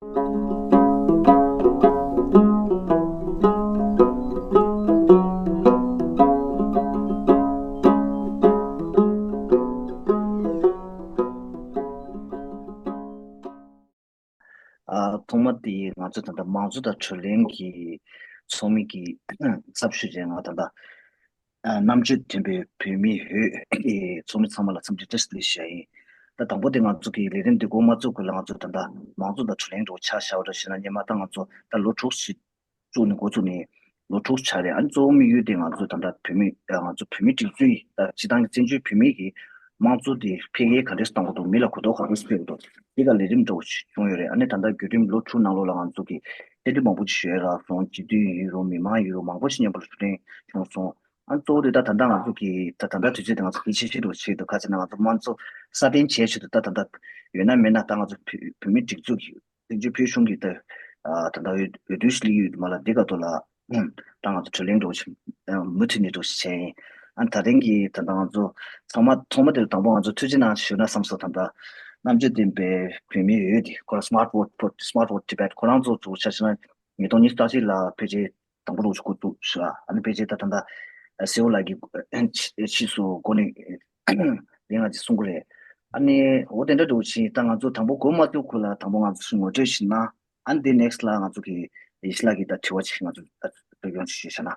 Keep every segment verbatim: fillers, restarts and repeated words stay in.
ཨ། ཐོག་མ་དེ་ང་ཚོ་ད་ལྟ་དམངས་གཙོ་དང་གྲོས་གླེང་གི་ཚོགས་མི་གི་ཚབ་ཞུས་བྱས། ང་ད་ལྟ་ཨ། རྣམ་དཔྱོད་ལྡན་པའི་བོད་མིའི་འོས་ཀྱི་ཚོགས་མི་ཚང་མ་ལ་འཚམས་འདྲི་བཀྲ་ཤིས་བདེ་ལེགས་ཞུ་ཡ་ཡིན། ད་དང་པོ་དེ་ང་ཚོ་གི་ལས་རིམ་འདི་འགོ་མ་བཙུགས་གོང་ལ་ང་ཚོ་ད་ལྟ་དམངས་གཙོ་དང་གྲོས་གླེང་འདྲ་བོ་ཆ་བཞག་པ་འདྲ་བྱས་ན། སྔོན་མ་ད་ང་ཚོ་ད་ལོ་དྲུག་ཅིག་བཙུགས་ནས་འགོ་བཙུགས་ནས་ལོ་དྲུག་ཆགས་རེད། ཨ་ནི་གཙོ་བོ་དམིགས་ཡུལ་དེ་ང་ཚོ་ད་ལྟ་བོད་མི་ཨ། ང་ཚོ་བོད་མིའི་སྒྲིག་འཛུགས་ཡིན། ད་སྤྱི་བཏང་གི་བཙན་བྱོལ་བོད་མིའི་གི་དམངས་གཙོ་དེ་འཕེལ་རྒྱས་ག་འདྲས་གཏོང་དགོས་འདུག་མི་ལ་གོ་རྟོགས་ག་འདྲས་སྤེལ་དགོས་འདུག་དེ་ག་ལས་རིམ་འདྲ་བོ་ཞིག་བྱུང་ཡོད་རེད། ཨ་ནི་ད་ལྟ་བརྒྱུད་རིམ་ལོ་དྲུག་ནང་ལོགས་ལ་ང་ཚོ་གི་ཐེངས་འདི་མང་པོ་ཅིག་ཞུ་ཡ་རག་སོང་། སྤྱི་འཐུས་ཡིན་རུང་མི་མང་ཡིན་རུང་མང་པོ་ཞིག་མཉམ་པོ་ལ་ཐུག་འཕྲད་བྱུང་སོང་། ཨ་གཙོ་བོ་དེ་ད་ད་ལྟ་ང་ཚོ་གི་ད་ད་ལྟ་དུས་ཚོད་དེ་ང་ཚོ་གལ་ཆེ་ཤོས་དུ་ཆེད་དུ་ཁ་ཚ་ན་ང་ཚོ་དམངས་གཙོ་སྲ་བརྟན་བྱས་ཆེད་དུ་ད་ད་ལྟ་ཡོད་ན་མེད་ན་ད་ང་ཚོ་བོད་བོད་མིའི་སྒྲིག་འཛུགས་ཀྱི་བཙན་བྱོལ་བོད་གཞུང་གི་ད་ད་ལྟ་འོས་འོས་བསྡུ་ཞིག་སླེབས་ཡོད་མ་ལ་འདི་ག་ཐོག་ལ་ད་ང་ཚོ་གྲོས་གླེང་འགྲོ་བཞིན་མུ་མཐུད་ནས་འགྲོ་བཞིན་བྱས་ཡིན། ཨ་ད་རིང་གི་ད་ལྟ་ང་ཚོ་ཚང་མ་ཐོག་མ་དེ་དང་པོ་ང་ཚོ་ཐུགས་རྗེ་གནང་ཞུ་ན་བསམ་སོང་། ད་ལྟ་རྣམ་དཔྱོད་ལྡན་པའི་བོད་མིའི་འོས་དེ་ཁོ་རང་Smart Vote Smart Vote Tibet ཁོ་རང་ཚོ་ཚོ་ཆ་བཞག་ན་ཉིས་སྟོང་ཉི་ཤུ་རྩ་གཅིག་ལ་ཕལ་ཆེར་དང་པོ་ལོག་ཅིག་འགོ་བཙུགས་ཤག་ཨ་ནི་ཕལ་ཆེར་ད་ད་ལྟ་སེའུ་ལགས་ཀྱིས་ཕྱིས་སུ་འགོ་ནས་ལན་ང་ཅིག་གསུང་གི་རེད། ཨ་ནི་འོ་དེ་འདྲ་འགྲོ་ཕྱིན་ད་ང་ཚོ་དང་པོ་འགོ་མ་བཙུགས་གོང་ལ་དང་པོ་ང་ཚོ་ངོ་སྤྲོད་ཞིག་གནང་། ཨ་ནི་དེ་next ལ་ང་ཚོ་གི་ཡེ་ཤེས་ལགས་ཀྱིས་ད་དྲི་བ་ཅིག་ང་ཚོ་ད་ཐོས་ཡོང་ཅིག་ཞུས་བྱས་ན།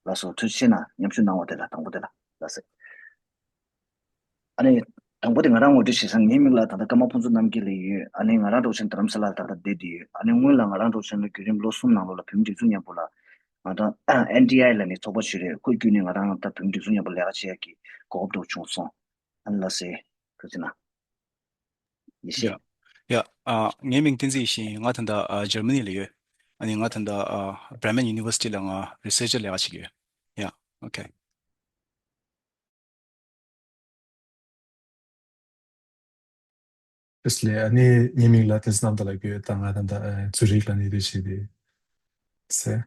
ལགས་སོ། ཐུགས་རྗེ་ཆེ་གནང་། མཉམ་ཞུགས་གནང་བ་དེ་ལ་དང་པོ་དེ་ལ་ལགས་སེ། ཨ་ནི་དང་པོ་དེ་ང་རང་ངོ་སྤྲོད་བྱེད་ས། ངའི་མིང་ལ་ད་ལྟ་ཀརྨ་ཕུན་ཚོགས་རྣམ་རྒྱལ་ལབ་ཡོད། ཨ་ནི་ང་རང་འགྲོ་ཆེན་རྡ་རམ་ས་ལ་ལ་ད་ལྟ་བསྡད་བསྡད་ཡོད། ཨ་ནི་སྔོན་ལ་ང་རང་འགྲོ་ཆེན་ལ་བརྒྱུད་རིམ་ལོ་གསུམ་ནང་ལོགས་ལ་བོད་མི་སྒྲིག་འཛུགས་མཉམ་པོ་ལ་ང་རང་ཨེན་ཊི་ཨའི་ལབ་ནས་ཚོགས་པ་ཞིག་རེད། ཁོ་བརྒྱུད་ནས་ང་རང་ད་བོད་མི་སྒྲིག་འཛུགས་མཉམ་པོ་ལས་ཀ་བྱེད་ཡག་གི་གོ་སྐབས་འདྲ་བོ་བྱུང་སོང་། ཨ་ནི་ལགས་སེ། ཐུགས་རྗེ་གནང་། ཡེ་ཤེས། ཡ། ཡ། ཨ། ངའི་མིང་བསྟན་འཛིན་ཡེ་ཤེས་ཡིན། ང་ད་ལྟ་ཨ་འཇར་མ་ནི་ལ་ཡོད། ཨ་ནི་ང་ད་ལྟ་ཨ་Bremen University ལ་ང་researcher ལས་ཀ་བྱེད་ཀྱི་ཡོད། ཡ། ཨོ་ཁེ། བཀྲ་ཤིས་བདེ་ལེགས། ཨ་ནི་ངའི་མིང་ལ་བསྟན་འཛིན་རྣམ་དག་ལབ་ཀྱི་ཡོད། ད་ང་ད་ལྟ་ཨ་ཛུ་རིག་ལ་གནས་སྡོད་བྱེད་བསྡད་ཡོད་ཟེར།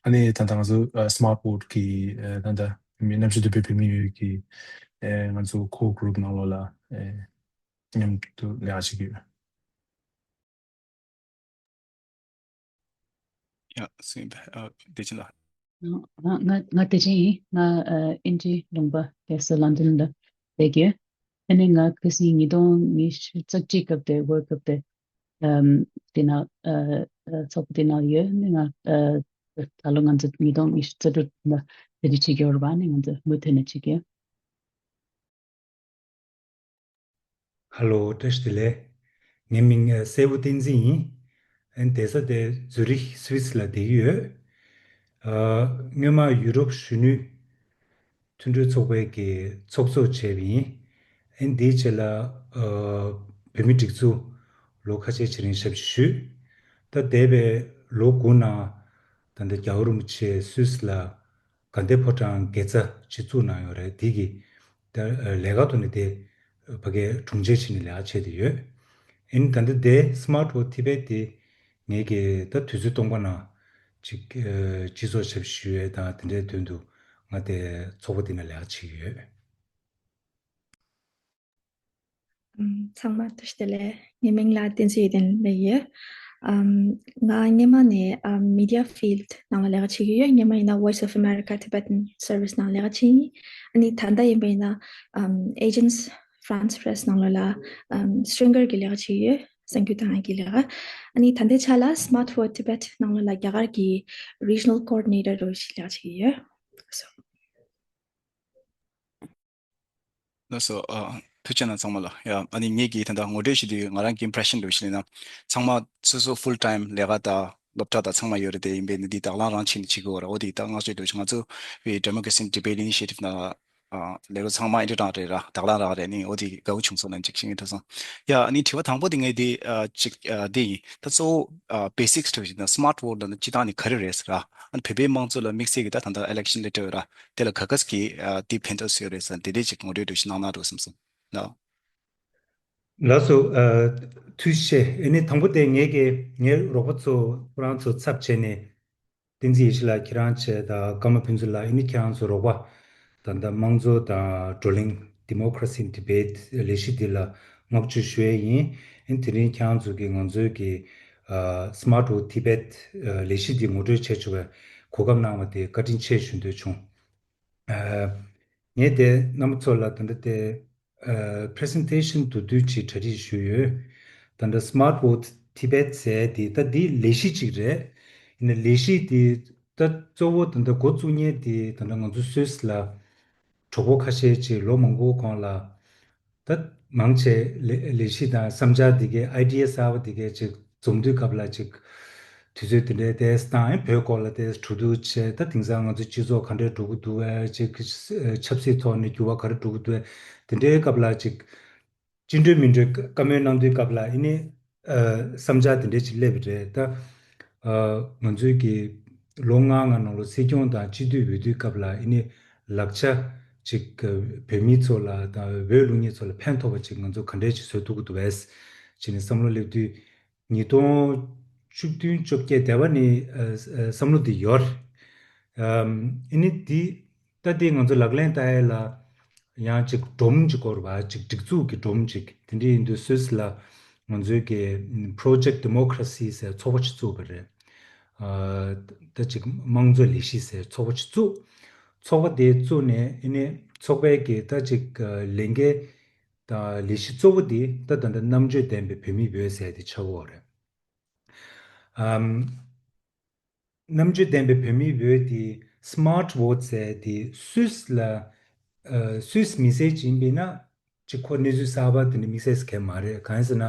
ཨ་ནི་ད་ལྟ་ང་ཚོ་ཨ་Smart Vote གི་ཨ་ད་ལྟ་མི་རྣམ་དཔྱོད་ལྡན་པའི་བོད་མི་ཡོད་ཀྱི་ཨ་ང་ཚོ་core group ནང་ལོགས་ལ་ཨ་མཉམ་དུ་ལས་ཀ་བྱེད་ཀྱི་ཡོད། ཡ། སུ་ཡིན་པ། ཨ། བདེ་ཆེན་ལགས། ང་ང་ང་བདེ་ཆེན་ཡིན། ང་ཨ་དབྱིན་ཇིའི་ལུང་པ་གེ་སར་ལོན་ཌོན་ལ་བསྡད་ཀྱི་ཡོད། ཨ་ནི་ང་ཁ་སང་ཉིས་སྟོང་ཉི་ཤུ་རྩ་གཅིག་སྐབས་དེ་World Cup དེ་ཨམ་དེ་ན་ཨ་ཨ་ཚོགས་པ་དེ་ནང་ཡོད། ཨ་ནི་ང་ཨ་ད་ལོ་ང་ཚོ་ཉིས་སྟོང་ཉི་ཤུ་རྩ་དྲུག་ལ་བསྡད་རྒྱུ་བྱེད་ཀྱི་ཡོད་རེད་པ། ཨ་ནི་ང་ཚོ་མུ་མཐུད་ནས་བྱེད་ཀྱི་ཡོད། ཧ་ལོ། བཀྲ་ཤིས་བདེ་ལེགས། ངའི་མིང་ཨ་སྲས་བུ་བསྟན་འཛིན་ཡིན། ཨ་ནི་བསྡད་ས་དེ་ཛུ་རིག་སི་ཝིས་ལ་བསྡད་ཀྱི་ཡོད། ཨ་སྔོན་མ་ཡུ་རོབ་གཞོན་ནུའི་མཐུན་གྲོས་ཚོགས་པའི་གི་ཚོགས་གཙོ་བྱས་པ་ཡིན། ཨ་ནི་དེའི་རྗེས་ལ་ཨ་བོད་མིའི་སྒྲིག་འཛུགས་ལོ་ཁ་ཤས་ཅིག་རིང་ཞབས་ཕྱི་ཞུས། ད་འདས་པའི་ལོ་དགུ་ནང་ད་ལྟ་རྒྱལ་བ་རིན་པོ་ཆེ་སུད་སི་ལ་དགའ་ལྡན་ཕོ་བྲང་དགེ་རྩ་ཅིག་བཙུགས་གནང་ཡོད་རེད། དེ་གི་ད་ལས་ཀ་ཐོག་ནས་དེ་ཕ་གའི་དྲུང་ཆེ་བྱས་ནས་ལས་ཀ་བྱས་བསྡད་ཡོད། ཨ་ནི་ད་ལྟ་དེ་Smart Vote Tibet དེ་ངས་ཀྱི་ད་དུས་ཚོད་སྟོང་པ་ནང་ཅིག་ཨ་སྤྱི་ཚོགས་ཞབས་ཞུ་ཡས་དང་དེ་འདྲའི་དོན་དུ་ང་དེ་ཚོགས་པ་དེ་ནང་ལས་ཀ་བྱེད་ཀྱི་ཡོད། ཨམ། ཚང་མ་བཀྲ་ཤིས་བདེ་ལེགས། ངའི་མིང་ལ་བསྟན་འཛིན་ཡེ་ལྡན་ལབ་ཡོད། ཨམ། ང་སྔོན་མ་ནས་ཨམ་media field ནང་ལ་ལས་ཀ་བྱེད་ཀྱི་ཡོད། སྔོན་མ་ཡིན་ན་Voice of America Tibetan Service ནང་ལས་ཀ་བྱེད་ཡིན། ཨ་ནི་ད་ལྟ་ཡིན་པ་ཡིན་ན་ཨམ་Agence France Presse ནང་ལོགས་ལ་ཨམ་stringer གི་ལས་ཀ་བྱེད་ཀྱི་ཡོད། གསར་འགྱུར་བཏང་ཡག་གི་ལས་ཀ། ཨ་ནི་ད་ལྟའི་ཆ་ལ་Smart Vote Tibet ནང་ལོགས་ལ་རྒྱ་གར་གྱི་regional coordinator འདྲ་བོ་ཞིག་ལས་ཀ་བྱེད་ཀྱི་ཡོད། ལགས་སོ། ལགས་སོ། ཨ། ཐུགས་རྗེ་གནང་ཚང་མ་ལ། ཡ། ཨ་ནི་ངེད་ཀྱིས་ད་ལྟ་ངོ་སྤྲོད་བྱེད་དུས་ང་རང་གི་impression འདྲ་བོ་ཞིག་ལེན་ན། ཚང་མ་སོ་སོ་full time ལས་ཀ་དང་སློབ་གྲྭ་དང་ཚང་མ་ཡོད་རེད་དེ། ཡིན་པས་ན་འདི་དང་བླངས་རང་བྱས་ནས་བྱེད་དགོས་པ་རེད། འོ་དེ་ད་བསྔགས་བརྗོད་འདྲ་བོ་ཞིག་ང་ཚོ་བའི་Democracy Debate Initiative ནང་ཨ་ལས་རོགས་ཚང་མ་ཨེ་འདྲ་རང་རེད་ར། དང་བླངས་རང་རེད། ནི་འོ་དེ་དགའ་བོ་བྱུང་སོང་ལབ་ཅིག་བཤད་ཀྱི་ཐུབ་སོང་། ཡ། ཨ་ནི་དྲི་བ་དང་པོ་དེ་ངས་དེ་ཨ་ཅིག་ཨ་དེ་ཡིན། ད་གཙོ་བོ་ཨ་basics འདྲ་བོ་ཞིག་ན་Smart Vote ལབ་ན་སྤྱིར་བཏང་ནས་ག་རེ་རེད་ཟེར་ར། ཨ་ནི་བོད་པའི་དམངས་གཙོ་ལ་དམིགས་བསལ་གྱི་ད་ད་ལྟ་election ལས་འབྲེལ་བའི་ར། དེ་ལ་ག་ག་ཟེ་གི་ཨ་དེ་ཕན་ཐོགས་སུ་ཡོད་རེད་ཟེར་དེ་འདྲས་ཅིག་ངོ་སྤྲོད་འདྲ་བོ་ཞིག་གནང་ན་འགྲོ་བསམ་སོང་། ལགས། ལགས་སོ། ཨ་ཐུགས་རྗེ་ཆེ། ཨ་ནི་དང་པོ་དེ་ངས་ཀྱི་ངའི་རོགས་པ་ཚོ་ཁོ་རང་ཚོ་ཚབ་བྱས་ནས་བསྟན་འཛིན་ཡེ་ཤེས་ལགས་ཁྱེད་རང་བྱས་དང་ཀརྨ་ཕུན་ཚོགས་ལགས། ཨ་ནི་ཁྱེད་རང་ཚོ་རོགས་པ་ད་ལྟ་དམངས་གཙོ་དང་བགྲོ་གླེང་Democracy Debate ལས་གཞི་འདི་ལ་བསྔགས་བརྗོད་ཞུ་ཡས་ཡིན། ཨིན། དེ་རིང་ཁྱེད་རང་ཚོ་གི་ང་ཚོའི་གི་ཨ་Smart Vote Tibet ཨ་ལས་གཞི་འདི་ངོ་སྤྲོད་བྱེད་ཆོག་པའི་གོ་སྐབས་གནང་བ་དེ་བཀའ་དྲིན་ཆེ་ཞུ་འདོད་བྱུང་། ཨ་ངས་དེ་རྣམ་པ་ཚོ་ལ་ད་ལྟ་དེ་ཨ་presentation མདོར་བསྡུས་ཅིག་གྲ་སྒྲིག་ཞུས་ཡོད། ད་ལྟ་Smart Vote Tibet ཟེར་དེ་ད་འདི་ལས་གཞི་ཅིག་རེད། ཡིན་ན་ལས་གཞི་དེ་ད་གཙོ་བོ་ད་ལྟ་འགོ་བཙུགས་མཁན་དེ་ད་ལྟ་ང་ཚོ་སུད་སི་ལ་གྲོགས་པོ་ཁ་ཤས་ཅིག་ལོ་མང་པོ་གོང་ལ་ད་མང་ཆེ་ལས་ལས་གཞི་དང་བསམ་འཆར་དེ་གའི་idea གསར་པ་དེ་གའི་ཅིག་འཛོམས་དུས་སྐབས་ལ་ཅིག་དུས་ཚོད་དེ་འདྲའི་ཏོག་ཙམ་བཏང་། ཡང་བོད་སྐོར་ལ་ཏོག་ཙམ་གྲོས་བསྡུར་བྱས། ད་དེང་སང་ང་ཚོ་སྤྱི་ཚོགས་ག་འདྲས་འགྲོ་གི་འདུག་བས། ཅིག་ཆབ་སྲིད་ཐོག་ནས་འགྱུར་བ་ག་རེ་འགྲོ་གི་འདུག་བས། དེ་འདྲའི་སྐབས་ལ་ཅིག་ཅི་འདྲ་མི་འདྲ་བཀའ་མོལ་གནང་དུས་སྐབས་ལ་ཨ་ནི་ཨ་བསམ་འཆར་དེ་འདྲ་ཅིག་སླེབས་པ་རེད། ད་ཨ་ང་ཚོའི་གི་ལོ་ལྔ་ལྔ་ནང་ལོ་སྲིད་སྐྱོང་དང་སྤྱི་འཐུས་འོས་བསྡུའི་སྐབས་ལ་ཨ་ནི་ལག་ཆ་ཅིག་ཨ་བོད་མི་ཚོ་ལ་དང་བོད་ལུགས་གཉིས་ཚོ་ལ་ཕན་ཐོགས་པ་ཅིག་ང་ཚོ་ག་འདྲས་ཅིག་བཟོ་ཐུབ་ཀྱི་འདུག་བས་བྱས་ནས་བསམ་བློ་སླེབས་དུས། ཉིས་སྟོང་བཅུ་བདུན་བཅོ་བརྒྱད་དེ་བ་ནས་ཨ་ཨ་བསམ་བློ་འདི་ཡོད་རེད། ཨམ་ཨ་ནི་འདི་ད་འདི་ང་ཚོ་ལག་ལེན་བསྟར་ཡས་ལ་ཡང་ཅིག་སྒྲོམ་ཅིག་དགོས་རེད་པ། ཅིག་སྒྲིག་འཛུགས་ཀྱི་སྒྲོམ་ཅིག། དེ་འདྲ་ཡིན་དུས་སུད་སི་ལ་ང་ཚོའི་གི་Project Democracy ཟེར་ཚོགས་པ་ཅིག་བཙུགས་པ་རེད། ཨ་ད་ཅིག་དམངས་གཙོ་ལས་གཞི་ཟེར་ཚོགས་པ་ཅིག་བཙུགས། ཚོགས་པ་དེ་བཙུགས་ནས་ཨ་ནི་ཚོགས་པའི་གི་ད་ཅིག་ཨ་ལས་འགན་དང་ལས་གཞི་གཙོ་བོ་དེ་ད་ད་ལྟ་རྣམ་དཔྱོད་ལྡན་པའི་བོད་མིའི་འོས་ཟེར་དེ་ཆགས་ཀྱི་ཡོད་རེད། ཨམ། རྣམ་དཔྱོད་ལྡན་པའི་བོད་མིའི་འོས་དེ་Smart Vote ཟེར་དེ་སུད་སི་ལ་ཨ་སུད་སི་མི་སེར་ཅིག་ཡིན་པས་ན་ཅིག་ཁོ་གནས་ཚུལ་གསར་པ་དེ་འདྲ་དམིགས་བསལ་གང་ཡང་མ་རེད། གང་ཡིན་ཟེར་ན་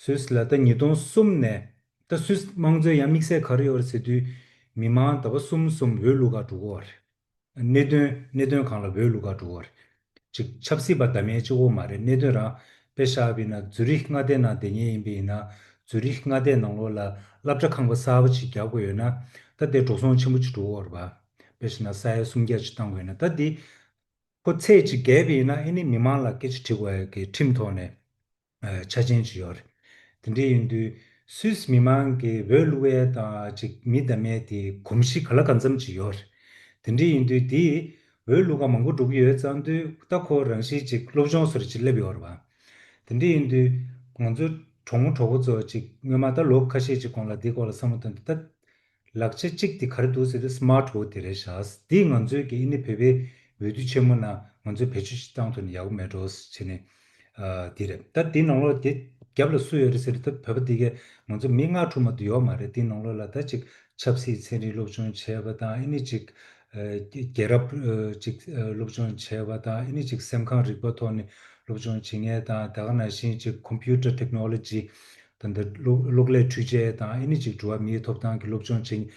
སུད་སི་ལ་ད་ཉིས་སྟོང་གསུམ་ནས་ད་སུད་སི་དམངས་གཙོའི་ཡང་དམིགས་བསལ་ག་རེ་ཡོད་རེད་ཟེར་དུས་མི་མང་ཟླ་བ་གསུམ་གསུམ་འོས་བླུག་ག་འགྲོ་གི་ཡོད་རེད། གནད་དོན་གནད་དོན་སྒང་ལ་འོས་བླུག་ག་འགྲོ་བར། ཅིག་ཆབ་སྲིད་པ་འདྲ་མིན་གཅིག་པོ་མ་རེད། གནད་དོན་རང་དཔེ་བཞག་པ་ཡིན་ན་ཛུ་རིག་མངའ་སྡེ་ནང་བསྡད་མཁན་ཡིན་པ་ཡིན་ན་ཛུ་རིག་མངའ་སྡེ་ནང་ལོགས་ལ་སློབ་གྲྭ་ཁང་པ་གསར་པ་ཅིག་རྒྱག་དགོས་ཡོད་ན་ད་དེ་འགྲོ་སོང་ཆེན་པོ་ཅིག་འགྲོ་གི་ཡོད་རེད་པ། དཔེ་བཞག་ན་ས་ཡ་སུམ་བརྒྱ་ཅིག་གཏོང་དགོས་ཡོད་ན་ད་དེ་ཁོ་ཚད་ཅིག་བརྒལ་བ་ཡིན་ན་ཨ་ནི་མི་མང་ལ་སྐད་ཆ་དྲི་དགོས་ཡ་གི་ཁྲིམས་ཐོག་ནས། ཨ་ཆ་རྐྱེན་ཅིག་ཡོད་རེད། དེ་འདྲ་ཡིན་དུས་སུད་སི་མི་མང་གིས་འོས་བླུག་ཡས་དང་ཅིག་མི་འདྲ་མིན་དེ་གོམས་གཤིས་ག་ལ་གང་འཚམ་ཅིག་ཡོད་རེད། དེ་འདྲ་ཡིན་དུས་དེ་འོས་བླུག་ག་མང་པོ་འགྲོ་གི་ཡོད་ཙང་དུས་ད་ཁོ་རང་བཞིན་ཅིག་སློབ་སྦྱོང་བཟོ་འདྲ་ཅིག་སླེབས་ཡོད་རེད་པ། དེ་འདྲ་ཡིན་དུས་ང་ཚོ་གྲོགས་མོ་གྲོགས་པོ་ཚོ་ཅིག་སྔོན་མ་ད་ལོ་ཁ་ཤས་ཅིག་གོང་ལ་འདི་སྐོར་ལ་བསམ་བློ་བཏང་དུས་ད། ལག་ཆ་གཅིག་དེ་ག་རེ་འདུག་ཟེར་དུས་སི་མཱར་ཊི་ཝོ་ཊི་དེ་རེད་ཤག། འདི་ང་ཚོའི་གི་ཨ་ནི་བོད་པའི་འོས་བསྡུ་ཆེན་མོ་ནང་ང་ཚོས་བེད་སྤྱོད་ཅིག་བཏང་ཐུབ་ན་ཡག་པོ་མེད་འགྲོ་ཟེར་བྱས་ནས་ཨ་འདི་རེད། ད་འདི་ནང་ལོགས་དེ་རྒྱབ་ལ་སུ་ཡོད་རེད་ཟེར་དུས་ད་བོད་པ་འདི་གས་ང་ཚོ་མི་ལྔ་དྲུག་མ་གཏོགས་ཡོད་མ་རེད། འདི་ནང་ལོགས་ལ་ད་ཅིག་ཆབ་སྲིད་ཚན་རིག་སློབ་སྦྱོང་བྱས་པ་དང་ཨ་ནི་ཅིག་ཨ་རྒྱལ་རབས་ཨ་ཅིག་ཨ་སློབ་སྦྱོང་བྱས་པ་དང་ཨ་ནི་ཅིག་སེམས་ཁམས་རིག་པ་ཐོག་ནས་སློབ་སྦྱོང་བྱེད་མཁན་དང་ད་ག་ནང་བཞིན་ཅིག་ཀོམ་པུ་ཊར་ཊེག་ནོ་ལོ་ཇི། ད་ལྟ་གློག་གློག་ཀླད་འཕྲུལ་ཆས་དང་ཨ་ནི་ཅིག་འགྲོ་བ་མིའི་ཐོབ་ཐང་གི་སློབ་སྦྱོང་བྱེད་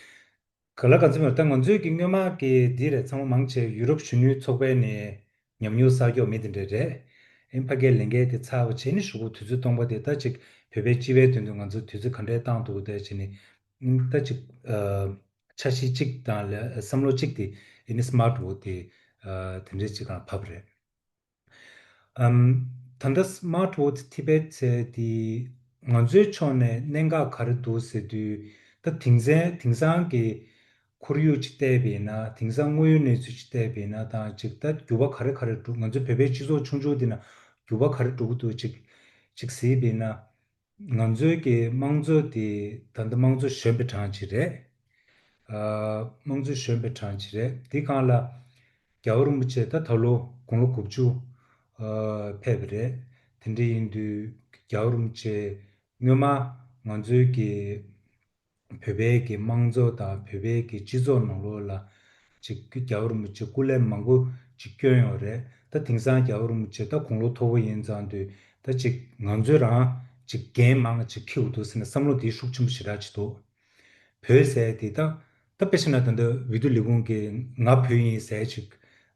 ག་ལ་ག་ཚོད་མེད། ད་ང་ཚོའི་གི་སྔོན་མ་གི་འདི་རེད། ཚང་མ་མང་ཆེ་ཡུ་རོབ་གཞོན་ནུའི་ཚོགས་པའི་ནས་ཉམས་མྱོང་བསགས་ཀྱོག་མི་དེ་འདྲ་རེད། ཨིན་ཕ་གའི་ལས་འགན་དེ་ཚར་བ་བྱས་ནས་གཞུག་གུ་དུས་ཚོད་སྟོང་པ་དེ་ད་ཅིག་བོད་པའི་སྤྱི་པའི་དོན་དུ་ང་ཚོ་དུས་ཚོད་ག་འདྲའི་བཏང་འདུག་དེ་བྱས་ནས་ཨིན་ད་ཅིག་ཨ་འཆར་གཞི་གཅིག་དང་ལ་བསམ་བློ་གཅིག་དེ་ཨིན་སི་མཱར་ཊི་ཝོ་ཊི་དེ་ཨ་དེ་འདྲའི་ཅིག་གང་ཕབ་རེད། ཨམ། ད་ལྟ་སི་མཱར་ཊི་ཝོ་ཊི་ཐི་བེཊ་ཟེར་དེ་ང་ཚོའི་ཕྱོགས་ནས་གནད་འགག་ག་རེ་འདུག་ཟེར་དུས་ད་དེང་སང་དེང་སང་གི་ཁོར་ཡུག་ཅིག་བལྟས་པས་ན་དེང་སང་དངོས་ཡོད་གནས་ཚུལ་ཅིག་བལྟས་པས་ན་དང་ཅིག་ད་འགྱུར་བ་ག་རེ་ག་རེ་འགྲོ། ང་ཚོའི་བོད་པའི་སྤྱི་ཚོགས་ཆུང་ཆུང་འདི་ན་འགྱུར་བ་ག་རེ་འགྲོ་གི་འདུག་ཅིག་ཅིག་གཟིགས་པས་ན། ང་ཚོའི་གི་དམངས་གཙོ་དེ་ད་ལྟ་དམངས་གཙོ་གཞོན་པའི་གྲས་ཅིག་རེད། ཨ་དམངས་གཙོ་གཞོན་པའི་གྲས་ཅིག་རེད། དེ་སྒང་ལ་རྒྱལ་བ་རིན་པོ་ཆེ་ད་ད་ལོ་དགུང་ལོ་དགུ་བཅུ་ཨ་ཕེབས་པ་རེད། དེ་འདྲ་ཡིན་དུས་རྒྱལ་བ་རིན་པོ་ཆེ་སྔོན་མ་ང་ཚོའི་གི་བོད་པའི་གི་དམངས་གཙོ་དང་བོད་པའི་གི་སྤྱི་ཚོགས་ནང་ལོགས་ལ་ཅིག་རྒྱལ་བ་རིན་པོ་ཆེ་སྐུ་ལས་མང་པོ་ཅིག་བསྐྱོན་ཡོད་རེད། ད་དེང་སང་རྒྱལ་བ་རིན་པོ་ཆེ་ད་དགུང་ལོ་མཐོ་པོ་ཡིན་ཙང་དུས་ད་ཅིག་ང་ཚོས་རང་ཅིག་འགན་མང་ཅིག་འཁྱེར་དགོས་འདུག་ཟེར་ནས་བསམ་བློ་དེ་ཤུགས་ཆེན་པོ་ཞེ་དྲག་ཅིག་འདུག། བོད་ཟེར་དེ་ད་ད་དཔེ་བྱས་ན་ད་ལྟ་འོས་བསྡུ་ལས་ཁུངས་ཀྱིས་ང་བོད་ཡིན་ཟེར་ཅིག་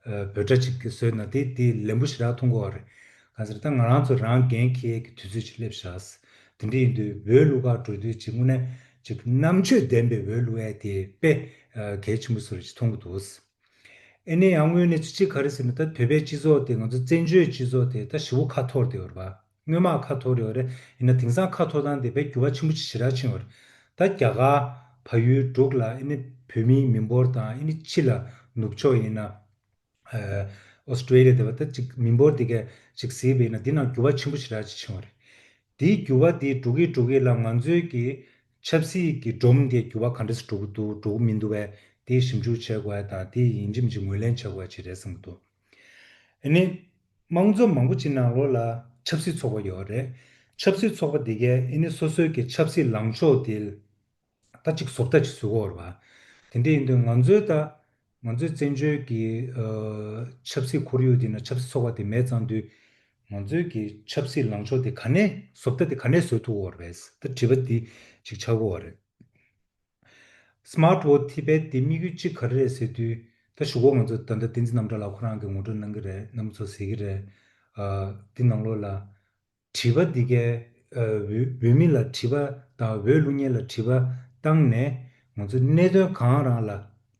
ཨ་འབོད་སྒྲ་ཅིག་བཟོས་ན་དེ་དེ་ལན་པོ་ཞེ་དྲག་མཐོང་གི་ཡོད་རེད། གང་ཟེར་ད་ང་རང་ཚོ་རང་འགན་འཁྱེར་ཡས་ཀྱི་དུས་ཚོད་ཅིག་སླེབས་ཤག། དེ་འདྲ་ཡིན་དུས་འོས་བླུག་ག་འགྲོ་དུས་ཅིག་དངོས་གནས་ཅིག་རྣམ་དཔྱོད་ལྡན་པའི་འོས་བླུག་ཡས་དེ་དཔེ་ཨ་གལ་ཆེན་པོ་བཟོ་འདྲ་ཅིག་མཐོང་གི་འདུག། ཨ་ནི་ཡང་དངོས་གནས་ཚུལ་གཅིག་ག་རེ་ཟེར་ན་ད་བོད་པའི་སྤྱི་ཚོགས་དེ་ང་ཚོ་བཙན་བྱོལ་སྤྱི་ཚོགས་དེ་ད་ཞེ་པོ་ཁ་འཐོར་བསྡད་ཡོད་རེད་པ། སྔོན་མ་ཁ་འཐོར་ཡོད་རེད། ཡིན་ན་དེང་སང་ཁ་འཐོར་སྟངས་དེ་དཔེ་འགྱུར་བ་ཆེན་པོ་ཞེ་དྲག་ཕྱིན་ཡོད་རེད། ད་རྒྱ་གར་བལ་ཡུལ་འབྲུག་ལ་ཨ་ནི་བོད་མིའི་མི་འབོར་དང་ཨ་ནི་ཕྱི་ལ་ནུབ་ཕྱོགས་ཡིན་ན། ཨོ་སི་ཀྲེ་ལི་ཡ་དེ་བ་ད་ཅིག་མི་འབོར་དེ་གས་ཅིག་གཟིགས་པ་ཡིན་ན་འདི་ནང་འགྱུར་བ་ཆེན་པོ་ཞེ་དྲག་ཅིག་ཕྱིན་པ་རེད། དེའི་འགྱུར་བ་དེ་འགྲོ་གི་འགྲོ་གི་ལ་ང་ཚོའི་གི་ཆབ་སྲིད་ཀྱི་སྒྲོམ་དེ་འགྱུར་བ་ག་འདྲ་སེ་འགྲོ་གི་འདུག་འགྲོ་གི་མི་འདུག་བས་དེ་ཞིབ་འཇུག་བྱེད་དགོས་ཡ་དང་དེ་ཡིན་གཅིག་མིན་གཅིག་ངོས་ལེན་བྱེད་དགོས་ཡ་ཅིག་རེད་བསམ་གི་འདུག་ཨ་ནི་དམངས་གཙོ་མང་པོ་ཅིག་ནང་ལོགས་ལ་ཆབ་སྲིད་ཚོགས་པ་ཡོད་རེད། ཆབ་སྲིད་ཚོགས་པ་དེ་གས་ཨ་ནི་སོ་སོའི་གི་ཆབ་སྲིད་ལངས་ཕྱོགས་དེ་ད་ཅིག་བཟོ་ལྟ་ཅིག་བཟོ་གི་ཡོད་རེད་པ། དེ་འདྲ་ཡིན་དུས་ང་ཚོའི་ད་ང་ཚོའི་བཙན་བྱོལ་གྱི་ཨ་ཆབ་སྲིད་ཁོར་ཡུག་དེ་ན་ཆབ་སྲིད་ཚོགས་པ་དེ་མེད་ཙང་དུས་ང་ཚོའི་གི་ཆབ་སྲིད་ལངས་ཕྱོགས་དེ་ག་ནས་བཟོ་ལྟ་དེ་ག་ནས་བཟོ་ཐུབ་ཀྱི་ཡོད་རེད་པས། ད་དྲི་བ་དེ་ཅིག་ཆགས་ཀྱི་ཡོད་རེད། Smart Vote Tibet དེ་དམིགས་ཡུལ་གཅིག་ག་རེ་རེད་ཟེར་དུས་ད་གཞུག་གུ་ང་ཚོ་ད་ལྟ་བསྟན་འཛིན་རྣམ་གྲྭ་ལགས་ཁོ་རང་གི་ངོ་སྤྲོད་གནང་གི་རེད། རྣམ་པ་ཚོ་གཟིགས་ཀྱི་རེད། ཨ་འདི་ནང་ལོགས་ལ་དྲི་བ་འདི་གའི་ཨ་འོས་འོས་མི་ལ་དྲི་བ་དང་འོས་བླུག་མཁན་ལ་དྲི་བ་བཏང་ནས་ང་ཚོ་གནད་དོན་གང་རང་ལ་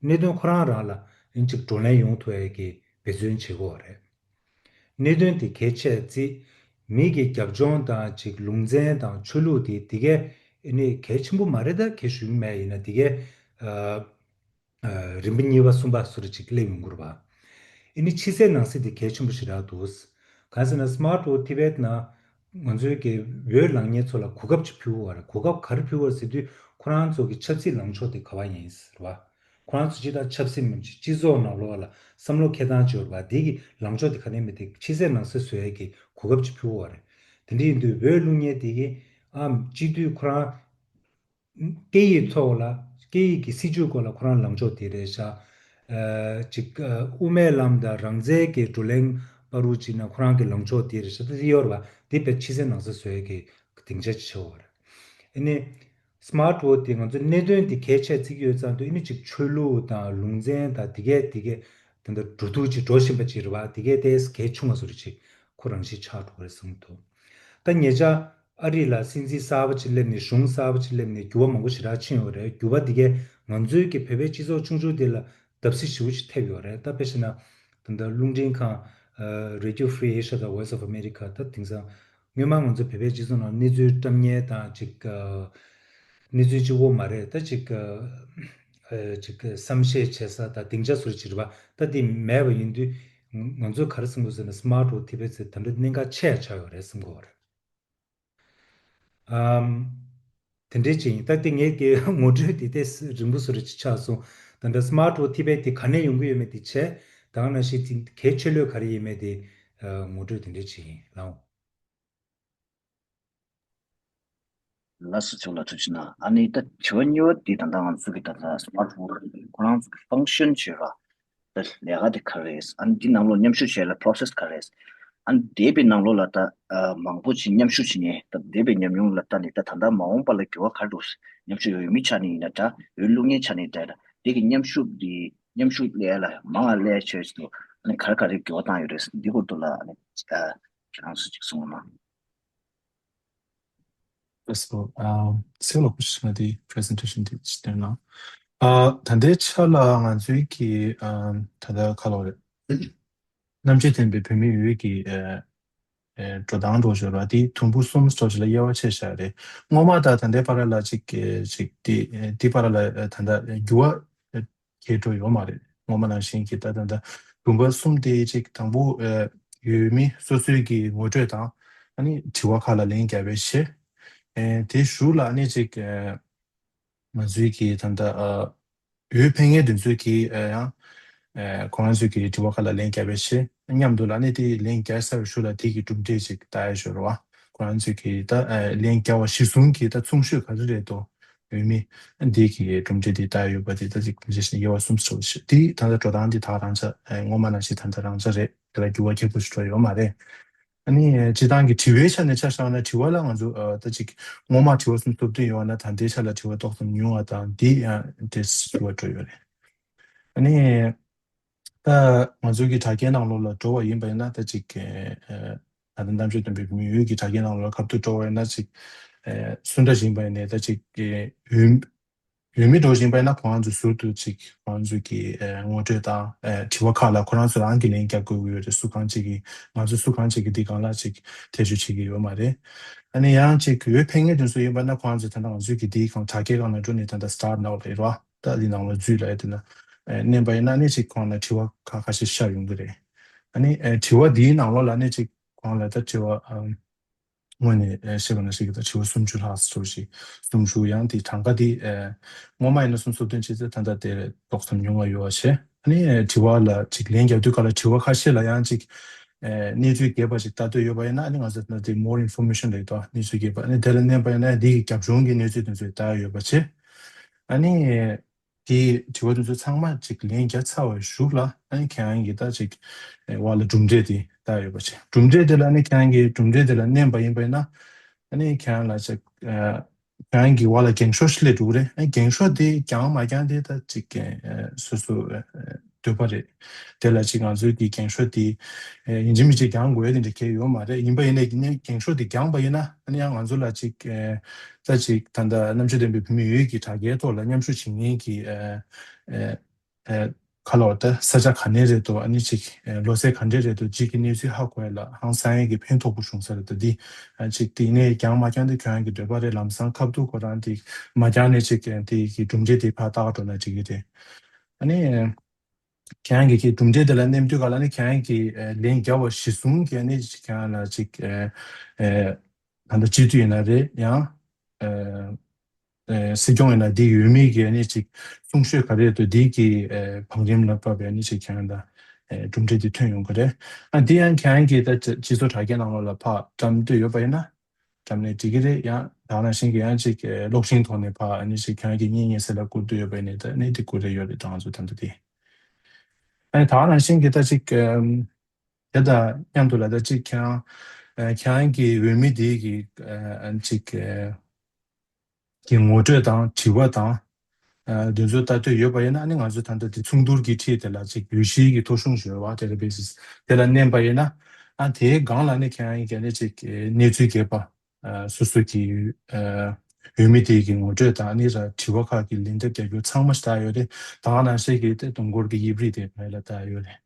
གནད་དོན་ཁོ་རང་རང་ལ་ཨིན་ཅིག་བགྲོ་གླེང་ཡོང་ཐུབ་ཡས་ཀྱི་འབད་བརྩོན་བྱེད་དགོས་པ་རེད། གནད་དོན་དེ་གལ་ཆེ་བརྩི། མི་གི་རྒྱབ་ལྗོངས་དང་ཅིག་ལུང་ཚན་དང་ཆོས་ལུགས་དེ་དེ་གའི་ཨ་ནི་གལ་ཆེན་པོ་མ་རེད། ད་གལ་ཞུ་གི་མེད། ཡིན་ན་དེ་གའི་ཨ་ཨ་རིམ་པ་གཉིས་པ་གསུམ་པ་སོགས་ཅིག་སླེབས་ཡོང་གི་རེད་པ། ཨ་ནི་ཕྱི་གསལ་ནང་གསལ་དེ་གལ་ཆེན་པོ་ཞེ་དྲག་འདུག་གང་ཟེར་ན་Smart Vote Tibet ནང་ང་ཚོའི་གི་འོས་ལངས་མཁན་ཚོ་ལ་གོ་སྐབས་ཅིག་ཕུལ་བ་རེད། གོ་སྐབས་ག་རེ་ཕུལ་བ་རེད་ཟེར་དུས་ཁོ་རང་ཚོ་གི་ཆབ་སྲིད་ལངས་ཕྱོགས་དེ་ག་པར་ཡིན་ཟེར་བ། ཁོ་རང་ཚོ་སྤྱི་དང་ཆབ་སྲིད་མིན་སྤྱི་ཚོགས་ནང་ལོགས་ལ་བསམ་བློ་འཁྱེར་སྟངས་ཅིག་ཡོད་རེད་པ། དེ་གི་ལངས་ཕྱོགས་དེ་ག་ནས་མི་དེ་ཕྱི་གསལ་ནང་གསལ་བཟོ་ཡས་ཀྱི་གོ་སྐབས་ཅིག་ཕུལ་བ་རེད། དེ་འདྲ་ཡིན་དུས་འོས་བླུག་མཁན་དེ་གི་ཨམ་སྤྱི་འཐུས་ཁོ་རང་སྐད་ཡིག་ཐོག་ལ་སྐད་ཡིག་གི་སྲིད་བྱུས་སྐོར་ལ་ཁོ་རང་ལངས་ཕྱོགས་དེ་རེད་ཤག་ཨ་ཅིག་ཨ་དབུ་མའི་ལམ་དང་རང་བཙན་གྱི་བགྲོ་གླེང་བར་དུ་ཅིག་ན་ཁོ་རང་གི་ལངས་ཕྱོགས་དེ་རེད་ཤག་ད་དེ་ཡོད་རེད་པ། དེ་དཔེ་ཕྱི་གསལ་ནང་གསལ་བཟོ་ཡས་ཀྱི་སྡིངས་ཆ་ཅིག་ཆགས་ཡོད་རེད། ཨ་ནི་Smart Vote དེ་ང་ཚོ་གནད་དོན་དེ་གལ་ཆེ་བརྩི་གི་ཡོད་ཙང་དུས་ཨ་ནི་ཅིག་ཆོས་ལུགས་དང་ལུང་ཚན་དང་དེ་གས་དེ་གས་དེ་འདྲ་འགྲོ་འདུག་ཅིག་འགྲོ་བཞིན་པ་ཅིག་རེད་པ། དེ་གས་དེ་གལ་ཆུང་བ་བཟོ་འདྲ་ཅིག་ཁོ་རང་བཞིན་ཆགས་འགྲོ་གི་རེད་བསམ་གྱི་འདུག་ད་ཉེ་ཆར་ཨ་རི་ལ་སྲིད་འཛིན་གསར་པ་ཅིག་སླེབས་ནས་གཞུང་གསར་པ་ཅིག་སླེབས་ནས་འགྱུར་བ་མང་པོ་ཞེ་དྲག་ཕྱིན་ཡོད་རེད། འགྱུར་བ་འདི་གས་ང་ཚོའི་གི་བོད་པའི་སྤྱི་ཚོགས་ཆུང་ཆུང་འདི་ལ་བརྡབ་གསིག་ཞེ་པོ་ཅིག་ཐེབས་ཡོད་རེད། ད་དཔེ་བཞག་ན་ད་ལྟ་རླུང་འཕྲིན་ཁང་Radio Free Asia དང་Voice of America ད་དེང་སང་སྔོན་མ་ང་ཚོ་བོད་པའི་སྤྱི་ཚོགས་ནང་གནས་ཚུལ་བཀྲམ་མཁན་དང་ཅིག་གནས་ཚུལ་གཅིག་པོ་མ་རེད། ད་ཅིག་ཅིག་བསམ་ཤེས་བྱེད་ས་དང་སྡིངས་ཆ་བཟོ་འདྲ་ཅིག་རེད་པ། ད་དེ་མེད་པ་ཡིན་དུས་ང་ཚོས་ག་རེ་བསམ་དགོས་ཟེར་ན་Smart Vote Tibet ཟེར་ད་འདྲ་གནད་འགག་ཆེ་ཡ་ཆགས་ཡོད་རེད་བསམ་གྱི་ཡོད་རེད། ཨམ། དེ་འདྲའི་ཅིག་ཡིན། ད་དེ་ངས་ཀྱི་ངོ་སྤྲོད་དེ་ཏོག་ཙམ་རིང་པོ་བཟོ་འདྲ་ཅིག་ཆགས་སོང་། ད་ལྟ་Smart Vote Tibet དེ་ག་ནས་ཡོང་གི་ཡོད་མེད་དེ་བྱས། ད་ག་ནང་བཞིན་དེ་གལ་ཆེ་ལོས་ག་རེ་ཡིན་མེད་དེ་ཨ་ངོ་སྤྲོད་དེ་འདྲའི་ཅིག་ཡིན་ལགས། ལགས་སོ། ཚང་མ་ལ་ཐུགས་རྗེ་གནང་། ཨ་ནི་ད་དྲི་བ་གཉིས་པ་དེ་ད་ལྟ་ང་ཚོ་གི་ད་ལྟ་Smart Vote ཁོ་རང་ཚོ་གི་function བྱེད་ར། ད་ལས་ཀ་དེ་ག་རེ་རེད། ཨ་ནི་འདི་ནང་ལོགས་མཉམ་ཞུགས་བྱེད་ཡ་ལ་process ག་རེ་རེད། ཨ་ནི་འདས་པའི་ནང་ལོགས་ལ་ད་ཨ་མང་པོ་ཅིག་མཉམ་ཞུགས་བྱེད་མཁན་ད་འདས་པའི་ཉམས་མྱོང་ལ་ལྟ་ནས་ད་ད་ལྟ་མ་འོངས་པ་ལ་འགྱུར་བ་ག་རེ་འགྲོ། མཉམ་ཞུགས་འོས་མི་ཆ་ནས་ཡིན་ན་འདྲ། འོས་བླུག་མཁན་ཆ་ནས་འདྲ། ད་འདི་གི་མཉམ་ཞུགས་འདི་མཉམ་ཞུགས་སླེབས་ཡ་ལ་མང་ང་སླེབས་ཡ་ཆོས་སུ་ཨ་ནི་ག་རེ་ག་རེ་འགྱུར་བ་བཏང་ཡོད་རེད། འདི་སྐོར་དུ་ལ་ཨ་ནི་ཨ་ཁྱེད་རང་ཚོ་ཅིག་གསུང་རོགས་གནང་། ལགས་སོ། ཨ་སེ་ལོ་ཀུ་ཤི་ང་དེ་presentation དེ་ཅིག་སྟོན་ན། ཨ་ད་ལྟའི་ཆ་ལ་ང་ཚོའི་གི་ཨ་ད་ལྟ་ག་ལབ་རེད། རྣམ་དཔྱོད་ལྡན་པའི་བོད་མིའི་འོས་ཀྱི་ཨ་ཨ་འགྲོ་སྟངས་འགྲོ་བཞིན་པ་དེ་དུམ་བུ་གསུམ་ཙམ་ཞིག་ལ་དབྱེ་བ་ཕྱེ་བཞག་རེད། སྔོན་མ་དང་ད་ལྟའི་བར་ལ་ཅིག་ཅིག་དེ་དེ་བར་ལ་ད་ལྟ་འགྱུར་བ་གས་འགྲོ་ཡོད་མ་རེད། སྔོན་མ་ནང་བཞིན་གྱི་ད་ད་ལྟ་དུམ་བུ་གསུམ་དེ་ཅིག་དང་པོ་ཨ་འོས་མི་སོ་སོའི་གི་ངོ་སྤྲོད་དང་ཨ་ནི་དྲི་བ་ཁག་ལ་ལན་རྒྱབ་པའི་ཆེད། ཨ་དེ་གཞུག་ལ་ཨ་ནི་ཅིག་ཨ་ང་ཚོའི་གི་ད་ལྟ་ཨ་འོས་འཕེན་མཁན་དེ་ཚོས་གི་ཨ་ཡང་ཨ་ཁོ་རང་ཚོའི་གི་དྲི་བ་ཁག་ལ་ལན་རྒྱབ་པའི་ཆེད་མཉམ་དུ་ལ་ཨ་ནི་དེ་ལན་རྒྱབ་ཚར་བའི་གཞུག་ལ་དེ་གི་གྲུབ་འབྲས་ཅིག་ལྟ་ཡ་ཞུ་རོགས། ཁོ་རང་ཚོས་གི་ད་ཨ་ལན་རྒྱབ་པ་གཞིར་བཟུང་གི་ད་གསུང་ཆོས་ག་ཚོད་རེད་དོ། འོས་མི་འདི་གི་གྲུབ་འབྲས་འདི་ལྟ་ཡོད་པ་འདི་ལྟ་ཅིག་རེ་ཞིག་དབྱེ་བ་གསུམ་ཙམ་ཞིག་འདི་ད་ལྟ་འགྲོ་སྟངས་འདི་ད་རང་ཆ་ཨེ་སྔོན་མ་ནང་བཞིན་ད་ལྟ་རང་ཆ་རེད། དེ་ལ་འགྱུར་བ་ཁྱད་པར་ཞིག་འགྲོ་ཡོད་མ་རེད། ཨ་ནི་སྤྱིར་བཏང་གི་དྲི་བའི་ཆ་ནས་ཆ་བཞག་ན་དྲི་བ་ལ་ང་ཚོ་ཨ་ད་ཅིག་སྔོན་མ་དྲི་བ་གསུམ་ཐོབ་དུས་ཡོད་ན་ད་ལྟའི་ཆ་ལ་དྲི་བ་ཏོག་ཙམ་ཉུང་བ་དང་འདི་ཡང་འདྲེས་སུ་འགྲོ་ཡོད་རེད། ཨ་ནི། ད་ང་ཚོའི་གི་དྲ་རྒྱའི་ནང་ལོགས་ལ་འགྲོ་བ་ཡིན་པ་ཡིན་ན་ད་ཅིག་ཨ་ད་ལྟ་རྣམ་དཔྱོད་ལྡན་པའི་བོད་མིའི་འོས་ཀྱི་དྲ་རྒྱའི་ནང་ལོགས་ལ་ཁ་ཐུག་འགྲོ་བ་ཡིན་ན་ཅིག་ཨ་སུ་འདྲ་ཞིག་ཡིན་པ་ཡིན་ནའི་ད་ཅིག་ཨ་འོས་འོས་མི་འགྲོ་བཞིན་པ་ཡིན་ན་ཁོ་རང་ཚོ་ཟུར་དུ་ཅིག་ཁོ་རང་ཚོའི་གི་ཨ་ངོ་སྤྲོད་དང་ཨ་དྲི་བ་ཁག་ལ་ཁོ་རང་ཚོ་རང་གི་ལན་རྒྱག་དགོས་ཀྱི་ཡོད་རེད། སུ་གང་ཅིག་གིས་ང་ཚོ་སུ་གང་ཅིག་གིས་འདི་སྒང་ལ་ཅིག་ཐེ་བྱུས་བྱེད་ཀྱི་ཡོད་མ་རེད། ཨ་ནི་ཡང་ཅིག་འོས་འཕེན་མཁན་དེ་ཚོ་ཡིན་པ་ན་ཁོ་རང་ཚོ་ད་ལྟ་ང་ཚོའི་གི་འདིའི་སྒང་དྲ་རྒྱའི་སྒང་ལ་འགྲོ་ནས་ད་ལྟ་སི་ཊར་ཊི་ནའོ་རེད་རོ། ད་འདི་ནང་ལ་འཛུལ་ལ་ཡ་དེ་ན་ཨེ་མནན་པ་ཡིན་ན་ཨ་ནི་ཅིག་ཁོང་ལ་དྲི་བ་ཁ་ཁ་ཤས་ཤར་ཡོང་གི་རེད། ཨ་ནི་ཨེ་དྲི་བ་འདིའི་ནང་ལོགས་ལ་ཨ་ནི་ཅིག་ཁོང་ལ་ད་དྲི་བ་ཨམ་ སྔོན་ནས་ཨ་བཤད་པ་ནང་བཞིན་གྱི་ད་དྲི་བ་སུམ་ཅུ་ལྷག་ཙམ་ཞིག་སུམ་ཅུ་ཡང་དེ་གྲངས་ཀ་དེ་ཨ་སྔོན་མ་ཡིན་ན་སུམ་ཅུ་སོ་བདུན་བྱས་ཚེ་ད་ལྟ་དེ་ཏོག་ཙམ་ཉུང་བ་ཡོད་པ་བྱས། ཨ་ནི་དྲི་བ་ལ་ཅིག་ལན་རྒྱག་དུས་སྐབས་ལ་དྲི་བ་ཁ་ཤས་ལ་ཡང་ཅིག་ཨ་གནས་ཚུལ་རྒྱས་པ་ཞིག་ལྟ་འདོད་ཡོད་པ་ཡིན་ན། ཨ་ནི་ང་ཚོ་ད་དེ་more information ལབ་ཀྱི་འདུག་གནས་ཚུལ་རྒྱས་པ། ཨ་ནི་དེ་ལ་མནན་པ་ཡིན་ན་འདི་གི་རྒྱབ་ལྗོངས་ཀྱི་གནས་ཚུལ་དེ་ཚོ་ལྟ་ཡ་ཡོད་པ་བྱས། ཨ་ནི་དེའི་དྲི་བ་དེ་ཚོ་ཚང་མ་ཅིག་ལན་རྒྱག་ཚར་བའི་གཞུག་ལ། ཨ་ནི་ཁྱེད་རང་གིས་ད་ཅིག་ཨེ་བར་ལ་གྲུབ་འབྲས་དེ་ལྟ་ཡོད་པ་བྱས། གྲུབ་འབྲས་དེ་ལ་ཨ་ནི་ཁྱེད་རང་གིས་གྲུབ་འབྲས་དེ་ལ་མནན་པ་ཡིན་པ་ཡིན་ན། ཨ་ནི་ཁྱེད་རང་ལ་ཅིག་ཨེ་ཁྱེད་རང་གི་བར་ལ་འགེངས་ཤོག་ཞིག་སླེབས་འགྲོ་གི་རེད། ཨ་ནི་འགེངས་ཤོག་དེ་འགྱངས་མ་འགྱངས་དེ་ད་ཅིག་ཨེ་སོ་སོ་ཨེ་འདོད་པ་རེད། དེ་ལ་ཅིག་ང་ཚོའི་གི་འགེངས་ཤོག་དེ་ཨེ་ཡིན་གཅིག་མིན་གཅིག་འགྱངས་དགོས་ཡ་དེ་འདྲ་གང་ཡང་ཡོད་མ་རེད། ཡིན་པ་ཡིན་ནའི་ཡིན་ནའི་འགེངས་ཤོག་དེ་འགྱངས་པ་ཡིན་ན། ཨ་ནི་ཡང་ང་ཚོ་ལ་ཅིག་ཨེ་ད་ཅིག་ད་ལྟ་རྣམ་དཔྱོད་ལྡན་པའི་བོད་མི་ཡུལ་གྱི་དྲ་རྒྱའི་ཐོག་ལ་མཉམ་ཞུགས་བྱེད་མཁན་གྱི་ཨེ་ཨེ་ཨེ་ཁ་ལོ་ད་ས་ཆ་ག་ནས་རེད་འདུག་ཨ་ནི་ཅིག་ཨེ་ལོ་ཚད་ག་འདྲས་རེད་འདུག་ཅིག་གི་གནས་ཚུལ་ཧ་གོ་ཡ་ལ་ཧང་སང་ཡ་གི་ཕན་ཐོགས་པོ་བྱུང་ས་རེད། ད་འདི་ཨ་ཅིག་དེ་ནས་འགྱངས་མ་འགྱངས་དེ་ཁྱོད་རང་གི་འདོད་པ་རེད། ལམ་སང་ཁ་ཐུག་ཁོ་རང་དེ་མ་འགྱངས་ནས་ཅིག་ཨེ་དེ་གི་གྲུབ་འབྲས་དེ་ཕར་བལྟ་ག་འགྲོ་ན་འགྲིག་གི་རེད། ཨ་ནི། ཁྱེད་རང་གིས་ཀྱི་གྲུབ་འབྲས་དེ་ལ་མནན་དུས་ག་ལ་ནི་ཁྱེད་རང་གིས་ཨེ་ལན་རྒྱག་པ་གཞིར་བཟུང་གིས་ནི་ཁྱེད་རང་ལ་ཅིག་ཨེ་ཨེ་ད་ལྟ་སྤྱི་འཐུས་ཡིན་ན་རེད། ཡང་ཨེ་ཨེ་སྲིད་སྐྱོང་ཡིན་ན་འདི་ཡོད་མེད་ཀྱི་ནི་ཅིག་གསུང་ཤོས་ག་རེ་འདུག་འདི་གི་ཨེ་བང་རིམ་ལ་བབས་པའི་ནི་ཅིག་ཁྱེད་རང་ལ་ཨེ་གྲུབ་འབྲས་དེ་ཐོན་ཡོང་གི་རེད། ཨ་འདི་ཡང་ཁྱེད་རང་གིས་ད་སྤྱི་ཚོགས་དྲ་རྒྱའི་ནང་ལོགས་ལ་ཕར་བཀྲམ་འདོད་ཡོད་པ་ཡིན་ན། བཀྲམ་ནས་འགྲིག་གི་རེད། ཡང་དེ་ནང་བཞིན་གྱི་ཡང་ཅིག་གི་གློག་བཞིན་ཐོག་ནས་ཕར་ཨ་ནི་ཅིག་ཁྱེད་རང་གི་གཉེན་ཉེ་ཚན་ལ་བསྐུར་འདོད་ཡོད་པ་ཡིན་ནའི་ད་ནི་དེ་བསྐུར་རེ་ཡོད་རེད། ད་ང་ཚོ་ད་ལྟ་དེ། ཨ་ནི་དེ་ནང་བཞིན་གྱི་ད་ཅིག་གི་དེ་དང་མཉམ་དུ་ལ་ད་ཅིག་ཁྱེད་རང་ཨ་ཁྱེད་རང་གི་འོས་མི་དེ་གི་ཨ་ཅིག་གི་གི་ངོ་སྤྲོད་དང་དྲི་བ་དང་ཨ་དེ་ཚོ་ལྟ་འདོད་ཡོད་པ་ཡིན་ན། ཨ་ནི་ང་ཚོ་ད་ལྟ་དེ་མཚུངས་བསྡུར་གྱི་འཁྲིས་དེ་ལ་ཅིག་འོས་གཞིའི་གི་ཐོ་གཞུང་ཞུ་བ་databases དེ་ལ་མནན་པ་ཡིན་ན། ཨ་དེའི་སྒང་ལ་ནི་ཁྱེད་རང་གི་ཨ་ནི་ཅིག་གནས་ཚུལ་རྒྱས་པ། ཨ་སོ་སོ་གི་ཨ་འོས་མི་དེ་གི་ངོ་སྤྲོད་དང་ཨ་ནི་ར་དྲི་བ་ཁག་གི་ལན་འདེབས་རྒྱག་རྒྱུ་ཚང་མ་ཞིག་ད་ཡོད་རེད། ད་ག་ནང་བཞིན་གྱི་དེ་དུས་འཁོར་གྱི་དབྱིབས་རིས་དེ་བར་ལ་ད་ཡོད་རེད།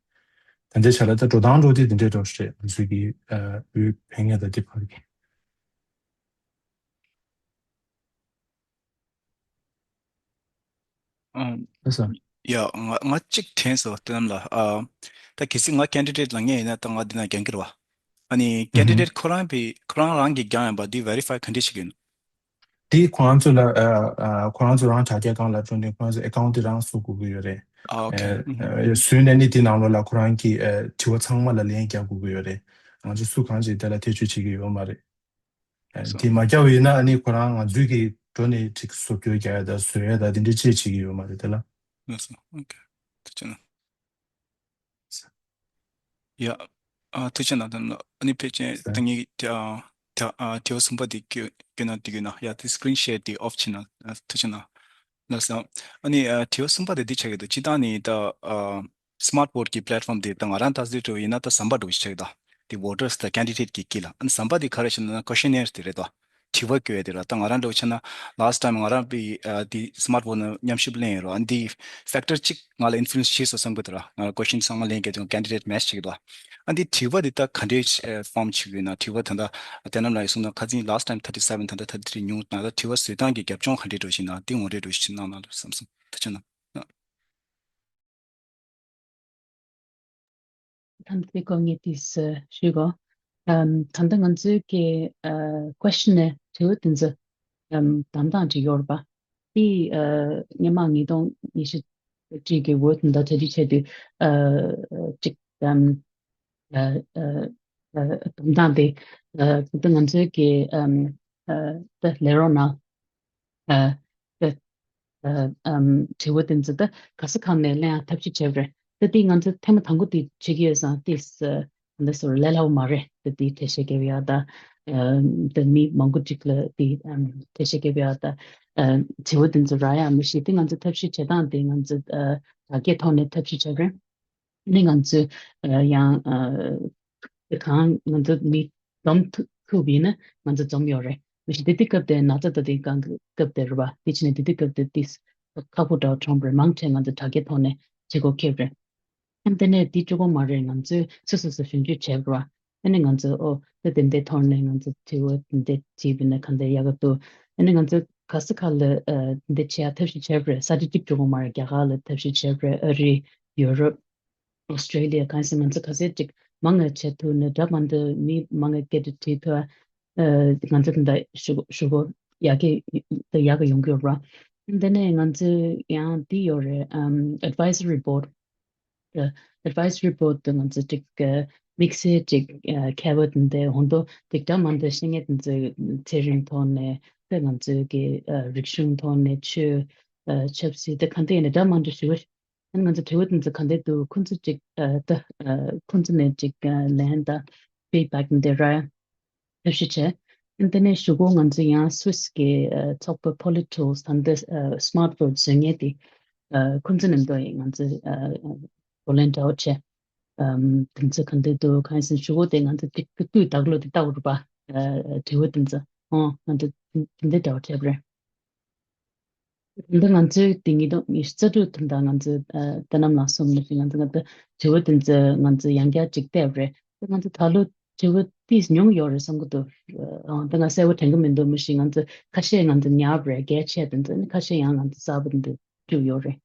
ད་འདྲའི་ཆ་ལ་ད་འགྲོ་སྟངས་འགྲོ་དེ་དེ་འདྲའི་འགྲོ་ཞིག་རེད། ང་ཚོའི་གི་ཨ་འོས་འཕེན་ཡ་ད་དེ་བར་གྱི། ཨམ། ལགས་སོ། ཡ། ང་ང་གཅིག་དྲན་སོང་། སྟོན་ལ། ཨ། ད་གལ་སྲིད་ང་candidate ལ་ངེས་ཡིན་ན་ད་ང་འདི་ན་རྒྱང་ཁྱེར་བ། ཨ་ནི་ཨུ་ཧུམ། candidate ཁོ་རང་པའི་ཁོ་རང་རང་གིས་རྒྱང་ཡིན་པ་འདི་verify ག་འདྲས་བྱེད་ཀྱི་ཡོད་ནོ། འདི་ཁོ་རང་ཚོ་ལ་ཨ་ཨ་ཁོ་རང་ཚོ་རང་དྲ་རྒྱ་སྒང་ལ་འགྲོ་ནས་ཁོ་རང་ཚོ་account དེ་རང་བཟོ་དགོས་ཀྱི་ཡོད་རེད། ཨ། ཨོ་ཁེ། ཨ་ཨུ་ཧུམ། ཨ་བཟོས་ནས་ནི་དེ་ནང་ལོགས་ལ་ཁོ་རང་གི་ཨ་དྲི་བ་ཚང་མ་ལ་ལན་རྒྱག་དགོས་ཀྱི་ཡོད་རེད། ང་ཚོ་སུ་གང་ཅིག་དེ་ལ་ཐེ་བྱུས་བྱེད་ཀྱི་ཡོད་མ་རེད། ཨ་སོ། དེ་མ་རྒྱག་པ་ཡིན་ན་ཨ་ནི་ཁོ་རང་ང་ཚོའི་གི་འགྲོ་ནས་ཅིག་བཟོ་བཅོས་རྒྱག་ཡ་དང་བཟོ་ཡ་དང་དེ་འདྲ་ཅིག་བྱེད་ཀྱི་ཡོད་མ་རེད་དེ་ལ། ལགས་སོ། ཨོ་ཁེ། ཐུགས་རྗེ་གནང་། ཡ། ཨ་ཐུགས་རྗེ་གནང་། ད་ནི་ཨ་ནི་ཕལ་ཆེར་ད་ངེད་ཀྱི་ཨ་ད་ཨ་དྲི་བ་གསུམ་པ་དེ་བཀོད་བཀོད་ན་འགྲིག་གི་ཡོད་ན། ཡ་དེ་screen share དེ་off བྱེད་ན། ཨ་ཐུགས་རྗེ་གནང་། ལགས་སོ། ཨ་ནི་ཨ་དྲི་བ་གསུམ་པ་དེ་འདི་ཆགས་ཀྱི་འདུག་སྤྱིར་བཏང་ནི་ད་ཨ་Smart Vote གི་platform དེ་ད་ང་རང་ལྟ་ཚུལ་འགྲོ་ཡིན་ན་ད་ཟམ་པ་འདྲ་བོ་ཞིག་ཆགས་ཀྱི་འདུག་དེ་voters དང་candidate གི་དཀྱིལ་ལ། ཨ་ནི་ཟམ་པ་དེ་ག་རེ་ཞེ་ན་questionnaire དེ་རེད་དོ། དྲི་བ་བཀོད་ཡ་དེ་ར། ད་ང་རང་འདྲ་བོ་བྱས་ན་last time ང་རང་པའི་ཨ་དེ་Smart Vote ནང་མཉམ་ཞུགས་ལེན་ཡོད་ར། ཨ་ནི་factor གཅིག་ང་ལ་influence བྱས་སོང་བསམ་གི་འདུག་ར། ང་ལ་question ཚང་མ་ལེན་གྱི་འདུག candidate match བྱེད་ཀྱི་འདུག་ཨ་འདི་དྲི་བ་འདི་ད་ག་འདྲའི་form བྱེད་ཀྱི་ཡོད་ན། དྲི་བ་ད་ལྟ་དེ་རྣམས་ལ་ཡིན་སོང་ན་ཁ་སང་last time thirty seven ད་ལྟ་thirty three ཉུང་ན། ད་དྲི་བ་བཟོས་སྟངས་ཀྱི་རྒྱབ་ལྗོངས་ག་འདྲའི་འགྲོ་བཞིན་ན་འདི་ངོ་སྤྲོད་འགྲོ་བཞིན་གནང་གནང་རོགས་བསམ་སོང་། ཐུགས་རྗེ་གནང་། ཐམས་ཅད་སྐོར་ངེས་ཏིས་ཞུ་གོ། ཨམ་ད་ལྟ་ང་ཚོའི་གི་ཨ་questionnaire དྲི་བ་དེ་ཚོ་ཨམ་བདམས་སྟངས་ཅིག་ཡོད་རེད་པ། དེ་ཨ་སྔོན་མ་ཉིས་སྟོང་ཉི་ཤུ་རྩ་གཅིག་གི་vote ད་གྲ་སྒྲིག་བྱས་དུས་ཨ་ཅིག་ཨམ་ཨ་ཨ་ཨ་བདམས་སྟངས་དེ་ཨ་ད་ལྟ་ང་ཚོའི་གི་ཨམ་ཨ་ད་ལས་རོགས་ནང་ཨ་ད་ཨ་ཨམ་དྲི་བ་དེ་ཚོ་ད་ག་ས་གང་ནས་གླེང་ཡག་ཐབས་ཤེས་བྱས་པ་རེད། ད་དེ་ང་ཚོ་ཐེངས་མ་དང་པོ་དེ་བྱེད་ཀྱི་ཡོད་ཙང་དེ་ཨ་འདི་ཚོ་ལས་སླ་པོ་མ་རེད། ད་དེ་འགྲེལ་བཤད་རྒྱབ་ཡག་ད་ཨ་ད་མི་མང་པོ་ཅིག་ལ་དེ་ཨམ་འགྲེལ་བཤད་རྒྱབ་ཡག་ད་ཨ་དྲི་བ་དེ་ཚོ་རག་ཡག་མི་ཤེས། དེ་ང་ཚོ་ཐབས་ཤེས་བྱེད་སྟངས་དེ་ང་ཚོ་ཨ་དྲ་རྒྱའི་ཐོག་ནས་ཐབས་ཤེས་བྱས་པ་རེད། ནི་ང་ཚོས་ཨ་ཡང་ཨ་གང་ང་ཚོ་མི་འཛོམས་ཐུབ་ཐུབ་ཡིན་ན་ང་ཚོ་འཛོམས་ཡོད་རེད། མི་ཤེས་དེ་དུས་སྐབས་དེ་ན་ཚ་ད་དེ་གང་སྐབས་དེ་རེད་པ། དེ་ཕྱིན་ནས་དེ་དུས་སྐབས་དེ་ཏིས་ཁག་པོ་འདྲ་བོ་བྱུང་བ་རེད། མང་ཆེ་ང་ཚོ་དྲ་རྒྱའི་ཐོག་ནས་བྱེད་སྒོ་འཁེལ་རེད། ཨ་དེ་ནས་དེ་གཅིག་པོ་མ་རེད། ང་ཚོས་སོ་སོ་སོ་ཞིབ་འཇུག་བྱས་པ་རེད་པ། ཨ་ནི་ང་ཚོས་ཨོ་དེ་དེ་འདྲའི་ཐོག་ནས་ང་ཚོ་དྲི་བ་དེ་འདྲ་དྲིས་པ་ན་གང་འདྲ་ཡག་ག་འདུག་ཨ་ནི་ང་ཚོ་ག་ས་ག་ལ་ཨ་དེ་འདྲ་བྱེད་ཡག་ཐབས་ཤེས་བྱས་པ་རེད། ས་ཆ་གཅིག་པོ་མ་རེད། རྒྱ་གར་ལ་ཐབས་ཤེས་བྱས་པ་རེད། ཨ་རི། ཡུ་རོབ། ཨོ་སི་ཀྲེ་ལི་ཡ། གང་ཡིན་ཟེར་ན་ང་ཚོ་ག་ཚོད་ཅིག་མང་ང་བྱེད་ཐུབ་ན་འདྲ་མ་འདྲ་མི་མང་ང་སྐད་ཆ་དྲིས་ཐུབ། ཨ་ང་ཚོ་དེ་འདྲ་ཞུ་ཞུ་སྒོ་ཡག་གི་ཡག་གི་ཡོང་གི་ཡོད་ར། དེ་ནས་ང་ཚོ་ཡང་འདི་ཡོད་རེད། ཨམ་advisory board advisory board དུ་ང་ཚོ་ཅིག་དམིགས་བསལ་ཅིག་མཁས་པ་དེ་འདྲ་ཧོན་ཏོ་ཅིག་འདྲ་མ་འདྲ་ཤེས་མཁན་དེ་ཚོ་ཚེ་རིང་ཐོག་ནས་དེ་ང་ཚོའི་གི་རིག་གཞུང་ཐོག་ནས་ཆོས་ཆབ་སྲིད་དེ་ག་འདྲ་ཡིན་ན་འདྲ་མ་འདྲ་ཞུ་བ། ཨ་ནི་ང་ཚོ་དྲི་བ་དེ་ཚོ་ག་འདྲ་འདུག་ཁོང་ཚོ་ཅིག་ད་ཁོང་ཚོ་ནས་ཅིག་ལན་དང་feedback དེ་འདྲ་ཐབས་ཤེས་བྱས། དེ་ནས་གཞུག་གུ་ང་ཚོ་ཡང་Swiss གི་ཚོགས་པ་Polytools དང་དེ་Smart Road བཟོ་མཁན་དེ་ཁོང་ཚོ་ནས་འདོད་ཡིན། ང་ཚོ་བགྲོ་གླེང་འདྲ་བོ་བྱས། དེ་ཚོ་ག་འདྲ་འདུག་གང་ཡིན་ཟེར་ན་གཞུག་གུ་དེ་ང་ཚོ་ཏིག་ཏིག་ཏིག་བདག་བློ་དེ་བལྟ་དགོས་རེད་པ། དྲི་བ་དེ་ཚོ་ཨོ་ང་ཚོ་དེ་འདྲ་འདྲ་བོ་བྱས་པ་རེད། ད་ལྟ་ང་ཚོའི་དེ་ཉིས་སྟོང་ཉི་ཤུ་རྩ་དྲུག་དེ་འདྲ་ང་ཚོ་ཨ་ཏེ་ནམ་ལ་སོང་ནས་ང་ཚོ་ང་ཚོ་དྲི་བ་དེ་ཚོ་ང་ཚོ་ཡང་བསྐྱར་ཅིག་བལྟས་པ་རེད། ད་ང་ཚོ་ད་ལོ་དྲི་བ་ཏིས་ཉུང་ཡོད་རེད་བསམ་གི་འདུག་ཨ་ད་ང་གསལ་པོ་དྲན་གི་མི་འདུག་མི་ཤེས། ང་ཚོ་ཁ་ཤས་ང་ཚོ་ཉར་བ་རེད། གལ་ཆེ་དེ་ཚོ་ནི་ཁ་ཤས་ཡང་ང་ཚོ་གསར་པ་དེ་འདྲ་བཅུག་ཡོད་རེད།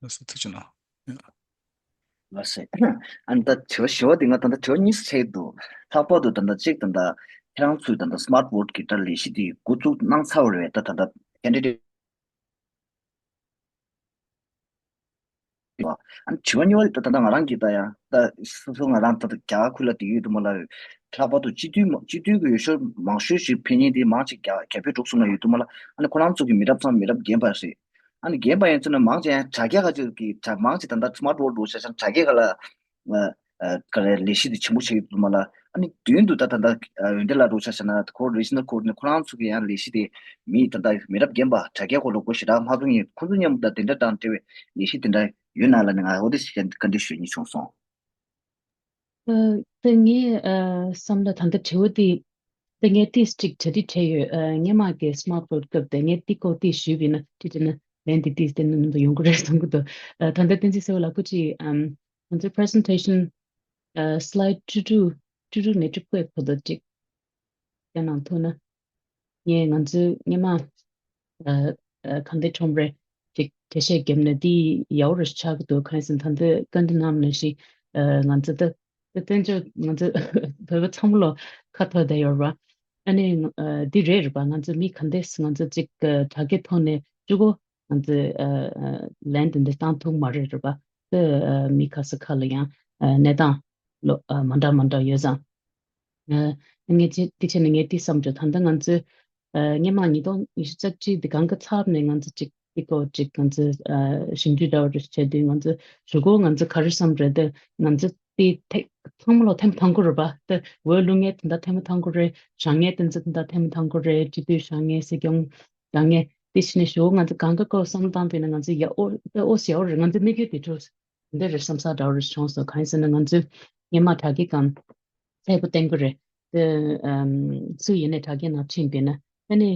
ལགས་སོ་ཐུགས་རྗེ་གནང་། ལགས་སེ། ཨ་ནི་ད་དྲི་བ་བཞི་པ་འདི་ང་ད་ལྟ་དྲི་བ་གཉིས་ཆགས་འདུག་ལྷག་པར་དུ་ད་ལྟ་གཅིག་ད་ལྟ་ཁྱེད་རང་ཚོས་ད་ལྟ་Smart Vote གི་ད་ལས་གཞི་འདི་འགོ་བཙུགས་གནང་ཚར་བ་རེད་པས། ད་ད་ལྟ་candidate ཨ་ནི་དྲི་བ་གཉིས་པ་འདི་ད་ད་ལྟ་ང་རང་གིས་ད་ཡང་ད་སོ་སོ་ང་རང་ད་ལྟ་རྒྱ་གར་ཁུལ་ལ་བསྡད་ཡོད་དུས་མ་ལ། ལྷག་པར་དུ་སྤྱི་འཐུས་མ་སྤྱི་འཐུས་ཀྱི་འོས་ཤོག་མང་ཤོས་ཤིག་ཕེབས་མཁན་དེ་མང་ཆེ་རྒྱ་རྒྱ་བོད་འབྲུག་གསུམ་ལ་ཡོད་དུས་མ་ལ། ཨ་ནི་ཁོ་རང་ཚོ་གི་མི་རབས་ཚང་མི་རབས་རྒན་པ་རེད། ཨ་ནི་རྒན་པ་ཡིན་ཚུལ་ནི་མང་ཆེ་ཡང་དྲ་རྒྱ་ཁ་ཅིག་གི་དྲ་མང་ཆེ་ད་ལྟ་Smart Vote འདྲ་བོ་ཆ་བཞག་ན་དྲ་རྒྱའི་ཁ་ལ་ཨ་ཨ་ག་རེ་ལས་གཞི་དེ་ཆེན་པོ་ཆགས་ཡོད་དུས་མ་ལ། ཨ་ནི་མདུན་དུ་ད་ད་ལྟ་ཨ་འོན་ཏེ་ལ་འདྲ་བོ་ཆ་བཞག་ན་ཁོ་Regional Court ནས་ཁོ་རང་ཚོ་གི་ཡང་ལས་གཞི་དེ་མི་ད་ལྟ་མི་རབས་རྒན་པ་དྲ་རྒྱའི་སྐོར་ལ་སྒོ་ཞེ་དྲག་མ་ཚོང་ཡིན། ཁོ་ཚོ་མཉམ་དུ་ད་དེ་འདྲ་དང་འབྲེལ་བའི་ལས་གཞི་དེ་འདྲ་ཡོད་ན་ལ་ནི་ང་འོ་དེ་ཞིག་བཀའ་འདྲི་ཞུ་སྙིང་བྱུང་སོང་། ཨ་ད་ངས་ཨ་བསམ་ན་ད་ལྟ་དྲི་བ་འདི་ད་ངས་ཏིས་གཅིག་གྲ་སྒྲིག་བྱས་ཡོད། ཨ་སྔོན་མ་གི་Smart Vote སྐབས་དེ་ངས་འདི་སྐོར་ཏིས་ཞུས་པ་ཡིན་ན་ཅི་བྱས་ན་ལན་འདི་ཏིས་དེ་ནང་དུ་ཡོང་གི་རེད་བསམ་གི་འདུག་ཨ་ད་ལྟ་བསྟན་འཛིན་ཟེར་བ་ལགས་སྐུ་མཁྱེན། ཨམ་ང་ཚོའི་presentation ཨ་slide བཅུ་དྲུག་བཅུ་དྲུག་ནས་བཅུ་དགུ་བར་དུ་གཅིག་བསྐྱལ་གནང་ཐུབ་ན། ངས་ང་ཚོའི་སྔོན་མ་ཨ་ཨ་གང་དེ་ཁྲོམ་རེ་ཅིག་འགྲེལ་བཤད་བརྒྱབ་ནས་འདི་ཡག་པོ་རེ་ཆགས་ཀྱི་འདུག་གང་ཡིན་ཟེར་ན་ད་ལྟ་བཀའ་འདྲི་གནང་ནང་བཞིན་ཨ་ང་ཚོ་ད་ད་བཙན་བྱོལ་ང་ཚོ་བོད་པ་ཚང་མ་ལོ་ཁ་འཐོར་བསྡད་ཡོད་རེད་པ། ཨ་ནི་ཨ་འདི་རེད་རེད་པ། ང་ཚོ་མི་ག་འདྲས་ང་ཚོ་ཅིག་ཨ་དྲ་རྒྱའི་ཐོག་ནས་བཅུག་གོ་ང་ཚོས་ཨ་ཨ་ལན་དེ་འདྲ་བཏང་ཐུབ་མ་རེད་རེད་པ། ད་ཨ་མི་ཁ་ས་ཁ་ལ་ཡང་ཨ་གནས་སྟངས་ལོ་ཨ་མ་འདྲ་མ་འདྲ་ཡོད་ཙང་། ཨ་ངས་ཅི་དེ་བྱས་ནས་ངས་དེ་བསམ་བྱུང་། ད་ལྟ་ང་ཚོས་ཨ་སྔོན་མ་ཉིས་སྟོང་ཉི་ཤུ་རྩ་གཅིག་དེ་གང་ག་ཚར་ནས་ང་ཚོ་ཅིག་དེ་སྐོར་ཅིག་ང་ཚོས་ཨ་ཞིབ་འཇུག་འདྲ་བོ་རེ་བྱས་དུས་ང་ཚོ་གཞུག་གུ་ང་ཚོ་ག་རེ་བསམ་རེད། དེ་ང་ཚོ་དེ་ཐེ་ཚང་མ་ལོ་ཐེམ་ཐང་གོ་རེད་པ། དེ་འོས་བླུག་མཁན་དེ་འདྲ་ཐེམ་ཐང་གོ་རེད། བཞེངས་མཁན་དེ་ཚོ་དེ་འདྲ་ཐེམ་ཐང་གོ་རེད། སྤྱི་འཐུས་བཞེངས་མཁན་སྲིད་སྐྱོང་བཞེངས་མཁན་དེ་བྱས་ནས་གཞུག་གུ་ང་ཚོ་གང་ག་སྐོར་བསམ་བློ་བཏང་པས་ན་ང་ཚོ་ཡ་ཨོ་ཨོ་ཟེར་ཡ་ཨོ་རེད། ང་ཚོ་གནས་ཚུལ་དེ་འཕྲོ་འདི་རེད་བསམ་ས་འདྲ་བོ་རེ་བྱུང་སོང་། གང་ཡིན་ཟེར་ན་ང་ཚོས་སྔོན་མ་དྲ་རྒྱའི་སྒང་གསལ་པོ་བསྟན་གི་རེད། དེ་ཨམ་སུ་ཡིན་ནའི་དྲ་རྒྱའི་ནང་ཕྱིན་པས་ན་ཨ་ནི་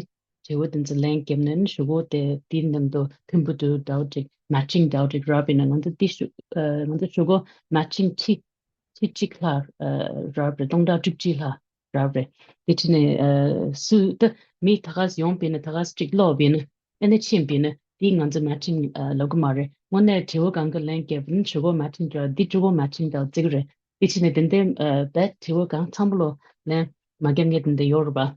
དྲི་བ་དེ་ཚོ་ལན་བརྒྱབ་ནས་ཨ་ནི་གཞུག་གུ་དེ་དེའི་ནང་དུ་མཐུན་པོ་འདུག་འདྲ་བོ་ཅིག་matching འདྲ་བོ་ཅིག་རག་པས་ན་ང་ཚོ་དེ་ཞུ་ཨ་ང་ཚོ་གཞུག་གུ་matching ཁྲི་ཁྲི་གཅིག་ལྷག་ཨ་རག་པ་རེད། སྟོང་ཕྲག་བཅུ་གཅིག་ལྷག་རག་པ་རེད། དེ་ཕྱིན་ནས་ཨ་སུ་ད་མི་ད་ག་སེ་ཡོང་པས་ན་ད་ག་སེ་གཅིག་ལོག་པས་ན་ཨ་ནི་ཕྱིན་པས་ན་དེ་ང་ཚོ་matching ཨ་ལབ་གི་མ་རེད། དངོས་གནས་དྲི་བ་གང་གི་ལན་བརྒྱབ་ན་གཞུག་གུ་matching འདྲ་འདི་གཞུག་གུ་matching འདྲ་བརྩི་གི་རེད། དེ་ཕྱིན་ནས་དེ་འདྲའི་ཨ་བས་དྲི་བ་གང་ཚང་མ་ལོ་ལན་མ་བརྒྱབ་མཁན་དེ་འདྲ་ཡོད་རེད་པ།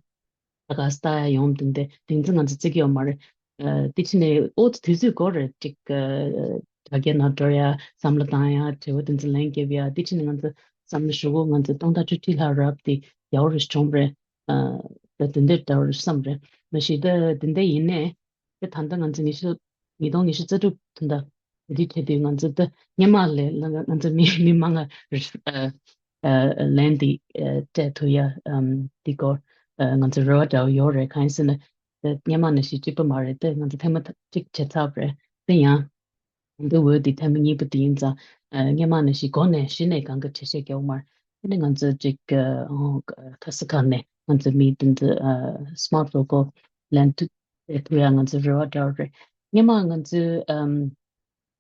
ད་ག་སེ་ལྟ་ཡ་ཡོང་དེ་འདྲ་དེ་ཚོ་ང་ཚོ་བརྩི་གི་ཡོད་མ་རེད། ཨ་དེ་ཕྱིན་ནས་ཨོ་དུས་ཚོད་འགོར་རེད། ཅིག་ཨ་དྲ་རྒྱའི་ནང་འགྲོ་ཡ་བསམ་བློ་བཏང་ཡ་དྲི་བ་དེ་ཚོ་ལན་བརྒྱབ་ཡ་དེ་ཕྱིན་ནས་ང་ཚོ་བསམ་བློ་གཞུག་གུ་ང་ཚོ་སྟོང་ཕྲག་བཅུ་གཅིག་ལྷག་རག་པ་དེ་ཡག་པོ་རེ་བྱུང་རེད། ཨ་ད་དེ་འདྲ་འདྲ་བོ་རེད་བསམ་རེད། མ་གཞི་ད་དེ་འདྲ་ཡིན་ནའི་ད་ད་ལྟ་ང་ཚོ་ཉི་ཤུ་ཉིས་སྟོང་ཉི་ཤུ་རྩ་དྲུག་ད་ལྟ་འདི་བྱེད་དུས་ང་ཚོ་ད་སྔོན་མ་ལས་ང་ཚོ་མི་མི་མང་ང་ཨ་ཨ་ལན་འདི་ཨ་སྤྲད་ཐུབ་ཡ་ཨམ་འདི་སྐོར་ཨ་ང་ཚོ་རེ་བ་འདྲ་བོ་ཡོད་རེད། གང་ཡིན་ཟེར་ན་ད་སྔོན་མ་ནང་བཞིན་གཅིག་པ་མ་རེད། ད་ང་ཚོ་ཐེངས་མ་གཅིག་བྱས་ཚར་བ་རེད། དེ་ཡང་འདི་འོས་འདི་ཐེངས་མ་གཉིས་པ་དེ་ཡིན་ཙང་ཨ་སྔོན་མ་ནང་བཞིན་འགོ་ནས་གཞི་ནས་གང་ག་གྲ་སྒྲིག་རྒྱག་དགོས་མ་རེད། དེ་ནས་ང་ཚོ་ཅིག་ཨ་ཁ་ས་ཁ་ནས་ང་ཚོ་མི་དེ་ཚོ་ཨ་Smart Vote སྐོར་ལན་ཐུབ་ཐུབ་ཡ་ང་ཚོ་རེ་བ་འདྲ་བོ་རེད། སྔོན་མ་ང་ཚོ་ཨམ་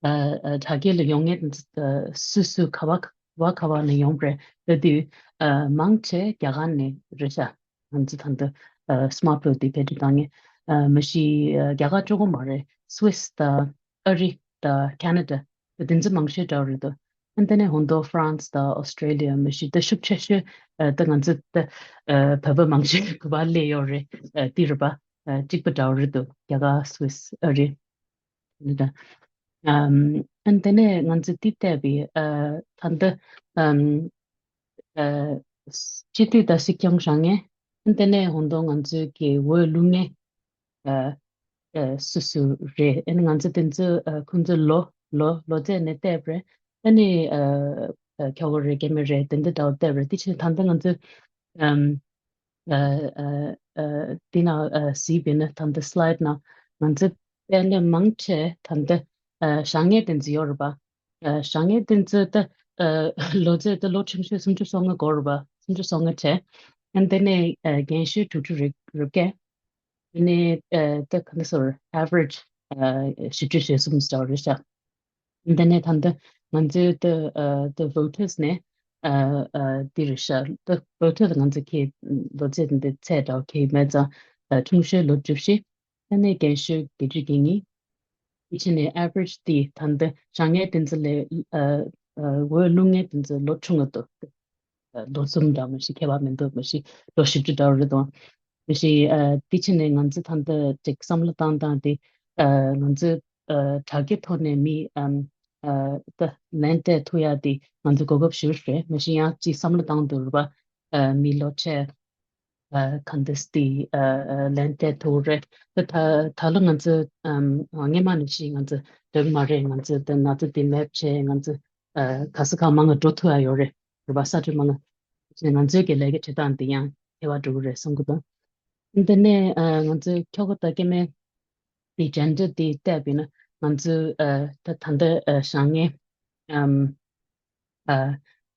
ཨ་ཨ་དྲ་རྒྱ་ལ་ཡོང་མཁན་དེ་ཚོ་ཨ་སུ་སུ་ག་བ་ག་བ་ག་བ་ནས་ཡོང་པ་རེད། ད་དུས་ཨ་མང་ཆེ་རྒྱ་གར་ནས་རེད་ཤག་ང་ཚོ་ད་ལྟ་ཨ་Smart Vote དེ་བེད་སྤྱོད་བཏང་མཁན་ཨ་མ་གཞི་ཨ་རྒྱ་གར་གཅིག་པོ་མ་རེད། Swiss དང་ཨ་རི་དང་Canada དེ་ཚོ་མང་ཤོས་འདྲ་བོ་རེད་འདུག་ཨ་དེ་ནས་ཧོང་ཏོ་ཧྥ་རན་སི་དང་ཨོ་སི་ཀྲེ་ལི་ཡ་མི་ཤི་ད་ཤུགས་ཆེ་ཤོས་ཨ་ད་ང་ཚོ་ད་ཨ་བོད་པ་མང་ཤོས་གུ་བ་ལས་ཡོད་རེད། ཨ་དེ་རེད་པ། ཨ་གཅིག་པ་འདྲ་བོ་རེད་འདུག་རྒྱ་གར་སུད་སི་ཨ་རེད། ཨ་དེ་ནས་ང་ཚོ་འདི་བལྟས་པའི་ཨ་ད་ལྟ་ཨམ་ཨ་སྤྱི་འཐུས་དང་སྲིད་སྐྱོང་བཞེངས་མཁན། ཨ་དེ་ནས་ཧོང་ཏོ་ང་ཚོའི་གི་འོས་བླུག་མཁན་ཨ་ཨ་སུ་སུ་རེད། ཨ་ནི་ང་ཚོ་དེ་ཚོ་ཨ་ཁོང་ཚོའི་ལོ་ལོ་ལོ་ཚད་ནས་བལྟས་པ་རེད། ཨ་ནི་ཨ་ཨ་ཁྱོ་ག་རེད་སྐྱེ་དམན་རེད་དེ་འདྲ་འདྲ་བོ་བལྟས་པ་རེད། དེ་ཕྱིན་ད་ལྟ་ང་ཚོ་ཨམ། ཨ་ཨ་ཨ་འདི་ན་ཨ་གཟིགས་པས་ན་ད་ལྟ་སི་ལའེ་ཌི་ན་ང་ཚོ་དཔེ་ལས་མང་ཆེ་ད་ལྟ་ཨ་བཞེངས་མཁན་དེ་ཚོ་ཡོད་རེད་པ། ཨ་བཞེངས་མཁན་དེ་ཚོ་ད་ཨ་ལོ་ཚད་ད་ལོ་ཆུང་ཤོས་སུམ་ཅུ་སོ་ལྔ་འགོར་རེད་པ། སུམ་ཅུ་སོ་ལྔ་བྱས། ཨ་དེ་ནས་ཨ་རྒན་ཤོས་དྲུག་ཅུ་རེ་རེ་བརྒྱད། དེ་ནས་ཨ་ད་ག་འདྲ་ཟེར་average ཨ་བཞི་བཅུ་ཞེ་གསུམ་ཙམ་རེད་ཤག་འདི་ནས་ད་ལྟ་ང་ཚོའི་ད་ཨ་ད་voters ནས་ཨ་ཨ་འདི་རེད་ཤག་ད་voters ང་ཚོ་ཁྱེད་ལོ་ཚད་འདི་ཚད་འདྲ་བོ་ཁྱེད་མེད་ཙང་ཨ་ཆུང་ཤོས་ལོ་བཅུ་བཞི། ཨ་ནས་རྒན་ཤོས་བརྒྱད་ཅུ་གྱ་གཉིས། དེ་ཕྱིན་ནས་average དེ་ད་ལྟ་བཞེངས་མཁན་དེ་ཚོ་ལས་ཨ་ཨ་འོས་བླུག་མཁན་དེ་ཚོ་ལོ་ཆུང་ངུ་འདུག་ལོ་གསུམ་འདྲ་མ་ཞིག་ཁྱད་པར་མི་འདུག་མ་གཞི་ལོ་བཞི་བཅུ་འདྲ་བོ་རེད་དོ། མ་གཞི་ཨ་དེ་ཕྱིན་ནས་ང་ཚོ་ད་ལྟ་ཅིག་བསམ་བློ་བཏང་སྟངས་དེ་ཨ་ང་ཚོ་ཨ་དྲ་རྒྱའི་ཐོག་ནས་མི་ཨམ་ཨ་ད་ལན་སྤྲད་ཐུབ་ཡ་དེ་ང་ཚོ་གོ་སྐབས་ཞེ་པོ་རེད། མ་གཞི་ཡང་ཅིག་བསམ་བློ་བཏང་འདུག་རེད་པ། ཨ་མི་ལོ་ཆེ་ཨ་ག་འདྲ་དེ་ཨ་ཨ་ལན་སྤྲད་ཐུབ་རེད། ད་ད་ད་ལོ་ང་ཚོ་ཨམ་སྔོན་མ་ནང་བཞིན་ང་ཚོ་འགྲིག་མ་རེད། ང་ཚོ་ད་ན་ཚ་དེ་མེད་བྱས་ང་ཚོ་ཨ་ག་ས་ག་མང་ང་འགྲོ་ཐུབ་ཡ་ཡོད་རེད། རེད་པ། ས་ཁྲ་མང་ང་ང་ཚོའི་གི་ལས་ཀ་བྱེད་སྟངས་དེ་ཡང་ཧེ་བག་འགྲོ་གི་རེད་བསམ་གི་འདུག་འདི་ནས་ཨ་ང་ཚོའི་ཁྱོ་ག་དང་སྐྱེ་དམན་དེ་gender དེ་བལྟས་པས་ན་ང་ཚོའི་ཨ་ད་ད་ལྟ་ཨ་བཞེངས་མཁན་ཨམ་ཨ་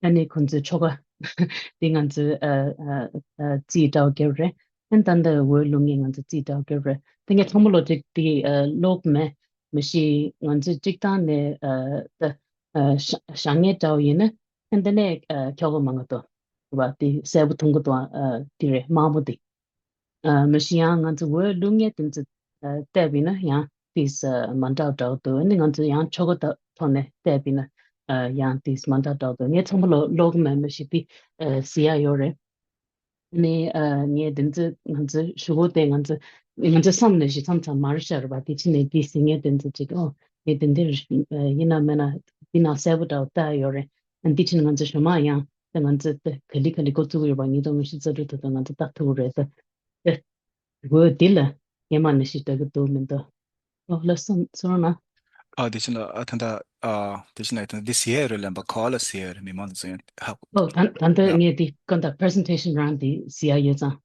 ཨ་ནི་ཁོང་ཚོའི་ཁྱོ་ག་དེ་ང་ཚོའི་ཨ་ཨ་ཨ་རྩིས་འདྲ་བོ་རྒྱབ་རེད། ཨ་ད་ལྟ་འོས་བླུག་མཁན་ང་ཚོའི་རྩིས་འདྲ་བོ་རྒྱབ་རེད། དེ་ངས་ཚང་མ་ལོ་ཅིག་དེ་ཨ་ཀློག་མེད། མ་གཞི་ང་ཚོའི་སྤྱིར་བཏང་ནས་ཨ་ད་ཨ་བཞེངས་མཁན་འདྲ་བོ་ཡིན་ན་ཨ་འདི་ནས་ཨ་ཁྱོ་ག་མང་ང་འདུག་རེད་པ། དེ་གསལ་པོ་མཐོང་གི་འདུག་ཨ་དེ་རེད་དམར་པོ་དེ། ཨ་མ་གཞི་ཡང་ང་ཚོ་འོས་བླུག་མཁན་དེ་ཚོ་ཨ་བལྟས་པས་ན་ཡང་ཏིས་ཨ་མ་འདྲ་འདྲ་བོ་འདུག་ཨ་ནི་ང་ཚོ་ཡང་ཁྱོ་ག་ད་ཐོག་ནས་བལྟས་པས་ན་ཨ་ཡང་ཏིས་མ་འདྲ་འདྲ་བོ་འདུག་ངས་ཚང་མ་ལོ་ཀློག་གི་མེད། མ་གཞི་དེ་ཨ་གཟིགས་ཡ་ཡོད་རེད། ཨ་ནི་ཨ་ངས་དེ་ཚོ་ང་ཚོ་ཞུ་སྒོ་དེ་ང་ཚོ་ང་ཚོ་བསམ་ནས་ཞིག་མཚམས་མཚམས་མ་རེད་ཤག་རེད་པ། དེ་ཕྱིན་ནས་དེ་གཟིགས་མཁན་དེ་ཚོ་ཅིག་ཨོ་ངས་དེ་འདིར་ཨ་ཡིན་ན་མིན་ན་དེ་ནང་གསལ་པོ་འདྲ་བོ་ལྟ་ཡ་ཡོད་རེད། ཨ་དེ་ཕྱིན་ང་ཚོ་ཞུ་མ་ཡང་ད་ང་ཚོ་ད་ག་ལེ་ག་ལེ་འགོ་བཙུགས་ཡོད་པ། ཉིས་སྟོང་ཉི་ཤུ་རྩ་དྲུག་ཐོག་ད་ང་ཚོ་ལྟ་ཐུབ་ཀྱི་རེད་ད། ཨེ། འོས་འདི་ལ་ངས་མ་ནས་ཤིག་ལྟ་གི་འདུག་མི་འདུག་ཨོ་ལགས་སོ་སོང་ན། ཨ་དེ་ཕྱིན་ལ་ཨ་ད་ད་ཨ་དེ་ཕྱིན་ལ་ད་འདི་ཟེར་ཡ་རེད་ལབ་པ་ག་བ་ལ་ཟེར་ཡ་རེད། མི་མང་དུ་ཟེར་ཡ་ཧ་གོ། ཨོ་ད་ད་འདི་ཨ་ངས་འདི་ག་འདྲ་presentation round འདི་ཟེར་ཡ་ཡོད་ཙང་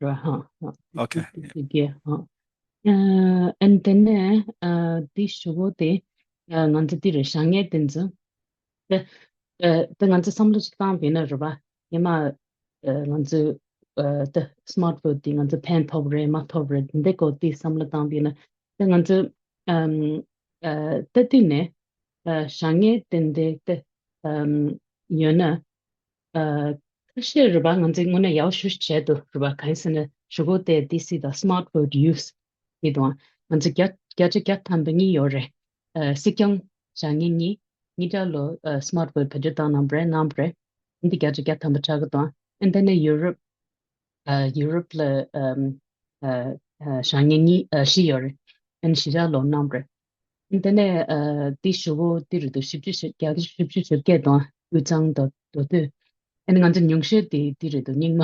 ར་ཧ་ཧ། ཨོ་ཁེ། ཨ་ཨན་དེ་ནས་ཨ་འདི་ཞུ་སྒོ་དེ་ཨ་ང་ཚོ་འདི་རེད་བཞེངས་མཁན་དེ་ཚོ། ད་ཨ་ད་ང་ཚོ་བསམ་བློ་ཅིག་བཏང་བས་ན་རེད་པ། ངས་མ་ཨ་ང་ཚོ་ཨ་ད་smart vote དེ་ང་ཚོ་ཕན་ཐོགས་རེད་མ་ཐོགས་རེད་འདི་སྐོར་དེ་བསམ་བློ་བཏང་བས་ན་ད་ང་ཚོ་ཨམ་ཨ་ད་དུས་ནས་ཨ་བཞེངས་མཁན་དེ་འདི་ད་ཨམ་ཡོད་ན་ཨ་ཁ་ཤས་རེད་པ། ང་ཚོས་དངོས་གནས་ཡག་ཤོས་བྱས་འདུག་རེད་པ། གང་ཡིན་ཟེར་ན་ཞུ་སྒོ་དེ་དེ་སྲིད་དང་smart vote use དེ་དང་ང་ཚོ་བརྒྱ་བརྒྱ་ཆ་བརྒྱ་ཐམ་པ་གཉིས་ཡོད་རེད། ཨ་སྲིད་སྐྱོང་བཞེངས་མཁན་གཉིས་གཉིས་ཀ་ལོ་ཨ་smart vote བེད་སྤྱོད་བཏང་གནང་བ་རེད་གནང་བ་རེད། འདི་བརྒྱ་ཆ་བརྒྱ་ཐམ་པ་ཆགས་ཀྱི་འདུག་ཨ་འདི་ནས་ཡུ་རོབ་ཨ་ཡུ་རོབ་ལ་ཨམ་ཨ་ཨ་བཞེངས་མཁན་གཉིས་ཨ་བཞི་ཡོད་རེད། ཨ་ནི་བཞི་ཆ་ལོ་གནང་བ་རེད། ཨ་འདི་ནས་ཨ་འདི་ཞུ་སྒོ་འདི་རེད་འདུག་བཞི་བཅུ་ཞེ་བརྒྱ་བཞི་བཅུ་ཞེ་བརྒྱད་དང་དབུས་གཙང་མདོ་མདོ་སྟོད། ཨ་ནི་ང་ཚོ་ཉུང་ཤོས་དེ་དེ་རེད་འདུག་རྙིང་མ།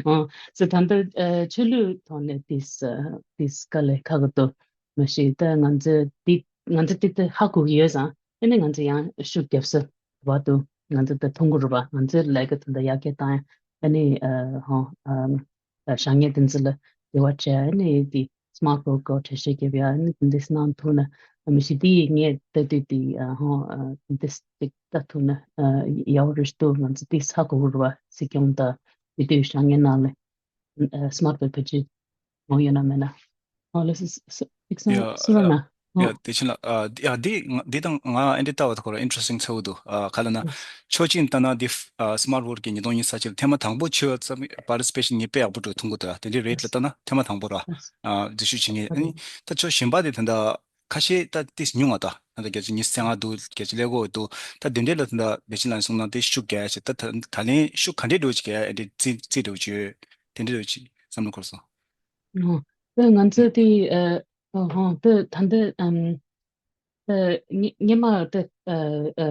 ཨོ་སོ་ད་ལྟ་ཨ་ཆོས་ལུགས་ཐོག་ནས་དེ་ས་དེ་ས་དཀའ་ལས་ཁག་གི་འདུག་མ་གཞི་ད་ང་ཚོ་དེ་ང་ཚོ་དེ་ལྟ་ཧ་གོ་གི་ཡོད་ཙང་ཨ་ནི་ང་ཚོ་ཡང་ཤུགས་རྒྱབ་ས་བ་འདུག་ང་ཚོ་ད་མཐོང་གི་རེད་པ། ང་ཚོའི་ལས་ཀ་ད་ལྟ་ཡར་རྒྱས་བཏང་ཡ་ཨ་ནི་ཨ་ཧོ་ཨ་བཞེངས་མཁན་དེ་ཚོ་ལ་འབྲེལ་བ་བྱས་ཨ་ནི་དེ་smart vote སྐོར་འགྲེལ་བཤད་རྒྱབ་ཡ་ཨ་ནི་དེ་འདྲ་གནང་ཐུབ་ན་མ་གཞི་དེ་ཡིས་ངས་ལྟ་དུས་དེ་ཨ་ཧོ་ཨ་དེ་འདྲ་ཅིག་ལྟ་ཐུབ་ན་ཨ་ཡག་པོ་རེད་འདུག་ང་ཚོ་དེ་ཧ་གོ་གི་རེད་པ། སྲིད་སྐྱོང་དང་དེ་དུས་བཞེངས་མཁན་ནང་ལ་ཨ་smart vote བེད་སྤྱོད་གནང་ཡོད་ན་མེད་ན། ཨོ་ལགས་སོ་སོ་ཡིག་ཚང་ཡ་སུ་ར་ན། ཡ་ཨོ་དེ་ཕྱིན་ལ་ཨ་ཡ་འདི་ང་འདི་དང་ང་ཨེ་འདྲི་ལྟ་བ་ཁོ་ར་interesting ཚ་བོ་འདུག་ཨ་ག་ལ་ན་ཨོ་ཆོག་ཅིང་ལྟ་ན་འདི་ཨ་smart vote གི་ཉིས་སྟོང་ཉི་ཤུ་རྩ་གཅིག་ལ་ཐེངས་མ་དང་པོ་ཆོས་ཙམ་participation ངས་དཔེ་ཡག་པོ་འགྲོ་མཐོང་གི་འདུག་ར། དེ་འདྲའི་rate ལ་ལྟ་ན་ཐེངས་མ་དང་པོ་ར། ཨ་འཛུལ་ཞུགས་བྱེད་མཁན་ཨ་ནི་ད་ཆོས་གཞན་པ་དེ་ད་ལྟ་ ཁ་ཤས་ད་ཏིས་ཉུང་བ་ད་ད་ལྟ་བརྒྱ་ཆ་ཉི་ཤུ་རྩ་ལྔ་འདུག་བརྒྱ་ཆ་ཀླད་ཀོར་འདུག་ད་དེ་འདྲའི་ལ་ད་ལྟ་བེ་ཆིན་ལ་གསུངས་ན་དེ་ཤུགས་རྒྱག་ཡ་ཆེ། ད་ད་ད་ལན་ཤུགས་ག་འདྲའི་འགྲོ་ཅིག་རྒྱག་ཡ་དེ་འདྲའི་རྩིས་རྩིས་འགྲོ་ཅིག་ཡོད། དེ་འདྲའི་འགྲོ་ཅིག་བསམ་བློ་འཁོར་སོང་། ཨོ། ད་ང་ཚོ་དེ་ཨ་ཨོ་ཧོ་ད་ད་འདི་ཨམ། ཨ་ཉི་ཉི་མ་ད་ཨ་ཨ་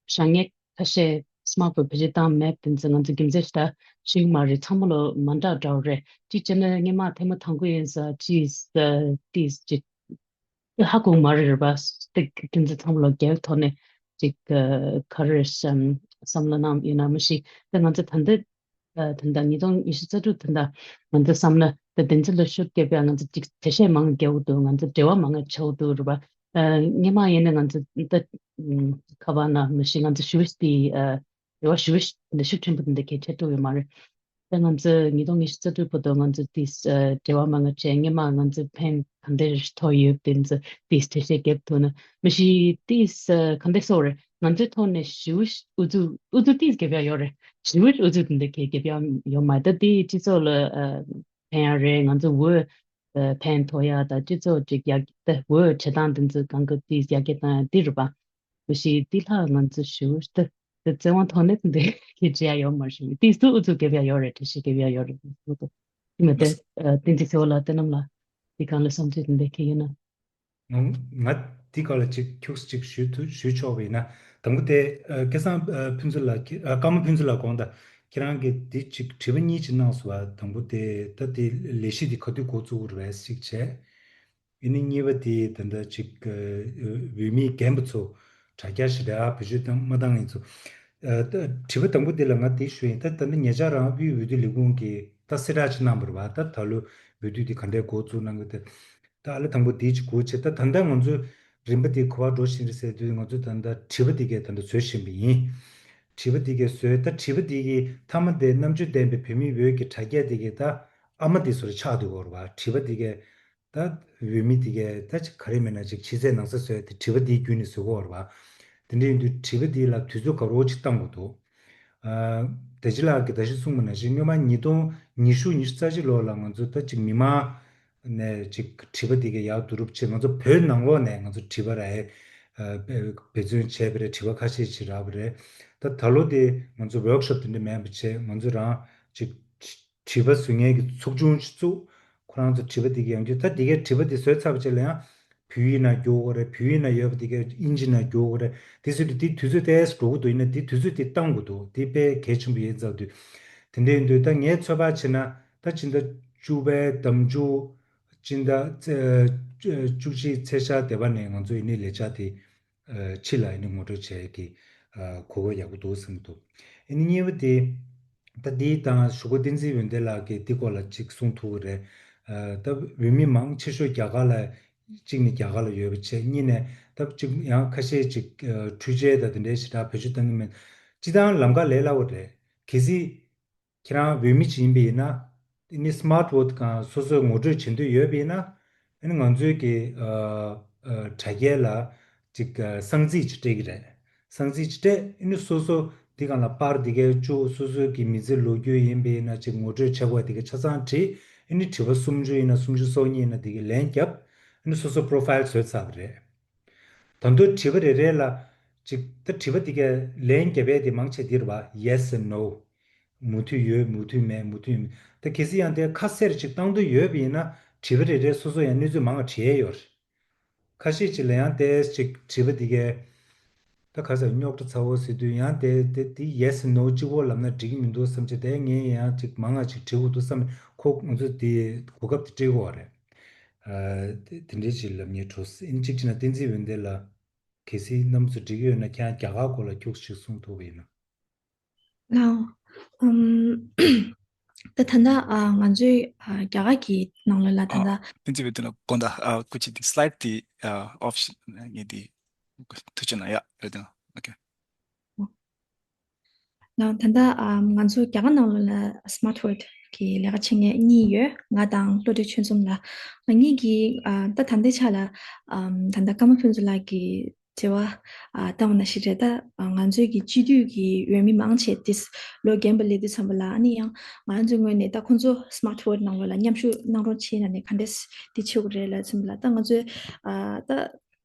བྱ་ངན་ཁ་ཤས་སི་མ་ཊི་ཕོན་བེད་སྤྱོད་བཏང་མེད་དེ་ཚོ་ང་ཚོ་རྒྱུ་མཚན་ཞིག་ད་ཤེས་ཀྱི་མ་རེད། ཚང་མ་ལོ་མ་འདྲ་འདྲ་བོ་རེད། གཅིག་བྱས་ན་སྔོན་མ་ཐེངས་མ་དང་པོ་ཡིན་ས་ཅིས་ཨ་ཏིས་ཅིག་ཧ་གོ་མ་རེད་པ། ཏིག་རྒྱུ་མཚན་ཚང་མ་ལོ་རྒྱལ་ཐོག་ནས་ཅིག་ཨ་ག་རེ་བསམ་བསམ་བློ་གནང་ཡོད་ན་མི་ཤེས། ད་ང་ཚོ་ད་འདི་ཨ་ད་ལྟ་ཉིས་སྟོང་ཉི་ཤུ་རྩ་དྲུག་ད་ལྟ་ང་ཚོ་བསམ་ན་ད་བདེན་ཚིག་ལ་ཤུགས་རྒྱབ་ཡ་ང་ཚོ་ཅིག་འགྲེལ་བཤད་མང་རྒྱག་གི་འདུག་ང་ཚོ་འབྲེལ་བ་མང་ཆགས་ཀྱི་འདུག་རེད་པ། ཨ་སྔོན་མ་ཡིན་ན་ང་ཚོ་ད་ཨ་ཁ་པར་ན་མི་ཤེས། ང་ཚོ་ཞུ་དེ་ཨ་རེ་བ་ཞུ་འདི་ཤུགས་ཆེན་པོ་འདི་གལ་ཆེ་ཐུབ་ཡོད་མ་རེད། ད་ང་ཚོ་ཉིས་སྟོང་ཉི་ཤུ་རྩ་དྲུག་བར་དུ་ང་ཚོ་དེས་འབྲེལ་བ་མང་ང་བྱས། སྔོན་མ་ང་ཚོ་ཕན་ག་འདྲ་ཐོགས་ཡོད་དེ་ཚོ་དེས་འགྲེལ་བཤད་རྒྱབ་ཐུབ་ན་མི་ཤེས། དེས་ག་འདྲ་སོགས་རེད། ང་ཚོའི་ཐོག་ནས་ཞུ་ཨུ་ཚུགས་ཨུ་ཚུགས་དེས་རྒྱབ་ཡ་ཡོད་རེད། ཞུ་ཨུ་ཚུགས་དེ་འདི་གས་རྒྱབ་ཡ་ཡོད་མ་རེད། ད་དེ་སྤྱི་ཚོགས་ལ་ཕན་ཡ་རེད། ང་ཚོ་འོས་ཕན་ཐོགས་ཡ་ད་སྤྱི་ཚོགས་ཅིག་ཡ་ད་འོས་བྱེད་སྟངས་དེ་ཚོ་གང་ག་དེས་ཡ་གི་བཏང་ཡ་དེ་རེད་པ། མི་ཤེས། འདི་ལྷག་ང་ཚོ་ཞུ་ད་ད་བཙན་དབང་ཐོག་ནས་འདི་གི་བྱེད་ཡ་ཡོད་མ་རེད། དེ་སུ་ཨུ་ཚུགས་རྒྱབ་ཡ་ཡོད་རེད། འགྲེལ་བཤད་རྒྱབ་ཡ་ཡོད་རེད། དེ་མ་དེ་བསྟན་འཛིན་ཚེ་བོ་ལགས་བསོད་ནམས་ལགས་འདི་སྒང་ལ་བསམ་ཚུལ་འདི་འདྲ་གི་ཡོད་ན། ང་ང་འདི་སྒང་ལ་ཅིག་ཁྱུགས་ཅིག་ཞུ་ཐུབ་ཞུ་ཆོག་པ་ཡིན་ན། དང་པོ་དེ་ཨ་སྐལ་བཟང་ཨ་ཕུན་ཚོགས་ལགས་ཀྱི་ཨ་ཀརྨ་ཕུན་ཚོགས་ལགས་དགོངས་དག་ཁྱེད་རང་གིས་འདི་ཅིག་དྲི་བ་གཉིས་ཅིག་གནང་སོང་བ། དང་པོ་དེ་ད་དེ་ལས་གཞི་འདི་ག་དུས་འགོ་བཙུགས་རེད་ཟེར་བྱས། ཨ་ནི་གཉིས་པ་དེ་ད་ལྟ་ཅིག་ཨ་འོས་མི་རྒན་པ་ཚོ་དྲ་རྒྱ་ཞེ་དྲག་བེད་སྤྱོད་བཏང་མ་བཏང་ཡིན་ཚོ། ཨ་ད་དྲི་བ་དང་པོ་དེ་ལ་ང་དེ་ཞུ་ཡིན། ད་ད་ལྟ་ཉེ་ཆར་རང་དབུས་འོས་བསྡུ་ལས་ཁུངས་ཀྱིས་ད་གསལ་བསྒྲགས་ཅིག་གནང་བ་རེད་བ། ད་ད་ལོ་འོས་བསྡུ་དེ་ག་འདྲའི་འགོ་བཙུགས་གནང་གི་ད་ད་ཨ་ལ་དང་པོ་དེ་ཅིག་གོ་བྱས། ད་ད་ལྟ་ང་ཚོ་རིམ་པ་དེ་ག་པར་འགྲོ་བཞིན་རེད་ཟེར་དུས་ང་ཚོ་ད་ལྟ་དྲི་བ་དེ་གས་ད་ལྟ་བཟོ་བཞིན་པ་ཡིན། དྲི་བ་དེ་གས་བཟོས། ད་དྲི་བ་དེ་གི་མཐའ་མ་དེ་རྣམ་དཔྱོད་ལྡན་པའི་བོད་མིའི་འོས་ཀྱི་དྲ་རྒྱ་དེ་གས་ད་ཨ་མ་དེ་ཚོ་ལ་ཆགས་འདུག་གོ་རེད་བ། དྲི་བ་དེ་གས་ད་འོས་མི་དེ་གས་ད་ཅིག་ག་རེ་མེད་ན་ཅིག་ཕྱི་ཚེས་ནང་གསེས་བཟོས་ཏེ་དྲི་བ་དེའི་བརྒྱུད་ནས་བཟོ་གི་ཡོད་རེད་བ། དེ་འདྲ་ཡིན་དུས་དྲི་བ་དེ་ལ་དུས་ཚོད་ག་རོ་ཅིག་བཏང་དགོས་འདུག་ཨ་བདེ་སྐྱིད་ལགས་ཀྱིས་ད་གཞི་གསུངས་པ་ནང་བཞིན་སྔོན་མ་ཉིས་སྟོང་ཉི་ཤུ་ཉི་ཤུ་རྩ་གཅིག་ལོ་ལ་ང་ཚོ་ད་ཅིག་མི་མང་ནས་ཅིག་དྲི་བ་དེ་གའི་ཡག་བསྡུ་རུབ་བྱས། ང་ཚོ་བོད་ནང་ལོགས་ནས་ང་ཚོ་དྲི་བ་རག་ཨེ་འབད་བརྩོན་བྱས་པ་རེད། དྲི་བ་ཁ་ཤས་ཅིག་རག་པ་རེད། ད་ད་ལོ་དེ་ང་ཚོ་ཝོག་ཤོབ་དེ་འདྲ་མེད་པ་བྱས། ང་ཚོ་རང་ཅིག་དྲི་བ་བཟོ་མཁན་གྱི་ཚོགས་ཆུང་ཞིག་བཙུགས། ཁོ་རང་ཚོ་དྲི་བ་དེ་གའི་ཡང་རྒྱུ་ད་དེ་གའི་དྲི་བ་དེ་བཟོས་ཚར་བ་བྱས་ལ་ཡང་བོད་ཡིག་ནང་བསྒྱུར་དགོས་རེད། བོད་ཡིག་ནང་ཡོད་པ་དེ་གའི་དབྱིན་ཇི་ནང་བསྒྱུར་དགོས་རེད། དེ་ཟེར་དུས་དེ་དུས་ཚོད་ཏོག་ཙམ་འགྲོ་གི་འདུག་ཡིན་ན་དེ་དུས་ཚོད་དེ་བཏང་དགོས་འདུག་དེ་དཔེ་གལ་ཆེན་པོ་ཡིན་ཙང་དུས། དེ་འདྲ་ཡིན་དུས་ད་ངས་ཚོད་དཔག་བྱས་ན་ད་སྤྱི་ཟླ་བཅུ་པའི་ཟླ་མཇུག་སྤྱི་ཟླ་ཚེ་བཅུ་གཅིག་ཚེས་ཤར་དེ་བ་ནས་ང་ཚོ་ཡིན་ནའི་ལས་འཆར་དེ་ཕྱི་ལ་ཡིན་ནའི་ངོ་སྤྲོད་བྱས་ཀྱི་གོ་སྐབས་ཡག་པོ་འདུག་བསམ་གྱི་འདུག་ཨ་ནི་གཉིས་པ་དེ་ད་འདི་དང་ཞུ་སྒོ་བསྟན་འཛིན་འོད་ལྡན་ལགས་ཀྱིས་འདི་སྐོར་ལ་ཅིག་གསུང་ཐུབ་ཀྱི་རེད། ད་འོས་མི་མང་ཆེ་ཤོས་རྒྱ་གར་ལ་གཅིག་ནི་རྒྱ་གར་ལ་ཡོད་པ་བྱས། གཉིས་ནས་ད་གཅིག་ཡང་ཁ་ཤས་ཅིག་འཕྲུལ་ཆས་དང་དེ་འདྲའི་ཞེ་དྲག་བེད་སྤྱོད་གཏང་གི་མེད། སྤྱིར་བཏང་ལམ་ཁ་ལས་སླ་བོ་རེད། གལ་སྲིད་ཁྱེད་རང་འོས་མི་ཅིག་ཡིན་པ་ཡིན་ན། ཨ་ནི་སི་མཱར་ཊི་ཝོ་ཊི་གང་སོ་སོས་ངོ་སྤྲོད་བྱེད་འདོད་ཡོད་པ་ཡིན་ན། ཨ་ནི་ང་ཚོའི་གི་ཨ་ཨ་དྲ་རྒྱའི་ལ་ཅིག་ཨ་གསང་ཚིག་ཅིག་སྤྲད་ཀྱི་རེད། གསང་ཚིག་ཅིག་སྤྲད། ཨ་ནི་སོ་སོ་འདི་གང་ལ་པར་འདི་གའི་བཅུག་སོ་སོའི་གི་མི་ཚེ་ལོ་རྒྱུས་ཡིན་པ་ཡིན་ན་ཅིག་ངོ་སྤྲོད་བྱ་དགོས་འདི་གའི་ཆ་ཚང་བྲིས། ཨ་ནི་དྲི་བ་སུམ་ཅུ་ཡིན་ན་སུམ་ཅུ་སོ་གཉིས་ཡིན་ན་འདི་གའི་ལན་བརྒྱབ། ཨ་ནི་སོ་སོ་པོ་རོ་ཕའིལ་བཟོས་ཚར་བ་རེད། ད་དུང་དྲི་བ་རེ་རེ་ལ་ཅིག་ད་དྲི་བ་འདི་གའི་ལན་བརྒྱབ་ཡས་དེ་མང་ཆེ་འདི་རེད་བ། Yes and no། མུ་མཐུད་ཡོད། མུ་མཐུད་མེད། མུ་མཐུད་ཡོད། ད་གལ་སྲིད་ཡང་དེ་ཁ་གསལ་ཅིག་བཏང་འདོད་ཡོད་པ་ཡིན་ན་དྲི་བ་རེ་རེ་སོ་སོ་ཡང་གནས་ཚུལ་མང་བ་དྲི་ཡས་ཡོད་རེད། ཁ་ཤས་ཅིག་ལ་ཡང་དེ་ཅིག་དྲི་བ་འདི་གའི་ད་ག་ས་རྙོག་དྲ་ཚ་བོ་ཟེར་དུས་ཡང་དེ་དེ་དེ་Yes No གཅིག་པོ་ལབ་ན་འགྲིག་གི་མི་འདུག་བསམ་བྱས། དེ་ངས་ཡང་ཅིག་མང་ང་ཅིག་དྲི་དགོས་འདུག་བསམ། ཁོ་ང་ཚོ་དེ་གོ་སྐབས་དེ་སྤྲད་དགོས་པ་རེད། ཨ་དེ་དེ་འདྲའི་ཅིག་ལབ་ངེས་འགྲོ། ཨིན་གཅིག་བྱས་ན་བསྟན་འཛིན་འོད་ལྡན་ལགས་གལ་སྲིད་རྣམ་པ་ཚོ་འགྲིག་གི་ཡོད་ན་ཁྱེད་རང་རྒྱ་གར་སྐོར་ལ་ཁྱུག་ཅིག་གསུང་ཐུབ་པ་ཡིན་ན། ལགས། ཨམ། ད་ད་ལྟ་ཨ་ང་ཚོའི་ཨ་རྒྱ་གར་གྱི་ནང་ལོགས་ལ་ད་ཨ་ལྟ། བསྟན་འཛིན་འོད་ལྡན་ལགས་དགོངས་དག་ཨ་སྐུ་མཁྱེན་དེ་སི་ལའེ་ཌི་དེ་ཨ་ཨོཕ་ངས་དེ་ཐུགས་རྗེ་གནང་། ཡ་འོད་ལྡན་ལགས། ཨོ་ཁེ། ལགས། ད་ལྟ་ཨ་ང་ཚོ་རྒྱ་གར་ནང་ལོགས་ལ་སི་མཱར་ཊི་ཝོར་ཌི་གི་ལས་ཀ་བྱེད་མཁན་གཉིས་ཡོད། ང་དང་བློ་གྲོས་ཆོས་འཛོམས་ལགས། ང་གཉིས་ཀྱིས་ཨ་ད་ད་ལྟའི་ཆ་ལ་ཨམ་ད་ལྟ་ཀརྨ་ཕུན་ཚོགས་ལགས་ཀྱིས་དྲི་བ་ཨ་བཏང་བ་ནང་བཞིན་རེད། ད་ང་ཚོའི་གི་སྤྱི་འཐུས་ཀྱི་འོས་མི་མང་ཆེ་དེ་ལོ་རྒན་པ་སླེབས་དུས་ཙམ་པ་ལ། ཨ་ནི་ཡང་ང་ཚོའི་ངོས་ནས་ད་ཁོང་ཚོ་སི་མཱར་ཊི་ཝོར་ཌི་ནང་ལོགས་ལ་མཉམ་ཞུགས་གནང་རོགས་བྱས་ན་ནི་ག་འདྲས་དེ་བྱེད་དགོས་རེད་ལབ་ཙམ་པ་ལ། ད་ང་ཚོའི་ཨ་ད་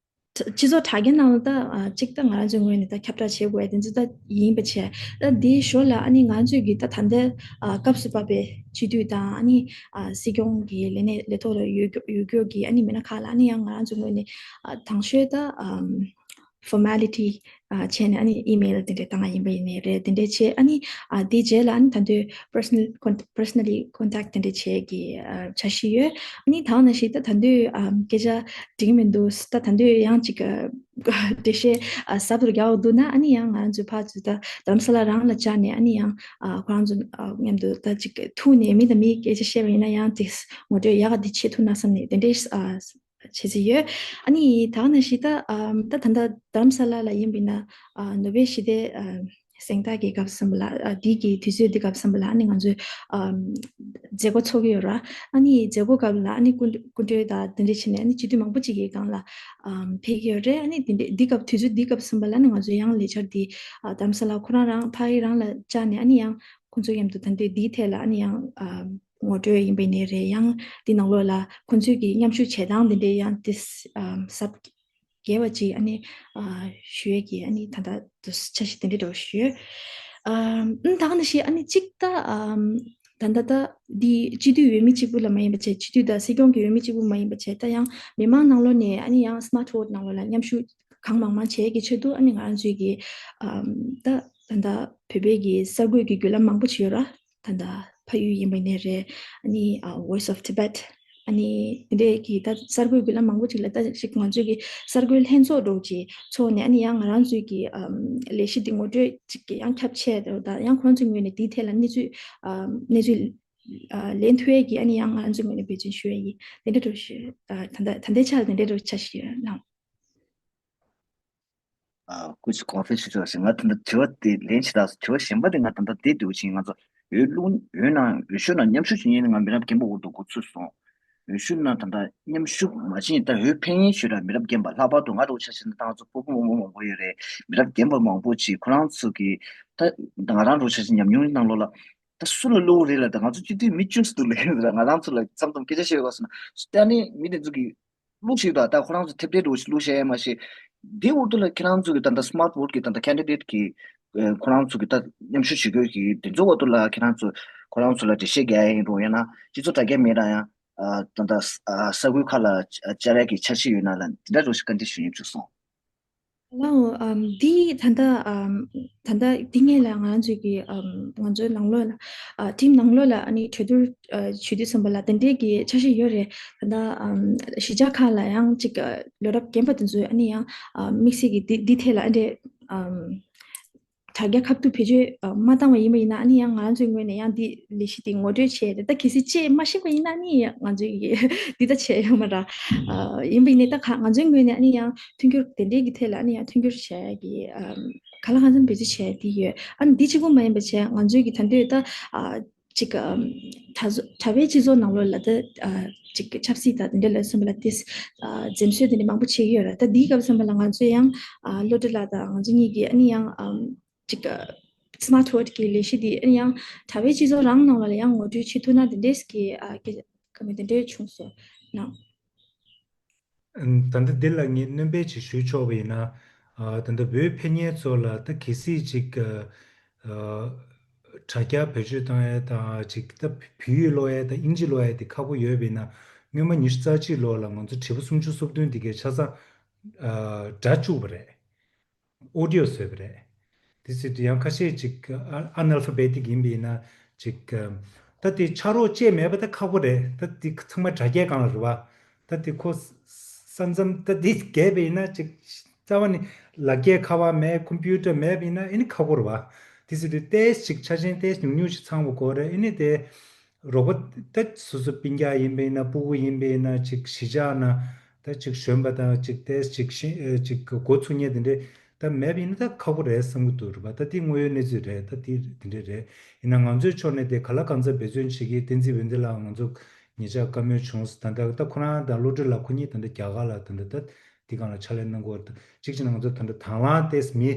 སྤྱི་ཚོགས་དྲ་རྒྱ་ནང་ལ་ད་ཨ་གཅིག་ད་ང་རང་ཚོའི་ངོས་ནས་ད་ཁྱབ་བསྒྲགས་བྱེད་དགོས་ཡ་དེ་ཚོ་ད་ཡིན་པ་བྱས། ད་དེའི་ཞོར་ལ་ཨ་ནི་ང་ཚོས་ཀྱི་ད་ད་ལྟའི་ཨ་སྐབས་སུ་བབས་པའི་སྤྱི་འཐུས་དང་ཨ་ནི་ཨ་སྲིད་སྐྱོང་གི་ལས་གནས་ལས་ཐོག་ལ་ཡོད་ཡོད་སྐྱོར་གྱི་ཨ་ནི་མི་སྣ་ཁག་ལ་ཨ་ནི་ཡང་ང་རང་ཚོའི་ངོས་ནས་ཨ་དང་ཤོས་ད་ཨམ་formality ཨ་བྱས་ནས་ཨ་ནི་email དེ་འདྲས་བཏང་ཡ་ཡིན་པ་ཡིན་ནའི་རེད། དེ་འདྲས་བྱས་ཨ་ནི་ཨ་དེའི་རྗེས་ལ་ཨ་ནི་ད་དུང་personal con- personally contact དེ་འདྲས་བྱས་ཀྱི་ཨ་འཆར་གཞི་ཡོད། ཨ་ནི་ད་ག་ནང་བཞིན་ད་ད་དུང་ཨམ་སྐད་ཆ་འགྲིག་གི་མི་འདུག་ད་ད་དུང་ཡང་ཅིག་ཨ་འགྲེལ་བཤད་ཨ་ཟབ་ཏུ་རྒྱག་འདུག་ན་ཨ་ནི་ཡང་ང་རང་ཚོའི་ཕར་ཚུར་ད་རྡ་རམ་ས་ལ་རང་ལ་བཅར་ནས་ཨ་ནི་ཡང་ཨ་ཁོ་རང་ཚོ་ཨ་མཉམ་དུ་ད་ཅིག་ཐུག་ནས་མི་དང་མི་སྐད་ཆ་བཤད་པ་ཡིན་ན་ཡང་ཅིག་ངོ་སྤྲོད་ཡག་ག་འདི་བྱེད་ཐུབ་ན་བསམ་ནས་དེ་འདྲའི་ཨ་བྱེད་ཀྱི་ཡོད། ཨ་ནི་ད་ག་ནང་བཞིན་ད་ཨམ་ད་ད་ལྟ་རྡ་རམ་ས་ལ་ལ་ཡིན་པ་ཡིན་ན་ཨ་ནོ་བེལ་ཞི་བདེ་ཨ་གཟེངས་རྟགས་ཀྱི་སྐབས་སམ་པ་ལ་ཨ་འདི་གི་དུས་ཚོད་འདི་སྐབས་སམ་པ་ལ་ཨ་ནི་ང་ཚོས་ཨམ་མཛད་སྒོ་འཚོགས་ཀྱི་ཡོད་ར། ཨ་ནི་མཛད་སྒོ་སྐབས་ལ་ཨ་ནི་སྐུ་སྐུ་མགྲོན་དང་དེ་འདྲ་བྱས་ནས་ཨ་ནི་སྤྱི་འཐུས་མང་པོ་ཅིག་གི་སྒང་ལ་ཨམ་ཕེབས་ཀྱི་ཡོད་རེད། ཨ་ནི་དེ་འདྲ་འདི་སྐབས་དུས་ཚོད་འདི་སྐབས་སམ་པ་ལ་ཨ་ནི་ང་ཚོས་ཡང་ལས་འཆར་འདི་ཨ་རྡ་རམ་ས་ལ་ཁོ་རང་རང་ཕ་གི་རང་ལ་བཅར་ནས་ཨ་ནི་ཡང་ཁོང་ཚོ་མཉམ་དུ་ད་འདི་འདིའི་ཐད་ལ་ཨ་ནི་ཡང་ཨམ་ངོ་སྤྲོད་ཡིན་པའི་ནས་རེད། ཡང་འདི་ནང་ལོགས་ལ་ཁོང་ཚོས་ཀྱི་མཉམ་ཞུགས་བྱེད་སྟངས་འདི་འདྲའི་ཡང་ཏིས་ཨམ་ཟབ་རྒྱས་པ་ཅིག་ཨ་ནི་ཨ་ཞུ་ཡས་ཀྱི་ཨ་ནི་ད་ལྟ་དུ་འཆར་གཞི་དེ་འདྲའི་འགྲོ་ཞུ། ཨམ་ད་ག་ནང་བཞིན་ཨ་ནི་གཅིག་ད་ཨམ་ད་ལྟ་ད་འདི་སྤྱི་འཐུས་འོས་མི་གཅིག་པུ་ལ་མ་ཡིན་པ་བྱས། སྤྱི་འཐུས་དང་སྲིད་སྐྱོང་གི་འོས་མི་གཅིག་པུ་མ་ཡིན་པ་བྱས། ད་ཡང་མི་མང་ནང་ལོགས་ནས་ཨ་ནི་ཡང་སི་མཱར་ཊི་ཝོ་ཊི་ནང་ལོགས་ལ་མཉམ་ཞུགས་གང་མང་མང་བྱེད་ཀྱི་ཆེད་དུ་ཨ་ནི་ང་རང་ཚོའི་གི་ཨམ་ད་ད་ལྟ་བོད་པའི་གི་གསར་འགོད་ཀྱི་བརྒྱུད་ལམ་མང་པོ་ཅིག་ཡོད་ར། ད་ལྟ་ཕ་ཡུལ་ཡིན་པ་ནས་རེད། ཨ་ནི་ཨ་Voice of Tibet ཨ་ནི་དེ་འདྲའི་གི་ད་གསར་འགོད་བརྒྱུད་ལམ་མང་པོ་ཅིག་ལ་ད་ཅིག་ང་ཚོའི་གི་གསར་འགོད་ལྷན་ཚོགས་འདྲ་བོ་ཅིག་ཚོགས་ནས་ཨ་ནི་ཡང་ང་རང་ཚོའི་གི་ཨམ་ལས་གཞི་འདི་ངོ་སྤྲོད་ཅིག་གི་ཡང་ཁྱབ་ཆེ་འདྲ་བོ་དང་ཡང་ཁོང་ཚོའི་ངོས་ནས་དེའི་ཐད་ལ་གནས་ཚུལ་ཨམ་གནས་ཚུལ་ཨ་ལེན་ཐུབ་ཡས་ཀྱི་ཨ་ནི་ཡང་ང་རང་ཚོའི་ངོས་ནས་འབད་བརྩོན་ཞུ་ཡས་ཡིན། དེ་འདྲ་འདྲ་བོ་ཞུ་ཨ་ད་ལྟ་ད་ལྟའི་ཆར་དེ་འདྲ་འདྲ་བོ་འཆར་གཞི་ཡོད་ལགས། ཨ་སྐུ་མཁྱེན་གོང་འཕེལ་ཞུ་ཆོག་ཞིག་ང་ད་ལྟ་དྲི་བ་དེ་ལན་ཞིག་རག་སོང་། དྲི་བ་གཞན་པ་དེ་ང་ད་ལྟ་དེ་འདྲ་བོ་ཞིག་ང་ཚོ་འོས་བླུག་འོས་ནང་འོས་ཤོག་ནང་མཉམ་ཞུགས་བྱེད་མཁན་ནི་ང་མི་རབས་རྒན་པ་འོག་ཏུ་འགོ་ཚུགས་སོང་། འོས་ཤོག་ནང་ད་ལྟ་མཉམ་ཞུགས་མ་བྱེད་ད་འོས་འཕེན་མཁན་ཞུ་ར་མི་རབས་རྒན་པ། ལྷག་པར་དུ་ང་འདྲ་བོ་ཆ་བཞག་ན་ད་ང་ཚོ་སྤོ་བོ་མོ་མོ་མང་པོ་ཡོད་རེད། མི་རབས་རྒན་པ་མང་པོ་ཅིག་ཁོ་རང་ཚོ་གི་ད་ང་རང་འདྲ་བོ་ཆ་བཞག་ན་ཉམས་མྱོང་ནང་ལོགས་ལ་ད་སུ་ལ་བླུག་རེད་ལ། ད་ང་ཚོ་སྤྱི་འཐུས་མི་བཅུ་ཙམ་འདུག་ལབ་ཡོད་ར། ང་རང་ཚོ་ལ་མཚམས་མཚམས་སྐད་ཆ་བཤད་དགོས་སོང་ན་ད་ནི་མི་དེ་ཚོ་གི་བླུགས་ཤིག་དང་། ད་ཁོ་རང་ཚོ་ཐེབས་འབྲས་འདྲ་བོ་ཞིག་བླུགས་བཞག་ཡས་མ་གཞི། འདི་འོག་ཏུ་ལ་ཁྱེད་རང་ཚོ་གི་ད་ལྟ་སི་མཱར་ཊི་ཝོ་ཊི་གི་ད་ལྟ་ཁེན་ཌི་ཌེ་ཊི་གི་ཨ་ཁོ་རང་ཚོ་གི་ད་མཉམ་ཞུགས་བྱེད་དགོས་ཀྱི་དེ་ཚོ་འོག་ཏུ་ལ་ཁྱེད་རང་ཚོ་ཁོ་རང་ཚོ་ལ་འགྲེལ་བཤད་རྒྱག་ཡས་ཡིན་རུང་ཡང་ན་སྤྱི་ཚོགས་དྲ་རྒྱ་མེད་ན་ཡང་ཨ་ད་ལྟ་ཨ་ས་ཁུལ་ཁག་ལ་བཅར་ཡས་ཀྱི་འཆར་གཞི་ཡོད་ན་ལ་འདི་འདྲ་འདྲ་བོ་ཞིག་བཀའ་འདྲི་ཞུ་སྙིང་བྲོ་སོང་། ལའོ། ཨམ་འདི་ད་ལྟ་ཨམ་ད་ལྟ་འདི་སྔོན་ལ་ང་རང་ཚོའི་གི་ཨམ་ང་ཚོའི་ནང་ལོགས་ལ་ཨ་ཊིམ་ནང་ལོགས་ལ་ཨ་ནི་གྲོས་བསྡུར་ཨ་བྱེད་དུས་ཙམ་པ་ལ་དེ་འདྲའི་གི་འཆར་གཞི་ཡོད་རེད། ད་ལྟ་ཨམ་གཞིས་ཆགས་ཁག་ལ་ཡང་ཅིག་ཨ་ལོ་རབས་རྒན་པ་དེ་ཚོས་ཨ་ནི་ཡང་ཨ་དམིགས་བསལ་གྱི་འདི་འདི་ཐད་ལ་ཨ་འདྲས་ཨམ་དྲ་རྒྱ་ཁ་ཐུག་བེད་སྤྱོད་ཨ་མ་བཏང་བ་ཡིན་པ་ཡིན་ན་ཨ་ནི་ཡང་ང་རང་ཚོའི་ངོས་ནས་ཡང་འདི་ལས་གཞི་དེ་ངོ་སྤྲོད་བྱས་ཏེ། ད་གལ་སྲིད་ཅིག་མ་ཤེས་པ་ཡིན་ན་ཨ་ནི་ཡང་ང་ཚོའི་གི་འདི་ལྟ་བྱས་ཡོད་མ་རེད། ཨ་ཡིན་པ་ཡིན་ནའི་ད་ག་ང་ཚོའི་ངོས་ནས་ཨ་ནི་ཡང་མཐུན་འགྱུར་དེ་འདྲའི་གི་ཐད་ལ་ཨ་ནི་ཡང་མཐུན་འགྱུར་བྱ་ཡ་གི་ཨམ་གང་ལ་གང་འཚམ་འབད་རྩོལ་བྱས་ཏེ་ཡོད། ཨ་ནི་འདི་གཅིག་པུ་མ་ཡིན་པ་བྱས་ང་ཚོའི་གི་ད་འདོད་ད་ཨ་ཅིག་ཨམ་གྲྭ་བཙུན་གྲྭ་པའི་སྤྱི་ཚོགས་ནང་ལོགས་ལ་ད་ཨ་ཅིག་ཆབ་སྲིད་དང་དེ་འདྲ་ལ་སོགས་པ་ལ་ཏིས་ཨ་འཛེམ་ཟོན་དེ་འདྲ་མང་པོ་བྱེད་ཀྱི་ཡོད་ར། ད་འདིའི་སྐབས་སམ་པ་ལ་ང་ཚོས་ཡང་ཨ་བློ་གྲོས་ལགས་དང་ང་ཚོ་གཉིས་ཀྱིས་ཨ་ནི་ཡང་ཨམ་ཅིག་ཨ་སི་མཱར་ཊི་ཝོ་ཊི་གི་ལས་གཞི་འདི་ཨ་ནི་ཡང་གྲྭ་པའི་སྤྱི་ཚོགས་རང་ནང་ལ་ཡང་ངོ་སྤྲོད་བྱེད་ཐུབ་ན་དེ་འདྲས་ཀྱི་ཨ་སྐད་ཆ་བཀའ་མོལ་དེ་འདྲས་བྱུང་སོང་ན། ད་ལྟ་འདི་ལ་ངས་སྣོན་པ་ཅིག་ཞུ་ཆོག་པ་ཡིན་ན། ཨ་ད་ལྟ་འོས་འཕེན་མཁན་ཚོ་ལ་ད་གལ་སྲིད་ཅིག་ཨ་ཨ་དྲ་རྒྱ་བེད་སྤྱོད་བཏང་ཡས་དང་ཅིག་ད་བོད་ཡིག་ཀློག་ཡས་དང་དབྱིན་ཇི་ཀློག་ཡས་དེ་ཁག་པོ་ཡོད་པ་ཡིན་ན། སྔོན་མ་ཉི་ཤུ་རྩ་གཅིག་ལོ་ལ་ང་ཚོ་དྲིལ་བུ་སུམ་ཅུ་སོ་བདུན་དེ་གའི་ཆ་ཚང་ཨ་སྒྲ་བཅུག་པ་རེད། ཨོ་ཌི་ཡོ་བཟོས་པ་རེད། དེ་ཟེར་དུས་ཡང་ཁ་ཤས་ཅིག་ཨ་ཨ་ནལ་ཕ་བེ་ཊིག་ཡིན་པ་ཡིན་ན་ཅིག་ཨ་ད་དེ་ཕྱག་རོགས་བཅས་མེད་པ་ད་ཁག་པོ་རེད། ད་དེ་ཚང་མ་དྲ་རྒྱའི་སྒང་ལ་རེད་བ། ད་དེ་ཁོ་ས་མཚམས་ད་དེ་བརྒལ་བ་ཡིན་ན་ཅིག་རྩ་བ་ནས་ལག་འཁྱེར་ཁ་པར་མེད། ཀམ་པུ་ཊར་མེད་པ་ཡིན་ན་ཨེ་ནི་ཁག་པོ་རེད་བ། དེ་ཟེར་དུས་ཏོག་ཙམ་ཅིག་ཆ་རྐྱེན་ཏོག་ཙམ་ཉུང་ཉུང་ཞིག་ཚང་བ་དགོས་རེད། ཨེ་ནི་དེ་རོགས་པ་ད་སོ་སོ་སྤུན་ཀྱག་ཡིན་པ་ཡིན་ན་སྤུ་གུ་ཡིན་པ་ཡིན་ན་ཅིག་གཞིས་ཆགས་ན་ད་ཅིག་གཞོན་པ་དང་ཅིག་ཏོག་ཙམ་ཅིག་ཤེས་ཨ་ཅིག་འགོ་ཚུགས་མཁན་དེ་འདྲས་ད་མེད་པ་ཡིན་ན་ད་ཁག་པོ་རེད་བསམ་གྱི་འདུག་རེད་པ། ད་དེ་དངོས་ཡོད་གནས་ཚུལ་རེད། ད་དེ་དེ་འདྲས་རེད། ཡིན་ན་ང་ཚོའི་ཕྱོགས་ནས་དེ་ག་ལ་གང་འཚམ་འབད་བརྩོན་བྱེད་ཀྱི། བསྟན་འཛིན་འོད་ལྡན་ལགས་ང་ཚོ་ཉེ་ཆར་བཀའ་མོལ་བྱུང་། ད་ལྟ་ད་ཁོ་རང་དང་བློ་གྲོས་ལགས་ཁོ་གཉིས་ད་ལྟ་རྒྱ་གར་ལ་ད་ལྟ་ད་དེ་སྒང་ལ་ཕྱག་ལས་གནང་གི་ཡོད་རེད། གཅིག་བྱས་ན་ང་ཚོ་ད་ལྟ་དང་བླངས་ཏོག་ཙམ་མི་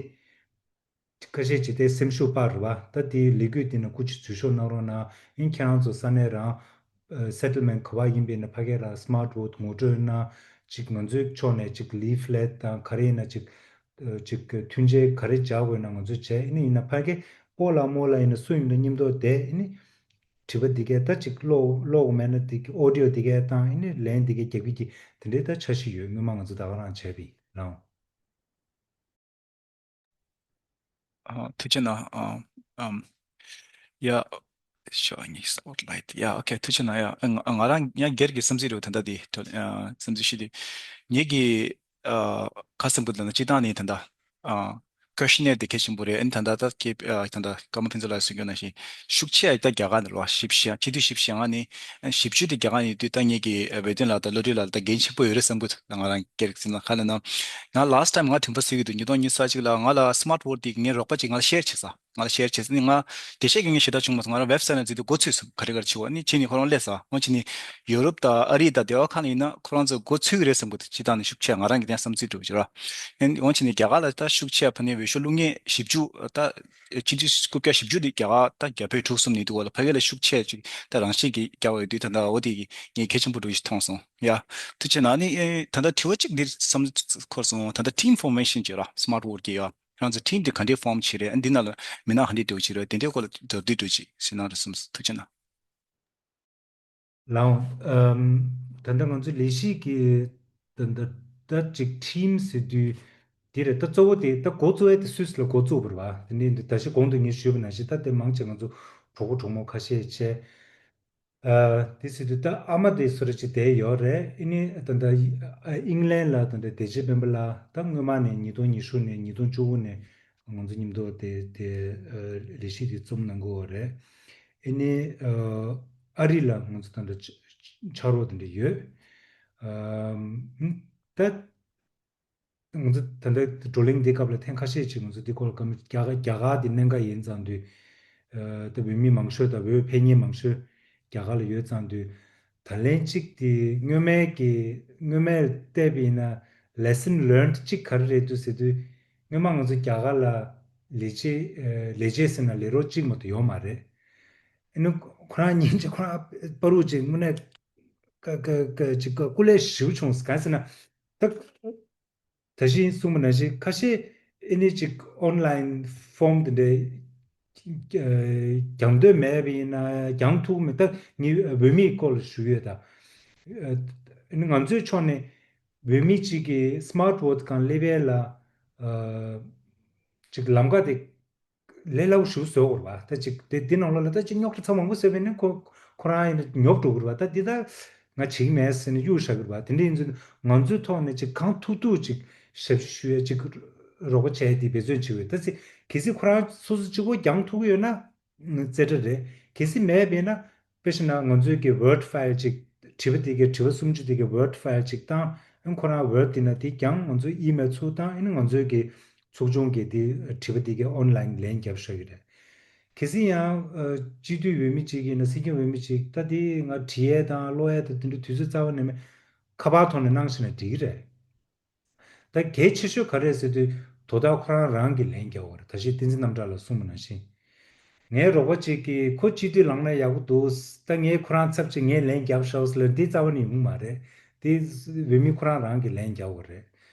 ཁ་ཤས་ཅིག་དེ་སེམས་ཤུགས་སྤར་རེད་བ། ད་དེའི་ལས་འགུལ་དེ་ནང་སྐུ་མཁྱེན་འཛུལ་ཞུགས་གནང་རོགས་གནང་། ཨིན་ཁྱེད་རང་ཚོ་ས་གནས་རང་ཨ་སེ་ཊལ་མེན་ཊི་ག་པར་ཡིན་པ་ཡིན་ན་ཕ་གི་ལ་སི་མཱར་ཊི་ཝོ་ཊི་ངོ་སྤྲོད་གནང་ ཅིག་ང་ཚོའི་ཕྱོགས་ནས་ཅིག་ལི་ཕུ་ལེཊ་དང་ག་རེ་ཡིན་ན་ཅིག་ཨ་ཅིག་མཐུན་རྐྱེན་ག་རེ་སྦྱར་དགོས་ན་ང་ཚོས་བྱས། ཨ་ནི་ཡིན་ན་ཕ་གི་སྤོ་ལགས་རྨོ་ལགས་ཡིན་ན་སུ་ཡིན་ན་མཉམ་དུ་བསྡད། ཨ་ནི་དྲི་བ་འདི་གས་ད་ཅིག་ཀློག་ཀློག་མེད་ན་འདི་གི་ཨོ་ཌི་ཡོ་འདི་གས་བཏང་། ཨ་ནི་ལན་འདི་གས་རྒྱབ་ཀྱི་གི་དེ་འདྲའི་ད་འཆར་གཞི་ཡོད། སྔོན་མ་ང་ཚོ་ད་ག་རང་བྱས་པ་ཡིན་ལགས། ཨ། ཐུགས་རྗེ་གནང་། ཨ། ཨམ། ཡ། ཤོ་ནི་སི་པོཊ་ལའིཊ། ཡ། ཨོ་ཁེ། ཐུགས་རྗེ་གནང་། ཡ། ང་ང་རང་ཡང་སྒེར་གྱི་བསམ་ཚུལ་རེད། ད་ལྟ་དེ་ཨ་བསམ་ཚུལ་ཞུ་དུས། ངེད་ཀྱི་ཨ་ཁ་སེམས་ཀྱི་ལ་ན་སྤྱི་བཏང་ནས་ད་ལྟ་ཨ་ཀོ་ཤི་ནེར་དེ་གལ་ཆེན་པོ་རེད། ཨ་ནི་ད་ལྟ་ད་ཁེ་ཨ་ད་ལྟ་ཀརྨ་ཕུན་ཚོགས་ལགས་གསུང་རྒྱུ་ནང་བཞིན་ཤུགས་ཆེ་ད་རྒྱ་གར་ནས་རེད་བ། བཞི་བཅུ་ཞེ་ཡང་། སྤྱི་འཐུས་བཞི་བཅུ་ཞེ་ལྔ་ནས་ཨ་བཞི་བཅུ་དེ་རྒྱ་གར་ནས་དུས་ད་ངེད་ཀྱི་ཨ་བོད་དོན་ལ་ད་བློ་གྲོས་ལ་ད་འགན་ཆེན་པོ་ཡོད་རེད་བསམ་གི་འདུག་ང་རང་སྒེར་གྱི་ལ་ཁ་ལ་ན། ང་ལ་སི་ཊ་ཕོཊ་བོ་དེ་ཉིས་སྟོང་ཉི་ཤུ་རྩ་གཅིག་ལ་ང་ལ་སི་ཊ་ཕོཊ་བོ་དེ་ངའི་རོགས་པ་ཅིག་ང་ལ་ཤེར་བྱས་ས། ང་ལ་ཤེར་བྱས་ནས་ང་བདེ་ཤེས་ཀྱི་ངས་ཞེ་དྲག་བྱུང་མ་སོང་། ང་རང་ཝེབ་སའིཊ་ནང་འཛུལ་དུས་འགོ་ཚུགས་སོང་། ག་རེ་ག་རེ་བྱེད་དགོས། ཨ་ནི་བྱས་ནས་ཁོ་རང་སླེབས་སོང་། འོ་བྱས་ནས་ཡུ་རོབ་དང་ཨ་རི་དང་སྡེ་བ་ཁག་ནས་ཡིན་ན་ཁོ་རང་ཚོ་འགོ་ཚུགས་ཀྱི་རེད་བསམ་གི་འདུག་སྤྱི་བཏང་ནས་ཤུགས་ཆེ་ང་རང་གི་དེ་བསམ་ཚུལ་འགྲོ་གི་ར། ཨ་ནི་འོ་བྱས་ནས་རྒྱ་གར་ལ་ད་ཤུགས་ཆེ་ཕ་ནས་འོས་ཤོག་བླུག་མཁན་བཞི་བཅུ་ད་སྤྱི་འཐུས་རྐུབ་བཀྱག་བཞི་བཅུ་དེ་རྒྱ་གར་ད་རྒྱ་བོད་དྲུག་གསུམ་ནས་འདུག་བ་ལ། ཕ་གི་ལ་ཤུགས་ཆེ་ཅིག་ད་རང་བཞིན་གྱིས་རྒྱ་བོད་དུས་ད་ལྟ་འོ་དེ་གི་ངས་གལ་ཆེན་པོ་འགྲོ་གི་མཐོང་སོང་། ཡ། ཐུགས་རྗེ་གནང་། ཨ་ནི་ཨེ་ད་ལྟ་དྲི་བ་གཅིག་འདིར་བསམ་འཁོར་སོང་། ད་ལྟ་ཊིམ་ཕོར་མེ་ཤན་བྱས་ར་སི་ཊ་ཕོཊ་བོ་གི། ཡ། ཁྱེད་རང་ཚོ་ཊིམ་དེ་ག་འདྲའི་ཕོམ་བྱས་རེད། ཨ་འདི་ནང་ལ་མི་སྣ་ག་འདྲའི་འགྲོ་བྱས་རེད། དེ་འདྲའི་སྐོར་ལ་མདོར་བསྡུས་འགྲོ་ཅིག་ཟེར་གནང་རོགས་གསུངས། ཐུགས་རྗེ་གནང་། ལགས་འོང་། ཨམ། ད་ལྟ་ང་ཚོ་ལས་གཞི་གི་ད་ད་ད་ཅིག་ཊིམ་ཟེར་དུས་དེ་རེད། ད་གཙོ་བོ་དེ་ད་འགོ་བཙུགས་ཡས་དེ་སུད་སི་ལ་འགོ་བཙུགས་པ་རེད་བ། དེ་ནས་འདི་ད་ཅི་གོང་དུ་ངས་ཞུས་པ་ནང་བཞིན་ད་དེ་མང་ཆེ་ང་ཚོ་གྲོགས་པོ་གྲོགས་མོ་ཁ་ཤས་བྱས། ཨ། དེ་ཟེར་དུས་ད་ཨ་མ་དེ་སུ་རེད་ཅིག་བསྡད་ཡོད་རེད། ཨ་ནི་ད་ལྟ་ཨ་ཨིང་ལན་ལ་ད་ལྟ་བདེ་ཆེན་སྤེན་པ་ལགས་ད་སྔོན་མ་ནས་ཉིས་སྟོང་ཉི་ཤུ་ནས་ཉིས་སྟོང་བཅུ་དགུ་ནས་ང་ཚོ་མཉམ་དུ་དེ་དེ་ཨ་ལས་གཞི་དེ་བརྩམས་གནང་གི་ཡོད་རེད། ཨ་ནི་ཨ་ཨ་རི་ལ་ང་ཚོ་ད་ལྟ་ཕྱག་རོགས་དེ་འདྲ་ཡོད། ཨ། ད། ང་ཚོ་ད་ལྟ་བགྲོ་གླེང་འདི་སྐབས་ལ་ཐེངས་ཁ་ཤས་ཅིག་ང་ཚོ་འདི་སྐོར་ལ་བཀའ་མོལ། རྒྱ་གར་རྒྱ་གར་འདི་གནད་འགག་ཡིན་ཙང་དུས། ཨ། ད་བོད་མི་མང་ཤོས་དང་བོད་ཕེབས་མཁན་མང་ཤོས་རྒྱ་གར་ལ་ཡོད་ཙང་དུས། ད་ལན་གཅིག་དེ་སྔོན་མའི་གི་སྔོན་མའི་བལྟས་པ་ཡིན་ན་ལེ་སན་ལརན་གཅིག་ག་རེ་རེད་འདུག་ཟེར་དུས། སྔོན་མ་ང་ཚོ་རྒྱ་གར་ལ་ལས་བྱེད་ཨ་ལས་བྱེད་ཟེར་ན་ལས་རོགས་གཅིག་མ་གཏོགས་ཡོད་མ་རེད། ཨ་ནི་ཁོ་རང་ཉིན་གཅིག་ཁོ་རང་བར་དུ་ཅིག་དངོས་གནས་ཀ་ཀ་ཀ་ཅིག་སྐུ་ལས་ཞེ་པོ་བྱུང་ཟེར། གང་ཟེར་ན་ད། ད་གིན་གསུངས་པ་ནང་བཞིན་ཁ་ཤས་ཨ་ནི་ཅིག་ཨོན་ལན་ཕོམ་དེ་འདྲའི་རྒྱག་འདོད་མེད་པ་ཡིན་ན་རྒྱག་ཐུབ་མེད། ད་ངས་བོད་མིའི་སྐོར་ལ་ཞུ་ཡོད་ད། ཨ་ནི་ང་ཚོའི་ཕྱོགས་ནས་བོད་མི་གཅིག་གིས་སི་མཱར་ཊི་བོ་ཊི་སྒང་སླེབས་ཡས་ལ་ཨ་ཅིག་ལམ་ཁ་དེ་ལས་སླ་པོ་ཞིག་བཟོ་དགོས་རེད་པ། ད་ཅིག་དེ་དེ་ནང་ལོགས་ལ་ད་ཅིག་རྙོག་དྲ་ཚ་མང་པོ་བཟོས་པས་ན་ཁོ་ཁོ་རང་ཡིན་ན་ཉོབ་འགྲོ་གི་རེད་པ། ད་འདི་ད་ང་བྱེད་ཀྱི་མེད་ཟེར་ནས་གཡུག་བཞག་གི་རེད་པ། དེ་འདྲ་ཡིན་ཚུལ་ང་ཚོའི་ཐོག་ནས་ཅིག་གང་ཐུབ་ཐུབ་ཅིག་ཞབས་ཞུ་ཞུ་ཡས་ཅིག་རོགས་པ་བྱས་ཏེ་འབད་བརྩོན་བྱེད་དགོས། ད་ཅིག་གལ་སྲིད་ཁོ་རང་སོ་སོ་གཅིག་པོ་རྒྱག་ཐུབ་ཀྱི་ཡོད་ན་རྩེ་གྲ་རེད། གལ་སྲིད་མེད་པས་ན། དཔེ་བཞག་ན་ང་ཚོའི་གི་ཝར་ཌི་ཕའིལ་ཅིག་དྲི་བ་དེ་གའི་དྲི་བ་སུམ་ཅུ་དེ་གའི་ཝར་ཌི་ཕའིལ་ཅིག་བཏང་། ཨ་ཁོ་རང་ཝར་ཌི་དེ་ན་དེ་རྒྱང་ང་ཚོའི་ཨི་མེལ་ཚུར་བཏང་། ཨ་ནི་ང་ཚོའི་གི་ཚོགས་ཆུང་གི་དེ་དྲི་བ་དེ་གའི་ཨོན་ལན་ལན་རྒྱབ་ཤོག་གི་རེད། གལ་སྲིད་ཡང་ཨ་སྤྱི་འཐུས་འོས་མི་གཅིག་ཡིན་ན་སྲིད་སྐྱོང་འོས་མི་གཅིག་ད་དེ་ང་བྲིས་ཡས་དང་ཀློག་ཡས་དང་དེ་འདྲ་དུས་ཚོད་རྩ་བ་ནས་མེད། ཁ་པར་ཐོག་ནས་གནང་ཤེས་ན་འགྲིག་གི་རེད། ད་གལ་ཆེ་ཤོས་ག་རེ་རེད་ཟེར་དུས་དོ་བདག་ཁོ་རང་རང་གིས་ལན་རྒྱག་དགོས་རེད། ད་གིན་བསྟན་འཛིན་རྣམ་གྲགས་ལགས་གསུངས་པ་ནང་བཞིན། ངའི་རོགས་པ་གཅིག་གིས་ཁོ་སྤྱི་འཐུས་ལངས་ན་ཡག་པོ་འདུག་ད་ངས་ཁོ་རང་ཚབ་བྱས་ངས་ལན་རྒྱབ་ཤོག་ཟེར་ལབ་འདི་རྩ་བ་ནས་ཡོང་གི་མ་རེད། དེ་བོད་མི་ཁོ་རང་རང་གིས་ལན་རྒྱག་དགོས་རེད།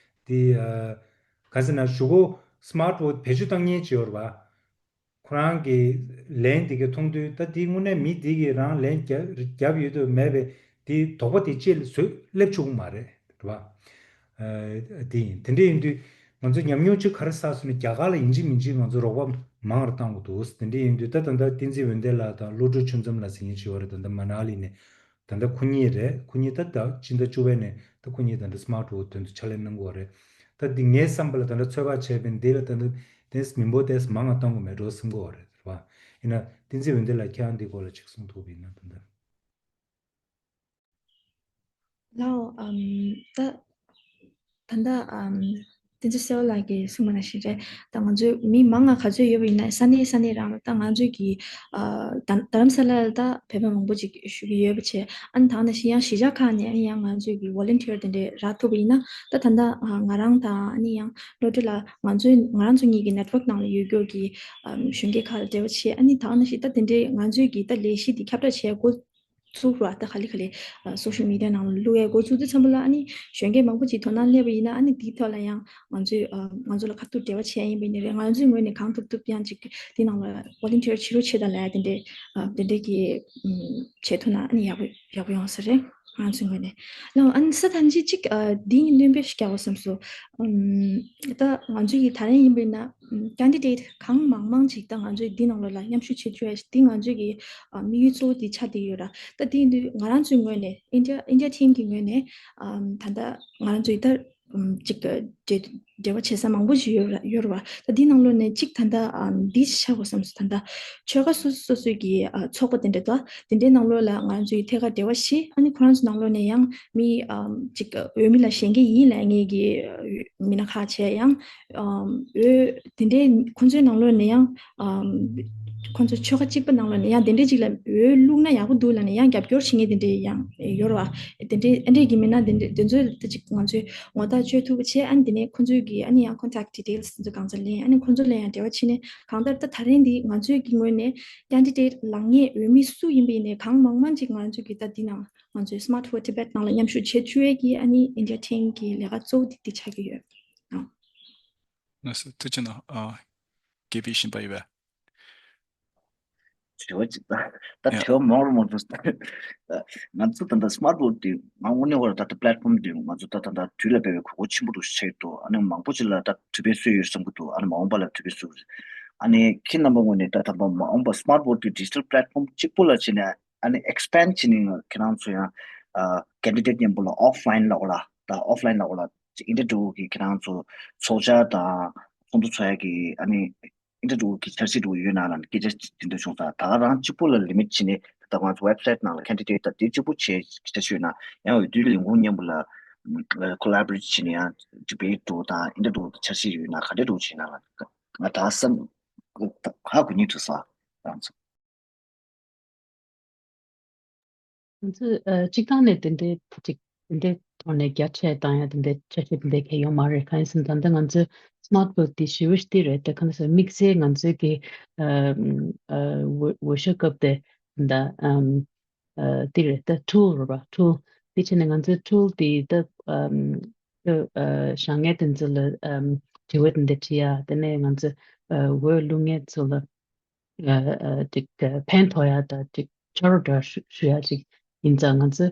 དེ་ཨ་ག་ཟེར་ན་གཞུག་གུ་སི་མཱར་ཊི་བོ་ཊི་བེད་སྤྱོད་བཏང་མཁན་ཅིག་ཡོད་རེད་པ། ཁོ་རང་གི་ལན་དེ་ག་མཐོང་དུས་ད་དེ་དངོས་གནས་མི་དེ་གིས་རང་ལན་རྒྱབ་རྒྱབ་ཡོད་དུས་མེད་པས་དེ་དོགས་པ་དེ་ཅི་ལ་བཟོས་སླེབས་ཆོག་གི་མ་རེད་རེད་པ། ཨ་དེ་ཡིན། དེ་འདྲ་ཡིན་དུས་ང་ཚོ་ཉམས་མྱོང་ཅིག་ག་རེ་བསགས་སོང་ན་རྒྱ་གར་ལ་ཡིན་གཅིག་མིན་གཅིག་ང་ཚོ་རོགས་པ་མང་རུ་བཏང་དགོས་འདུག་དེ་འདྲ་ཡིན་དུས་ད་ད་ལྟ་བསྟན་འཛིན་འོད་ལྡན་ལགས་དང་བློ་གྲོས་ཆོས་འཛོམས་ལགས་ཟེར་མཁན་ཅིག་ཡོད་རེད། ད་ལྟ་མ་ན་ལི་ནས། ད་ལྟ་ཁོ་གཉིས་རེད། ཁོ་གཉིས་ད་ད་སྤྱི་ཟླ་བཅུ་པའི་ནས་ད་ཁོ་གཉིས་ད་ལྟ་སི་མཱར་ཊི་བོ་ཊི་དོན་དུ་ཕྱག་ལས་གནང་གི་ཡོད་རེད། ད་འདི་ངའི་བསམ་པ་ལ་ད་ལྟ་ཚོད་དཔག་བྱས་པའི་འདི་ལ་ད་ལྟ་དེ་མི་འབོར་དེ་མང་ང་བཏང་དགོས་མེད་འགྲོ་བསམ་གི་ཡོད་རེད། རེད་བ། ཡིན་ན་བསྟན་འཛིན་འོད་ལྡན་ལགས་ཁྱེད་རང་འདི་སྐོར་ལ་ཅིག་གསུང་ཐུབ་པ་ཡིན་ན། ད་ལྟ་ལའོ། ཨམ། ད་ད་ལྟ་ཨམ། བསྟན་འཛིན་གསལ་བ་ལགས་ཀྱིས་གསུངས་པ་ནང་བཞིན་རེད། ད་ང་ཚོའི་མི་མང་ང་ག་ཚོད་ཡོད་པ་ཡིན་ན་ས་གནས་ས་གནས་རང་ལ་ད་ང་ཚོའི་གི་ཨ་རྡ་རྡ་རམ་ས་ལ་ལ་ད་བོད་པ་མང་པོ་ཅིག་བཞུགས་ཀྱི་ཡོད་པ་བྱས། ཨ་ནི་ད་ནང་བཞིན་ཡང་གཞིས་ཆགས་ཁག་ནས་ཨ་ནི་ཡང་ང་ཚོའི་གི་ཝོ་ལན་ཊི་ཡར་དེ་འདྲས་རག་ཐུབ་པ་ཡིན་ན། ད་ད་ལྟ་ང་རང་དང་ཨ་ནི་ཡང་བློ་གྲོས་ལགས་ང་ཚོའི་ང་རང་ཚོ་གཉིས་ཀྱི་ནེཊ་ཝརྐ་ནང་ལ་ཡོད་རྒྱུ་གི་ཨམ་གཞོན་སྐྱེས་ཁག་ལ་འབྲེལ་བ་བྱས། ཨ་ནི་ད་ནང་བཞིན་ད་དེ་འདྲས་ང་ཚོའི་གི་ད་ལས་གཞི་འདི་ཁྱབ་བསྒྲགས་བྱས་འགོ་ ཚུགས་ར། ད་ག་ལེ་ག་ལེ་སོ་ཤལ་མི་ཌི་ཡ་ནང་ལ་བླུག་ཡས་འགོ་ཚུགས་དུས་ཙམ་པ་ལ། ཨ་ནི་གཞོན་སྐྱེས་མང་པོ་ཅིག་དོ་སྣང་སླེབས་པ་ཡིན་ན། ཨ་ནི་དེའི་ཐོག་ལ་ཡང་ང་ཚོས་ཨ་ང་ཚོ་ལ་ཁ་ཐུག་འབྲེལ་བ་བྱེད་ཡ་ཡིན་པ་ཡིན་ན་རེད། ང་ཚོའི་ངོས་ནས་གང་ཐུབ་ཐུབ་ཡང་ཅིག་དེ་ནང་ལ་ཝོ་ལན་ཊི་ཡར་བྱེད་རོགས་བྱེད་དང་ལབ་ཡ་དེ་འདྲས་ཨ་དེ་འདྲས་ཀྱི་ཨམ་བྱེད་ཐུབ་ན་ཨ་ནི་ཡག་པོ་ཡག་པོ་ཡོང་ས་རེད། ང་ཚོའི་ངོས་ནས་ལའོ། ཨ་ནི་ས་ཐམས་ཅད་ཅིག་ཨ་འདི་ནི་སྣོན་པ་ཞིག་རྒྱག་དགོས་བསམ་སོང་། ཨམ་ད་ང་ཚོའི་གི་ད་རིང་ཡིན་པ་ཡིན་ན། ཨམ་ཀེན་ཌི་ཌེ་ཊི་གང་མང་མང་ཅིག་ད་ང་ཚོས་འདི་ནང་ལོགས་ལ་མཉམ་ཞུགས་བྱེད་བཅུག་ཡ་ཞིག་འདི་ང་ཚོའི་གི་ཨ་དམིགས་ཡུལ་གཙོ་བོ་འདི་ཆགས་བསྡད་ཡོད་ར། ད་དེ་ཡིན་དུས་ང་རང་ཚོའི་ངོས་ནས། ཨིན་ཌི་ཡ་ཨིན་ཌི་ཡ་ཊིམ་གི་ངོས་ནས་ཨམ་ད་ལྟ་ང་རང་ཚོའི་ད་ཨམ་ཅིག་འབྲེལ་འབྲེལ་བ་བྱེད་ས་མང་པོ་ཞིག་ཡོད་ར་ཡོད་ར་བ། ད་འདི་ནང་ལོགས་ནས་ཅིག་ད་ལྟ་ཨམ་འདི་ཆགས་དགོས་བསམ་སོང་། ད་ལྟ་ཆོལ་ཁ་སོ་སོ་སོ་སོའི་གི་ཨ་ཚོགས་པ་དེ་འདྲ་དང་དེ་འདྲའི་ནང་ལོགས་ལ་ང་རང་ཚོའི་ཐད་ཀར་འབྲེལ་བ་བྱེད། ཨ་ནི་ཁོ་རང་ཚོ་ནང་ལོགས་ནས་ཡང་མི་ཨམ་ཅིག་འོས་མི་ལ་ཞེན་མཁན་ཡིན་ལབ་མཁན་གྱི་མི་སྣ་ཁག་བྱས་ཡང་། ཨམ་འོས་དེ་འདྲའི་ཁོང་ཚོའི་ནང་ལོགས་ནས་ཡང་། ཨམ་ཁོང་ཚོ་ཆོལ་ཁ་གཅིག་པ་ནང་ལོགས་ནས་ཡང་དེ་འདྲའི་ཅིག་ལ་འོས་བླུགས་ན་ཡག་པོ་འདུག་ལབ་ནས་ཡང་རྒྱབ་སྐྱོར་བྱེད་མཁན་དེ་འདྲའི་ཡང་ཡོད་རེད་བ། དེ་འདྲའི་ཨ་འདྲའི་གི་མི་སྣ་དེ་འདྲ་དེ་ཚོ་ད་ཅིག་ང་ཚོས་ངོ་ཐག་གཅོད་ཐུབ་པ་བྱས། ཨ་ནི་དེ་ནས་ཁོང་ཚོའི་གི་ཨ་ནི་ཡང་ཁོན་ཊེག་ཌི་ཊེལ་སི་དེ་ཚོ་གང་ཚ་ལེན། ཨ་ནི་ཁོང་ཚོ་ལ་ཡང་འབྲེལ་བ་བྱས་ནས། གང་ལྟར་ད་ད་རིང་འདི་ང་ཚོའི་གི་ངོས་ནས་ཀེན་ཌི་ཌེ་ཊི་ལངས་མཁན་འོས་མི་སུ་ཡིན་པ་ཡིན་ནའི་གང་མང་མང་ཅིག་ང་ཚོའི་གི་ད་འདི་ནང་ང་ཚོའི་Smart Vote Tibet ནང་ལ་མཉམ་ཞུགས་བྱེད་བཅུག་ཡས་ཀྱི་ཨ་ནི་ཨིན་ཌི་ཡ་ཊིམ་གྱི་ལས་ཀ་གཙོ་བོ་དེ་དེ་ཆགས་ཀྱི་ཡོད། ཨ། ལགས་སོ། ཐུགས་རྗེ་གནང་། ཨ། ཀེ་པི་ཤིན་པ་ཡོད་པས། དྲི་བ་གཅིག་དང་། ད་ཡ། དྲི་བ་མང་རུ་མང་རུ། ང་ཚོ་ད་ལྟ་Smart Vote དེ་ང་དངོས་གནས་བར་ད་ལྟ་པི་ལེཊ་ཕོམ་དེ་ང་ཚོ་ད་ད་ལྟ་དུས་ལ་འབད་པའི་དགོས་མཁོ་ཆེན་པོ་འདུག་ཟེར་འདུག་ཨ་ནི་མང་པོ་ཅིག་ལ་ད་གྲུབ་པའི་སྲོལ་ཡོད་བསམ་གྱི་འདུག་ཨ་ནི་མ་འོངས་པ་ལ་གྲུབ་པའི་སྲོལ། ཨ་ནི་ཁྱེད་རྣམ་པ་ངོས་ནས་ད་ད་ལྟ་མ་འོངས་པ་Smart Vote དེ་ཌི་ཇི་ཊལ་པི་ལེཊ་ཕོམ་གཅིག་པོ་ལ་བྱས་ནས། ཨ་ནི་ཨེག་སི་པེན་ཌི་བྱས་ནས་ཁྱེད་རང་ཚོ་ཡང་ཨ་ཀེན་ཌི་ཌེ་ཊི་མཉམ་པོ་ལ་ཨོཕ་ལ་ཡིན་ལ་འོ་ལ། ད་ཨོཕ་ལ་ཡིན་ལ་འོ་ལ། ཨིན་ཊར་བིའུ་གི་ཁྱེད་རང་ཚོ་ཚོགས་བཅར་དང་ཚོགས་འདུ་ཚོགས་ཡ་གི་ཨ་ནི་ཨིན་ཊར་བིའུ་གི་འཆར་གཞི་འདྲ་བོ་ཡོད་ན་ལ་སྐད་ཆ་དེ་འདྲ་བྱུང་ཙང་། ད་ག་རང་གཅིག་པོ་ལ་ལི་མིཊ་བྱས་ནས་ད་ང་ཚོ་ཝེབ་སའིཊ་ནང་ལ་ཀེན་ཌི་ཌེ་ཊི་ད་དེ་གཅིག་པོ་བྱས་འཆར་གཞི་ཡོད་ན། ཡང་འོས་བསྡུའི་ལས་ཁུངས་མཉམ་པོ་ལ་ཁོ་ལ་བོ་རེ་ཊི་བྱས་ནས་ཡང་ཌི་བེཊ་འདྲ་བོ་དང་ཨིན་ཊར་བིའུ་གི་འཆར་གཞི་ཡོད་ན་ག་འདྲ་འདྲ་བོ་བྱས་ན་ལ། ང་ད་བསམ་ཧ་གོ་སྙིང་བྲོ་ས་རང་ཚོ། ང་ཚོས་ཨ་སྤྱིར་བཏང་ནས་དེ་འདྲའི་ཅིག་དེ་འདྲའི་ཐོག་ནས་རྒྱ་ཆེ་བཏང་ཡ་དེ་འདྲའི་འཆར་གཞི་དེ་འདྲའི་གང་ཡོད་མ་རེད། གང་ཡིན་ཟེར་ན་ད་ལྟ་ང་ཚོའི་སི་མཱཊ་བྷོ་ཊི་དེ་ཞེ་པོ་ཞིག་དེ་རེད། དེ་ག་ནས་སོ་དམིགས་བསལ་ང་ཚོའི་གི་ཨ་ཨ་འོས་འོས་ཤོག་སྐབས་དེ་ད་ཨམ་ཨ་དེ་རེད། ད་ཊུལ་རེད་པ། ཊུལ་དེ་བྱས་ནས་ང་ཚོའི་ཊུལ་དེ་ད་ཨམ་ཨ་བཞེངས་མཁན་དེ་ཚོ་ལ་ཨམ་དྲི་བ་དེ་འདྲ་དྲི་ཡ། དེ་ནས་ང་ཚོ་ཨ་འོས་བླུག་མཁན་ཚོ་ལ། ཨ་ཨ་ཅིག་ཨ་ཕན་ཐོགས་ཡ་དང་ཅིག་ཕྱག་རོགས་འདྲ་ཞུ་ཞུ་ཡ་ཅིག་ཡིན་ཙང་། ང་ཚོ་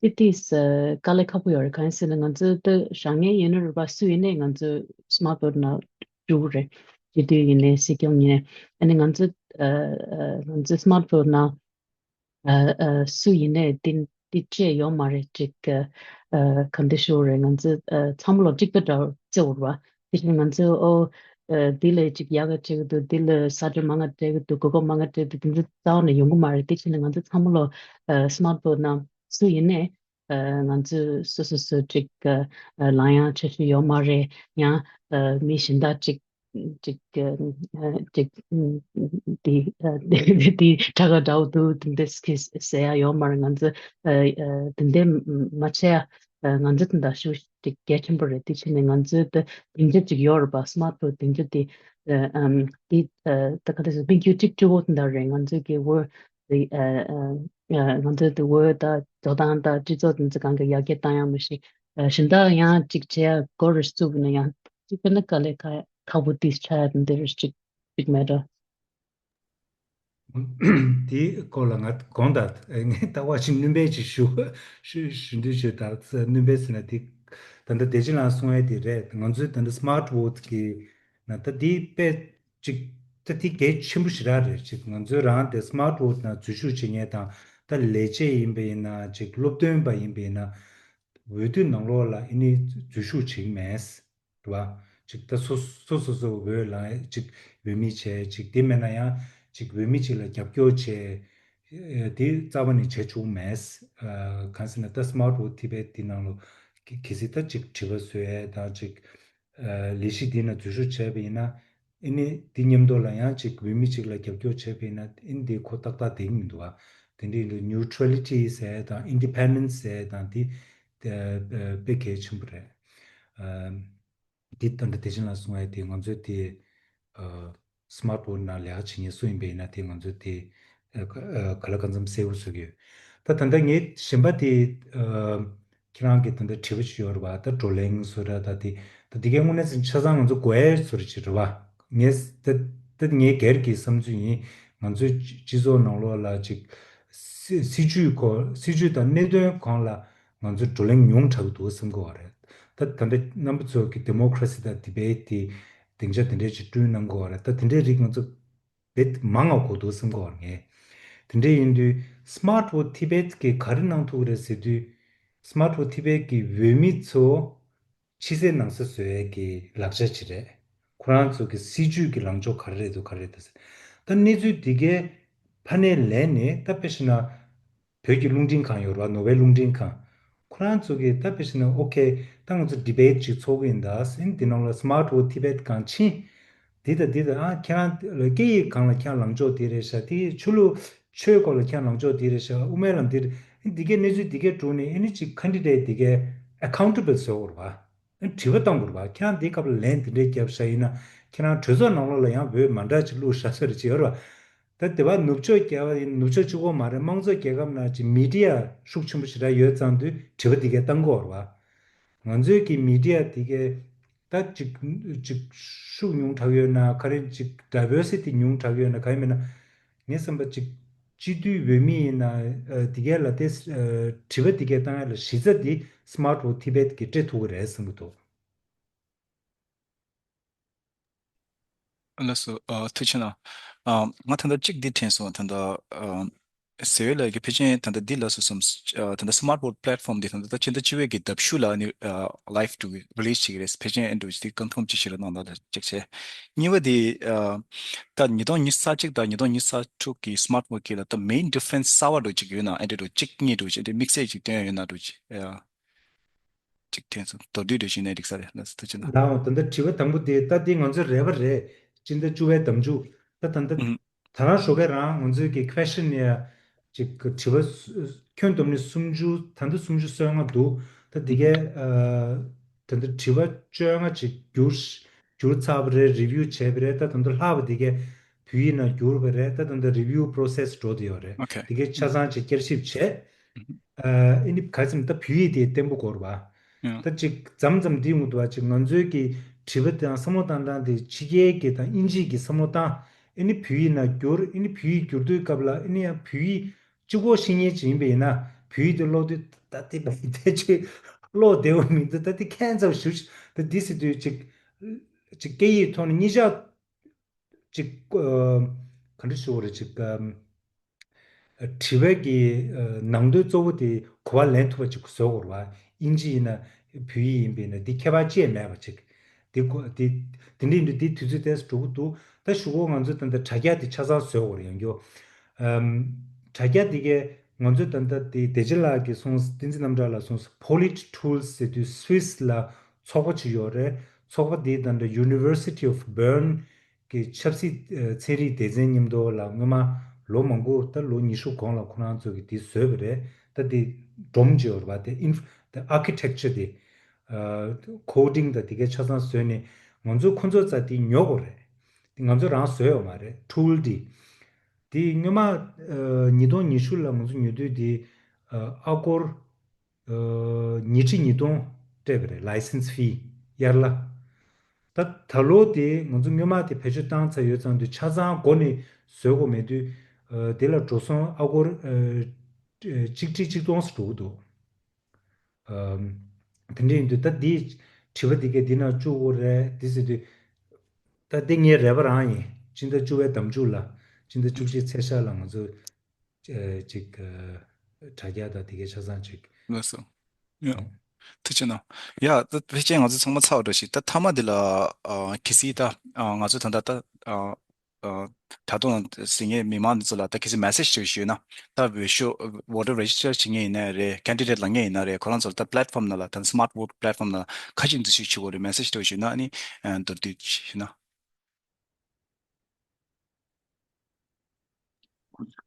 ཏི་ཏིས་ཨ་དཀའ་ལས་ཁག་པོ་ཡོད་རེད། གང་ཡིན་ཟེར་ན་ང་ཚོ་ད་བཞེངས་མཁན་ཡིན་ན་རེད་པ། སུ་ཡིན་ནའི་ང་ཚོ་སི་མཱཊ་བྷོ་ཊི་ནང་འཇུག་གི་རེད། སྤྱི་འཐུས་ཡིན་ནའི་སྲིད་སྐྱོང་ཡིན་ནའི། ཨ་ནི་ང་ཚོ་ཨ་ཨ་ང་ཚོ་སི་མཱཊ་བྷོ་ཊི་ནང་ཨ་ཨ་སུ་ཡིན་ནའི་དེ་དེ་བཅས་ཡོད་མ་རེད། ཅིག་ཨ་ཨ་ག་འདྲ་ཞུ་དགོས་རེད། ང་ཚོ་ཨ་ཚང་མ་ལོ་གཅིག་པ་འདྲ་བརྩི་དགོས་རེད་པ། དེ་བཞིན་ང་ཚོས་ཨོ་ཨ་འདི་ལས་ཅིག་ཡག་ག་བྱེད་ཀྱི་འདུག་འདི་ལས་ས་ཆ་མང་ག་སྤྲད་ཀྱི་འདུག་གོ་སྐབས་མང་ག་སྤྲད་ཀྱི་འདུག་དེ་ཚོ་རྩ་བ་ནས་ཡོང་གི་མ་རེད། དེ་བཞིན་ང་ཚོ་ཚང་མ་ལོ་ཨ་སི་མཱཊ་བྷོ་ཊི་ནང་སུ་ཡིན་ནའི་ཨ་ང་ཚོས་སོ་སོ་སོ་ཅིག་ཨ་ལངས་ཡ་འཆར་གཞི་ཡོད་མ་རེད། ཡང་ཨ་མི་གཞན་དག་ཅིག་ཅིག་ཨ་ཅིག་དེ་ཨ་དེ་དེ་དྲག་ག་འདྲ་བོ་འདུག་དེ་འདྲ་ཟེར་ཡ་ཡོད་མ་རེད། ང་ཚོ་ཨ་ཨ་དེ་འདྲ་མ་བྱས་ཡ། ཨ་ང་ཚོ་དེ་འདྲ་ཞུ་ཅིག་གལ་ཆེན་པོ་རེད། དེ་བྱས་ནས་ང་ཚོའི་ད་སྡིངས་ཆ་ཅིག་ཡོད་རེད་པ། སི་མཱཊ་བྷོ་ཊི་སྡིངས་ཆ་དེ་ཨ་ཨམ་དེ་ཨ་ད་ག་དེ་ཟེར་དམིགས་ཡུལ་གཅིག་གཅིག་པོ་དེ་འདྲ་རེད། ང་ཚོའི་གི་འོས་དེ་ཨ་ཨ་ཨ་ང་ཚོའི་དེ་འོས་ད་འགྲོ་སྟངས་ད་སྤྱི་ཚོགས་དེ་ཚོ་གང་གི་ཡར་རྒྱས་བཏང་ཡ་མ་གཞི་ཨ་གཞན་དག་ཡང་ཅིག་བྱེད་ཡ་འགོ་རེ་བཙུགས་ན་ཡང་ཅིག་དཔེར་ན་དཀའ་ལས་ཁག་ཁག་པོ་དེ་ཆགས་ཡ་དེ་འདྲ་རེ་ཅིག་ཅིག་མེད་འགྲོ། དེའི་སྐོར་ལ་ང་དགོངས་དག་ངས་ད་བ་ཞིག་སྣོན་པ་ཞིག་ཞུ་ཞུ་ཞུ་འདོད་བྱུང་། ད་སྣོན་པ་ཟེར་ན་དེ་ད་ལྟ་བདེ་ཆེན་ལགས་གསུང་ཡ་དེ་རེད། ང་ཚོའི་ད་ལྟ་སི་མཱཊ་བྷོ་ཊི་གི་ནང་ད་དེ་དཔེ་ཅིག་ད་དེ་གལ་ཆེན་པོ་ཞེ་དྲག་རེད། ཅིག་ང་ཚོའི་རང་དེ་སི་མཱཊ་བྷོ་ཊི་ནང་འཛུལ་ཞུགས་བྱེད་མཁན་དང་། ད་ལས་བྱེད་ཡིན་པ་ཡིན་ན། ཅིག་སློབ་སྟོན་པ་ཡིན་པ་ཡིན་ན། འོས་བསྡུ་ནང་ལོགས་ལ་ཨ་ནི་འཛུལ་ཞུགས་བྱེད་ཀྱི་མེད། རེད་བ། ཅིག་ད་སོ་སོ་སོ་སོ་འོས་ལ་ཅིག་འོས་མི་བྱས། ཅིག་དེ་མེད་ན་ཡང་ཅིག་འོས་མི་ཅིག་ལ་རྒྱབ་སྐྱོར་བྱས། ཨེ་དེ་རྩ་བ་ནས་བྱས་བྱུང་མེད། ཨ་གང་ཟེར་ན་ད་སི་མཱཊ་བྷོ་ཊི་དེ་བས་དེ་ནང་ལོ་གི་གལ་སྲིད་ད་ཅིག་དྲི་བ་བཟོ་ཡས་དང་ཅིག་ཨ་ལས་གཞི་དེ་ན་འཛུལ་ཞུགས་བྱས་པ་ཡིན་ན། ཨ་ནི་དེ་མཉམ་དུ་ལ་ཡང་ཅིག་འོས་མི་ཅིག་ལ་རྒྱབ་སྐྱོར་བྱས་པ་ཡིན་ན། ཨ་ནི་དེ་ཁོ་ཏག་ཏག་བསྡད་ཀྱི་མི་འདུག་བ། དེ་འདྲའི་ནིའུ་ཊྲ་ལི་ཊི་ཟེར་དང་ཨིན་ཌི་པེན་ཌེན་སི་ཟེར་དང་དེ་དཔེ་གལ་ཆེན་པོ་རེད། ཨ་འདི་ད་ལྟ་བདེ་ཆེན་ལགས་གསུང་བའི་དེ་ང་ཚོའི་དེ་ཨ་སི་མཱཊ་བྷོ་ཊི་ནང་ལས་ཀ་བྱེད་མཁན་སུ་ཡིན་པ་ཡིན་ན་དེ་ང་ཚོའི་དེ་ཨ་ག་ཨ་ག་ལ་གང་འཚམ་གསལ་པོ་བཟོ་གི་ཡོད། ད་ད་ལྟ་ངའི་གཞན་པ་དེ་ཨ། ཁྱེད་རང་གི་ད་ལྟ་དྲི་བ་ཞིག་ཡོད་རེད་བ། ད་བགྲོ་གླེང་བཟོ་འདྲ་ད་དེ་ད་དེ་གའི་དངོས་གནས་ཆ་ཚང་ང་ཚོ་དགོས་ཡས་བཟོ་འདྲ་ཅིག་རེད་བ། ངས་ད་ད་ངའི་སྒེར་གྱི་བསམ་ཚུལ་ཡིན། ང་ཚོའི་སྤྱི་སྤྱི་ཚོགས་ནང་ལོགས་ལ་ཅིག་སྲི་སྲིད་ཇུས་སྐོར་སྲིད་ཇུས་དང་གནད་དོན་སྒང་ལ་ང་ཚོ་བགྲོ་གླེང་ཉུང་དྲགས་འདུག་བསམ་གྱི་ཡོད་རེད། ད་ད་ལྟ་རྣམ་པ་ཚོ་གི་democracy་དང་debate་དེ་སྡིངས་ཆ་དེ་འདྲས་ཅིག་བསྐྲུན་གནང་གི་ཡོད་རེད། ད་དེ་འདྲའི་རིགས་ང་ཚོ་རྦད་མང་ང་དགོས་འདུག་བསམ་གྱི་ཡོད་རེད་ངས། དེ་འདྲ་ཡིན་དུས་Smart Vote Tibet་གིས་ག་རེ་གནང་ཐུབ་ཀྱི་རེད་ཟེར་དུས། Smart Vote Tibet་གི་འོས་མི་ཚོ་ཕྱི་གསལ་ནང་གསལ་བཟོ་ཡས་ཀྱི་ལག་ཆ་ཅིག་རེད། ཁོ་རང་ཚོ་གི་སྲིད་ཇུས་ཀྱི་ལངས་ཕྱོགས་ག་རེ་རེད་འདུག་ག་རེ་རེད་འདུག་ཟེར། ད་གནས་ཚུལ་འདི་གའི་ཕ་ནས་ལན་ནས་ད་དཔེ་བཞག་ན། བོད་ཀྱི་རླུང་འཕྲིན་ཁང་ཡོད་རེད་བ། ནོར་ཝེ་རླུང་འཕྲིན་ཁང་། ཁོ་རང་ཚོ་གིས་ད་དཔེ་བཞག་ན་ཨོ་ཁེ་ད་ང་ཚོ་debate་ཅིག་ཚོགས་ཀྱི་ཡིན་ད་ཟེར། འདི་ནང་ལ་Smart Vote Tibet་སྒང་ཕྱིན། འདི་དང་འདི་དང་ཨ་ཁྱེད་རང་ལ་སྐད་ཡིག་སྒང་ལ་ཁྱེད་རང་ལངས་ཕྱོགས་འདི་རེད་ཤག་དེ་ཆོས་ལུགས་ཆོས་སྐོར་ལ་ཁྱེད་རང་ལངས་ཕྱོགས་འདི་རེད་ཤག་དབུ་མའི་ལམ་འདི་རེད། འདི་གའི་གནས་ཚུལ་འདི་གའི་དྲུང་ནས་ཨ་ནི་ཅིག་candidate་འདི་གའི་accountable་བཟོ་དགོས་རེད་བ། དྲི་བ་བཏང་དགོས་རེད་བ། ཁྱེད་རང་འདིའི་སྐབས་ལ་ལན་འདི་འདྲའི་བརྒྱབ་ཤག་ཡིན་ན་ཁྱེད་རང་གྲོས་ཚོགས་ནང་ལོགས་ལ་ཡང་འོས་མ་འདྲ་ཅིག་བླུགས་ཤག་ཟེར་ཅིག་ཡོད་རེད་བ། ད་དེ་བ་ནུབ་ཕྱོགས་རྒྱལ་བ་ཡིན། ནུབ་ཕྱོགས་གཅིག་པོ་མ་རེད། དམངས་གཙོ་རྒྱལ་ཁབ་ནང་ཅིག་མི་ཌི་ཡ་ཤུགས་ཆེན་པོ་ཞེ་དྲག་ཡོད་ཙང་དུས་དྲི་བ་འདི་གས་བཏང་གི་ཡོད་རེད་བ། ང་ཚོའི་གི་མི་ཌི་ཡ་འདི་གས་ད་ཅིག་ཅིག་ཤུགས་ཉུང་དྲགས་ཡོད་ན་ག་རེ། ཅིག་diversity་ཉུང་དྲགས་ཡོད་ན་ག་ཡིན་མིན་ན། ངའི་བསམ་པ་ཅིག་སྤྱི་འཐུས་འོས་མི་ཡིན་ན་ཨ་འདི་གས་ལ་དེ་ཨ་དྲི་བ་འདི་གས་བཏང་ཡ་ལ་གཞི་རྩ་འདི་Smart Vote Tibet་གིས་སྤྲད་ཐུབ་ཀྱི་རེད་བསམ་གྱི་འདུག། ལགས་སོ། ཨ་ཐུགས་རྗེ་གནང་། ཨ་ང་ད་ལྟ་གཅིག་འདི་དྲན་སོང་། ད་ལྟ་ཨ་ཟེར་བའི་ལ་གི་ཕལ་ཆེར་ད་ལྟ་འདི་ལ་སོ་སོམ། ཨ་ད་ལྟ་Smart Vote Platform་འདི་ད་ལྟ་ཕྱི་ཟླ་བཅུ་པའི་གི་ཟླ་གཞུག་ལ་ནི་ཨ་live་འགྲོ་གི་release་བྱེད་ཀྱི་རེད། ཕལ་ཆེར་ཨེ་འགྲོ་གི་འདི་confirm་བྱེད་ཤེས་ར་གནང་ད་ལ་གཅིག་བྱས། གཉིས་པ་འདི་ཨ་ད་ཉིས་སྟོང་ཉི་ཤུ་རྩ་གཅིག་དང་ཉིས་སྟོང་ཉི་ཤུ་རྩ་དྲུག་གི་Smart Vote་གི་ལ་ད་main difference་གསར་པ་འགྲོ་གཅིག་ཡོད་ན་ཨེ་འགྲོ་གཅིག་གཉིས་འགྲོ་གཅིག་འདི་དམིགས་བསལ་གཅིག་སྟོན་ཡ་ཡོད་ན་འགྲོ་གཅིག་ཨ། གཅིག་དྲན་སོང་། མདོར་བསྡུས་འགྲེལ་བཤད་གནང་འགྲིག་ས་རེད། ལགས་སོ། ཐུགས་རྗེ་གནང་། ལགས་འོང་། ད་ལྟ་དྲི་བ་དང་པོ་དེ་ད་དེ་ང་ཚོའི་རེ་བ་རེད། སྤྱི་ཟླ་བཅུ་པའི་ཟླ་མཇུག་ད་ད་ལྟ་ཨུམ། ད་རང་ཞོགས་ཀས་རང་ང་ཚོའི་གི་questionnaire་ཅིག་གི་དྲི་བ་སུ་ཁྱོན་བསྡོམས་ནས་སུམ་ཅུ། ད་ལྟ་སུམ་ཅུ་སོ་ལྔ་འདུག། ད་དེ་གའི་ཨ་ད་ལྟ་དྲི་བ་བཅོ་ལྔ་ཅིག་བསྒྱུར་བསྒྱུར་ཚར་བ་རེད། review་བྱས་པ་རེད། ད་ད་ལྟ་ལྷག་པ་དེ་གའི་བོད་ཡིག་ནང་བསྒྱུར་བ་རེད། ད་ད་ལྟ་review process་འགྲོ་བསྡད་ཡོད་རེད། ཨོ་ཁེ། དེ་གའི་ཆ་ཚང་ཅིག་བསྐྱར་ཞིབ་བྱས། ཨ་ཨ་ནི་ག་ཚོད་ད་བོད་ཡིག་དེ་བརྟན་པོ་དགོས་རེད་བ། ཡང་། ད་ཅིག་མཚམས་མཚམས་འདི་ཡོང་གི་འདུག་བ། ཅིག་ང་ཚོའི་གི་དྲི་བ་དང་བསམ་བློ་བཏང་སྟངས་དེ་ཕྱི་རྒྱལ་གྱི་དང་དབྱིན་ཇི་གི་བསམ་བློ་བཏང་། ཨ་ནི་བོད་ཡིག་ནང་བསྒྱུར། ཨ་ནི་བོད་ཡིག་བསྒྱུར་དུས་སྐབས་ལ་ཨ་ནི་ཡང་བོད་ཡིག་གཅིག་པོ་ཤེས་མཁན་ཅིག་ཡིན་པ་ཡིན་ན་བོད་ཡིག་དེ་ཀློག་དུས་ད་དེ་བ་དེ་ཅིག་ཀློག་བདེ་བོ་མི་འདུག། ད་དེ་ཁྱད་མཚར་ཞིག་ད་འདི་ཟེར་དུས་ཅིག་ཅིག་སྐད་ཡིག་ཐོག་ནས་གཉིས་ཆ། ཅིག་ཨ་ག་འདྲ་ཞུ་དགོས་རེད། ཅིག་ཨ་དྲི་བའི་གི་ཨ་ནང་དོན་གཙོ་བོ་དེ་གོ་བ་ལེན་ཐུབ་པ་ཅིག་བཟོ་དགོས་རེད་བ། དབྱིན་ཇི་ཡིན་ན་བོད་ཡིག་ཡིན་པས་ན་འདི་ཁྱད་པར་ཅི་ཡང་མེད་པ་ཅིག། འདི་གོ་འདི་འདི་འདྲ་ཡིན་དུས་འདི་དུས་ཚོད་ཏོག་ཙམ་འགྲོ་གི་འདུག། ད་གཞུག་གུ་ང་ཚོས་ད་ལྟ་དྲ་རྒྱ་དེ་ཆ་ཚང་བཟོ་དགོས་རེད། ཡང་བསྐྱར་ཨམ་དྲ་རྒྱ་དེ་གས་ང་ཚོས་ད་ལྟ་དེ་བདེ་ཆེན་ལགས་ཀྱིས་གསུངས། བསྟན་འཛིན་རྣམ་གྲགས་ལགས་གསུངས། Polit Tools་ཟེར་དུས་སུད་སི་ལ་ཚོགས་པ་ཅིག་ཡོད་རེད། ཚོགས་པ་དེའི་ད་ལྟ་University of Bern་གི་ཆབ་སྲིད་ཨ་ཚན་རིག་སྡེ་ཚན་མཉམ་དུ་ལ་སྔོན་མ་ལོ་མང་པོ་ད་ལོ་ཉི་ཤུ་གོང་ལ་ཁོ་རང་ཚོ་གིས་དེ་བཟོས་པ་རེད། ད་དེ་སྒྲོམ་ཅིག་ཡོད་རེད་པ། དེ་inf- the architecture་དེ་ཨ་coding་དང་དེ་གའི་ཆ་ཚང་བཟོས་ནས་ང་ཚོ་ཁོ་ཚོ་རྩ་དེ་ཉོ་དགོས་རེད། དེ་ང་ཚོ་རང་བཟོས་ཡོད་མ་རེད། tool་དེ་དེ་སྔོན་མ་ཨ་ཉིས་སྟོང་ཉི་ཤུ་ལ་ང་ཚོ་ཉོ་དུས་དེ་ཨ་ཨ་སྒོར་ཨ་ཉིས་ཁྲི་ཉིས་སྟོང་སྤྲད་པ་རེད། license fee་ཡར་ལ། ད་ད་ལོ་དེ་ང་ཚོ་སྔོན་མ་དེ་བེད་སྤྱོད་བཏང་ཚར་ཡོད་ཙང་དུས་ཆ་ཚང་སྒོ་ནས་བཟོ་དགོས་མེད་དུས་ཨ་དེ་ལ་འགྲོ་སོང་ཨ་སྒོར་ཨ་གཅིག་ཁྲི་ཆིག་སྟོང་ཙམ་འགྲོ་གི་འདུག། ཨ་དེ་འདྲ་ཡིན་དུས་ད་འདི་དྲི་བ་འདི་གས་འདི་ནང་བཅུག་དགོས་རེད་འདི་ཟེར་དུས། ད་འདི་ངའི་རེ་བ་རང་ཡིན། སྤྱི་ཟླ་བཅུ་པའི་ཟླ་མཇུག་ལ་སྤྱི་ཟླ་བཅུ་གཅིག་ཚེས་ཤར་ལ་ང་ཚོ་ཨ་ཅིག་ཨ་དྲ་རྒྱ་དང་དེ་གའི་ཆ་ཚང་ཅིག། ལགས་སོ། ཡ། ཐུགས་རྗེ་གནང་། ཡ། ད་ཕལ་ཆེར་ང་ཚོ་ཚང་མ་ཚར་བ་འདྲ་ཞིག། ད་མཐའ་མ་འདི་ལ་ཨ་གལ་སྲིད་ད་ཨ་ང་ཚོ་ད་ལྟ་ད་ཨ་ཨ་ད་དུང་གཟིགས་མཁན་མི་མང་འདི་ཚོ་ལ་ད་གལ་སྲིད་message་ཞིག་ཞུས་ན་ད་འོས་ཤོག་voter register་བྱེད་མཁན་ཡིན་ན་རེད། candidate་ལངས་མཁན་ཡིན་ན་རེད། ཁོ་རང་ཚོ་ལ་ད་platform་ནང་ལ་ད་Smart Vote platform་ནང་ལ་ག་ཅིག་འདུ་ཤེས་ཞུ་དགོས་རེད། message་དེ་ཞུས་ན་ཨ་ནི་ཨ་མདོར་བསྡུས་ཞུས་ན།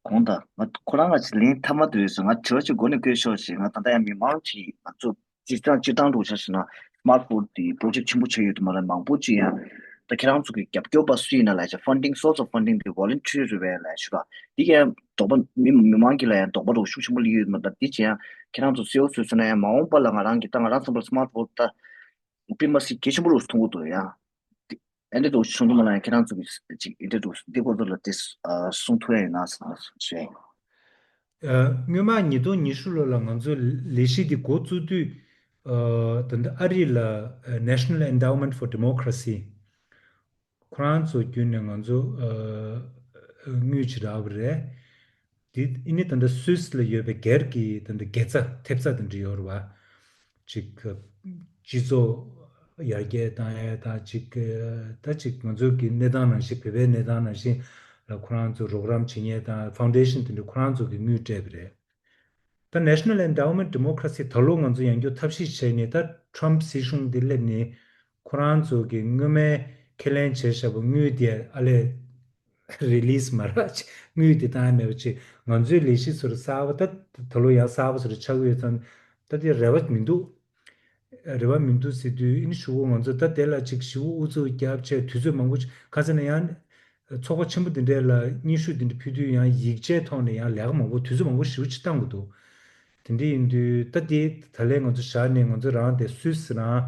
གོང་དང་ང་ཁོ་རང་ང་ཅིག་ལན་མཐའ་མ་དེ་རེད་ཟེར། ང་དྲི་བ་ཅིག་མགོ་ནས་བཀོད་ཤོག་ཞེས། ང་ད་ལྟ་ཡང་མི་མང་ཅིག་ང་ཚོ་སྤྱིར་བཏང་སྤྱིར་བཏང་འགྲོ་ཆ་ཞིག་ན་Smart Vote་དེ་project་ཆེན་པོ་ཆགས་ཡོད་དུ་མ་རེད། མང་པོ་ཅིག་ཡང་ ད་ཁྱེད་རང་ཚོ་གི་རྒྱབ་སྐྱོར་པ་སུ་ཡིན་ན་ལབ་བྱས། ཕན་ཌིང་སོར་སི་ཨོཕ་ཕན་ཌིང་དེ་ཝོ་ལན་ཊི་ཡར་རེད་པས་ལབ་ཞུ་ག། འདི་གས་དོགས་པ་མི་མི་མང་གི་ལ་ཡང་དོགས་པ་རུ་ཤུགས་ཆེན་པོ་སླེབས་ཡོད་མ་རེད། ད་འདི་བྱས་ཡང་ཁྱེད་རང་ཚོ་གསལ་པོ་བཟོས་སོང་ན་ཡང་མ་འོངས་པ་ལ་ང་རང་གི་ད་ང་རང་བསམ་པར་སི་མཱ་ཊི་ཝོ་ཊི་ད་དཔེ་མ་སྲིད་གལ་ཆེན་པོ་རུ་མཐོང་གི་འདུག་ཡ། འདི་ཨེ་འདྲ་འདུག་ཆུང་དུ་མ་ལ་ཡང་ཁྱེད་རང་ཚོ་གི་ཅིག་ཨེ་འདྲ་འདུག་འདི་སྐོར་ཚོ་ལ་དེ་གསུང་ཐུབ་ཡ་ཡོད་ན་ཞུ་ཡ་ཡིན། སྔོན་མ་ཉིས་སྟོང་ཉི་ཤུ་ལོ་ལ་ང་ཚོ་ལས་གཞི་འདི་འགོ་བཙུགས་དུས། ད་ལྟ་ཨ་རི་ལ་National Endowment for Democracy ཁོ་རང་ཚོ་བརྒྱུད་ནས་ང་ཚོ་དངུལ་ཅིག་རག་པ་རེད། དེ་ཨ་ནི་ད་ལྟ་སུད་སི་ལ་ཡོད་པའི་སྒེར་གྱི་ད་ལྟ་དགེ་རྩ་ཐེབས་རྩ་དེ་འདྲ་ཡོད་རེད་བ། ཅིག་སྤྱི་ཚོགས་ཡར་རྒྱས་བཏང་ཡས་དང་། ཅིག་ད་ཅིག་ང་ཚོ་གི་གནས་སྟངས་ནང་བཞིན། བོད་པའི་གནས་སྟངས་ནང་བཞིན་ལ་ཁོ་རང་ཚོ་རོགས་རམ་བྱེད་མཁན་དང་། ཕའུན་ཌེ་ཤན་དེ་འདྲ་ཁོ་རང་ཚོ་གི་དངུལ་སྤྲད་པ་རེད། ད་National Endowment Democracy ད་ལོ་ང་ཚོ་ཡང་བསྐྱར་ཐབས་ཤེས་བྱས་ནས། ད་Trump སྲིད་གཞུང་འདི་སླེབས་ནས་ཁོ་རང་ཚོ་གི་སྔོན་མའི་ཁས་ལེན་བྱས་བཞག་པ་དངུལ་དེ་ཨ་ལས་རི་ལི་སི་མ་རག་ཅིག་དངུལ་དེ་བཏང་ཡ་མེད་པ་ཅིག་ང་ཚོའི་ལས་གཞི་ཚོ་རུ་གསར་པ། ད་ད་ལོ་ཡང་གསར་པ་ཚོ་རུ་ཆགས་ཀྱི་ཡོད་ཙང་། ད་དེ་རེ་བ་མི་འདུག་རེ་བ་མི་འདུག་ཟེར་དུས། ཨ་ནི་གཞུག་གུ་ང་ཚོ་ད་དེ་ལ་ཅིག་ཞེ་པོ་ཨུ་ཚུགས་རྒྱབ་བྱས། དུས་ཚོད་མང་པོ་ཅིག་ག་ཟེར་ན་ཡང་། ཚོགས་པ་ཆེན་པོ་འདི་འདྲས་ལ་སྙན་ཞུ་འདི་འདྲ་ཕུལ་དུས་ཡང་ཡིག་ཆའི་ཐོག་ནས་ཡང་ལས་ཀ་མང་པོ། དུས་ཚོད་མང་པོ་ཞེ་པོ་ཅིག་བཏང་དགོས་འདུག་དེ་འདྲ་ཡིན་དུས་ད་དེ་ད་ལན་ང་ཚོ་བཞག་ནས། ང་ཚོ་རང་དེ་སུད་སི་རང་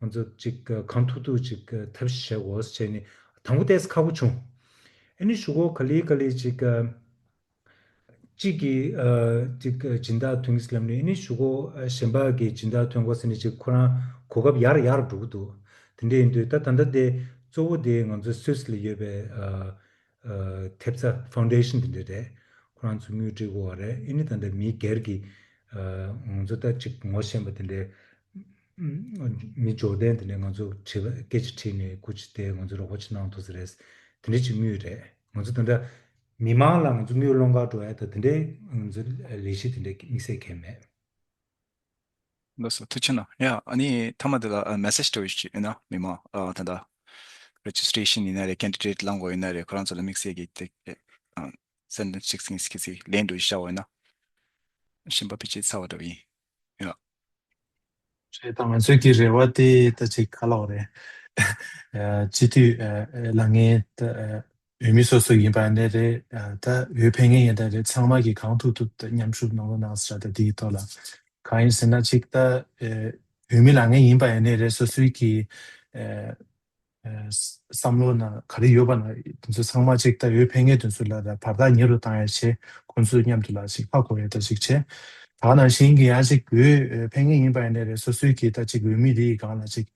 ང་ཚོ་ཅིག་གང་ཐུབ་ཐུབ་ཅིག་ཐབས་ཤེས་བྱེད་དགོས་ཟེར་བྱས་ནས། དང་པོ་ཏོག་ཙམ་ཁག་པོ་བྱུང་། ཨ་ནི་གཞུག་གུ་ག་ལེ་ག་ལེ་ཅིག་གཅིག་གིས་ཨ་ཅིག་སྦྱིན་བདག་ཐོན་གྱི་ལབ་ནས། ཨ་ནི་གཞུག་གུ་ཨ་གཞན་པ་གིས་སྦྱིན་བདག་ཐོན་དགོས་ཟེར་ནས་ཅིག་ཁོ་རང་གོ་སྐབས་ཡར་ཡར་འགྲོ་གི་འདུག་དེ་འདྲ་ཡིན་དུས་ད་ད་ལྟ་དེ་གཙོ་བོ་དེ་ང་ཚོ་སུད་སི་ལ་ཡོད་པའི་ཨ་ཨ་ཐེབས་རྩ་ཕའུན་ཌེ་ཤན་དེ་འདྲ་རེད། ཁོ་རང་ཚོ་དངུལ་སྤྲད་དགོས་པ་རེད། ཨ་ནི་ད་ལྟ་མི་སྒེར་གྱི་ཨ་ང་ཚོ་ད་ཅིག་ངོ་ཤེས་པ་དེ་འདྲའི་མི་འབྱོར་ལྡན་དེ་འདྲས་ང་ཚོ་དྲི་བ་སྐད་ཆ་དྲིས་ནས། སྐུ་མཁྱེན་དེ་ང་ཚོ་རོགས་པ་ཅིག་གནང་ཐུབ་ས་རེད། དེ་འདྲས་ཅིག་དངུལ་རེད། ང་ཚོ་ད་ལྟ་མི་མང་ལ་ང་ཚོ་དངུལ་སློང་གར་འགྲོ་ཡ་ད་དེ་འདྲས་ང་ཚོ་ལས་གཞི་དེ་འདྲས་དམིགས་བསལ་གང་ཡང་མེད། ལགས་སོ། ཐུགས་རྗེ་གནང་། ཡ། ཨ་ནི་མཐའ་མ་དེ་ལ་ཨ་མེ་སེ་ཇི་འདྲ་བོ་ཞིག་ཡོད་ན། མི་མང་ཨ་ད་ལྟ་རེ་ཇི་སི་ཊེ་ཤན་ཡིན་ན་རེད། ཀེན་ཌི་ཌེ་ཊི་བླང་དགོས་ཡིན་ན་རེད། ཁོ་རང་ཚོ་ལ་དམིགས་བསལ་གྱི་དེ་ཨ་སེན་ཊེན་སི་གཅིག་གཉིས་ཤིག་གི་ལན་འདྲ་བོ་ཞིག་བཞག་དགོས་ཡིན་ན། གཞན་པ་ཕལ་ཆེར་ཚར་བ་འདྲ་བོ་ཡིན། ཡ། རེད། ད་ང་ཚོའི་གི་རེ་བ་དེ་ད་ཅིག་ག་ལབ་དགོས་རེད། ཨ་སྤྱི་འཐུས་ཨ་ཨ་ལངས་མཁན་ད་ཨ་འོས་མི་སོ་སོ་ཡིན་པ་ཡིན་ནའི་རེད། ཨ་ད་འོས་འཕེན་མཁན་ཡིན་ནའི་རེད། ཚང་མ་གིས་གང་ཐུབ་ཐུབ་ད་མཉམ་ཞུགས་གནང་རོགས་གནང་ཟེར། ད་དེའི་ཐོག་ལ་གང་ཡིན་ཟེར་ན། ཅིག་ད་ཨ་འོས་མི་ལངས་མཁན་ཡིན་པ་ཡིན་ནའི་རེད། སོ་སོའི་གི་ཨ་ཨ་བསམ་བློ་ནང་ག་རེ་ཡོད་པ་ན། དེ་ཚོ་ཚང་མ་ཅིག་ད་འོས་འཕེན་མཁན་དེ་ཚོ་ལ་ད་བར་ཐག་ཉེ་རུ་བཏང་ཡ་བྱས། ཁོང་ཚོ་མཉམ་དུ་ལ་ཅིག་ཧ་གོ་ཡ་ད་ཅིག་བྱས། ད་ནང་བཞིན་གྱི་ཡང་ཅིག་འོས་འཕེན་མཁན་ཡིན་པ་ཡིན་ནའི་རེད། སོ་སོའི་གི་ད་ཅིག་འོས་མི་དེའི་སྒང་ལ་ཅིག་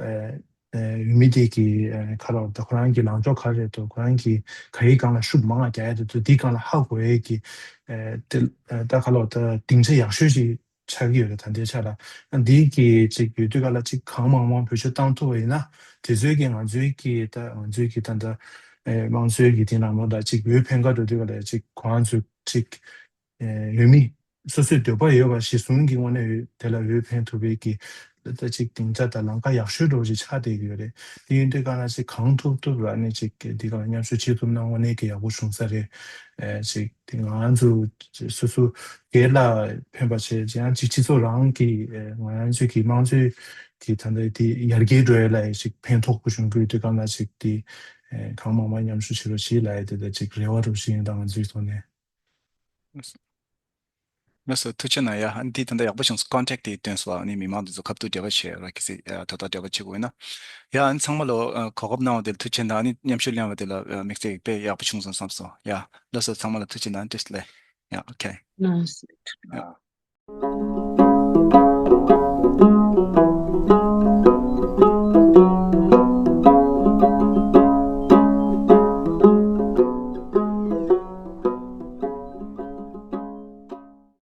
ཨ་ཨ་འོས་མི་དེ་གི་ཨ་ག་ལབ་དགོས་རེད། ད་ཁོ་རང་གི་ལངས་ཕྱོགས་ག་རེ་རེད་འདུག་ཁོ་རང་གི་ག་རེའི་སྒང་ལ་ཤུགས་མང་བ་རྒྱག་ཡ་རེད་འདུག་དེའི་སྒང་ལ་ཧ་གོ་ཡ་གི་ཨ་དེ་ཨ་ད་ག་ལབ་དགོས་རེད། ད་སྡིངས་ཆ་ཡག་ཤོས་ཅིག་ཆགས་ཀྱི་ཡོད་རེད། ད་ལྟའི་ཆ་ལ་འདི་གི་ཅིག་ཡོད་དུས་ག་ལ་ཅིག་གང་མང་མང་བེད་སྤྱོད་བཏང་ཐུབ་པ་ཡིན་ན། དེ་ཚོའི་གི་ང་ཚོའི་གི་ད་ང་ཚོའི་གི་ད་ད་ཨེ་དམངས་གཙོའི་གི་དེ་ནང་ལོགས་ལ་ཅིག་འོས་འཕེན་ག་འགྲོ་དུས་ག་ལ་ཅིག་ཁོ་རང་ཚོ་ཅིག་ཨེ་འོས་མི་སོ་སོའི་འདོད་པ་ཡོད་པ་གཞིར་བཟུང་གི་ངོས་ནས་འོས་དེ་ལ་འོས་འཕེན་ཐུབ་པའི་གི་ད་ཅིག་སྡིངས་ཆ་དང་ལམ་ཁ་ཡག་ཤོས་འདྲ་བོ་ཅིག་ཆགས་བསྡད་ཀྱི་ཡོད་རེད། དེ་ཡིན་དུས་ག་ལ་ཅིག་གང་ཐུབ་ཐུབ་ལ་ནི་ཅིག་འདི་ག་ལ་མཉམ་ཞུགས་བྱེད་ཐུབ་ན་དངོས་གནས་ཀྱི་ཡག་པོ་བྱུང་ས་རེད། ཨེ་ཅིག་དེ་ང་ཚོ་སོ་སོ་སྒེར་ལ་ཕན་པ་བྱས། ཡང་ཅིག་སྤྱི་ཚོགས་རང་གི་ཨེ་ང་རང་ཚོའི་གི་དམངས་གཙོའི་གི་ད་ལྟ་དེ་ཡར་རྒྱས་འགྲོ་ཡ་ལ་ཡང་ཅིག་ཕན་ཐོགས་པོ་བྱུང་དགོས་དུས་ག་ལ་ཅིག་དེ་ཨེ་གང་མང་མང་མཉམ་ཞུགས་བྱེད་རོགས་བྱེད་ལབ་ཡ་དེ་ད་ཅིག་རེ་བ་རུ་ཞིག་ཡིན། ད་ང་ཚོའི་ཐོག་ནས། ལགས་སོ། ཐུགས་རྗེ་གནང་། ཡ། ཨ་ནི་འདི་ད་ལྟ་ཡག་པོ་བྱུང་སོང་། ཀོན་ཊེག་དེ་སྟོན་སོང་། ཨ་ནི་མི་མང་དེ་ཚོ་ཁ་ཐུག་འབྲེལ་བ་བྱེད་རོགས། གལ་སྲིད་ཨ་དོ་ཐོག་འབྲེལ་བ་བྱེད་དགོས་ན། ཡ། ཨ་ནི་ཚང་མ་ལོ་ཨ་གོ་སྐབས་གནང་བ་དེ་ལ་ཐུགས་རྗེ་གནང་། ཨ་ནི་མཉམ་ཞུགས་གླེང་བ་དེ་ལ་ཨ་དམིགས་བསལ་དཔེ་ཡག་པོ་བྱུང་སོང་བསམ་སོང་། ཡ། ལགས་སོ། ཚང་མ་ལ་ཐུགས་རྗེ་གནང་། བཀྲ་ཤིས་བདེ་ལེགས། ཡ། ཨོ་ཁེ། ལགས་སོ། ཡ།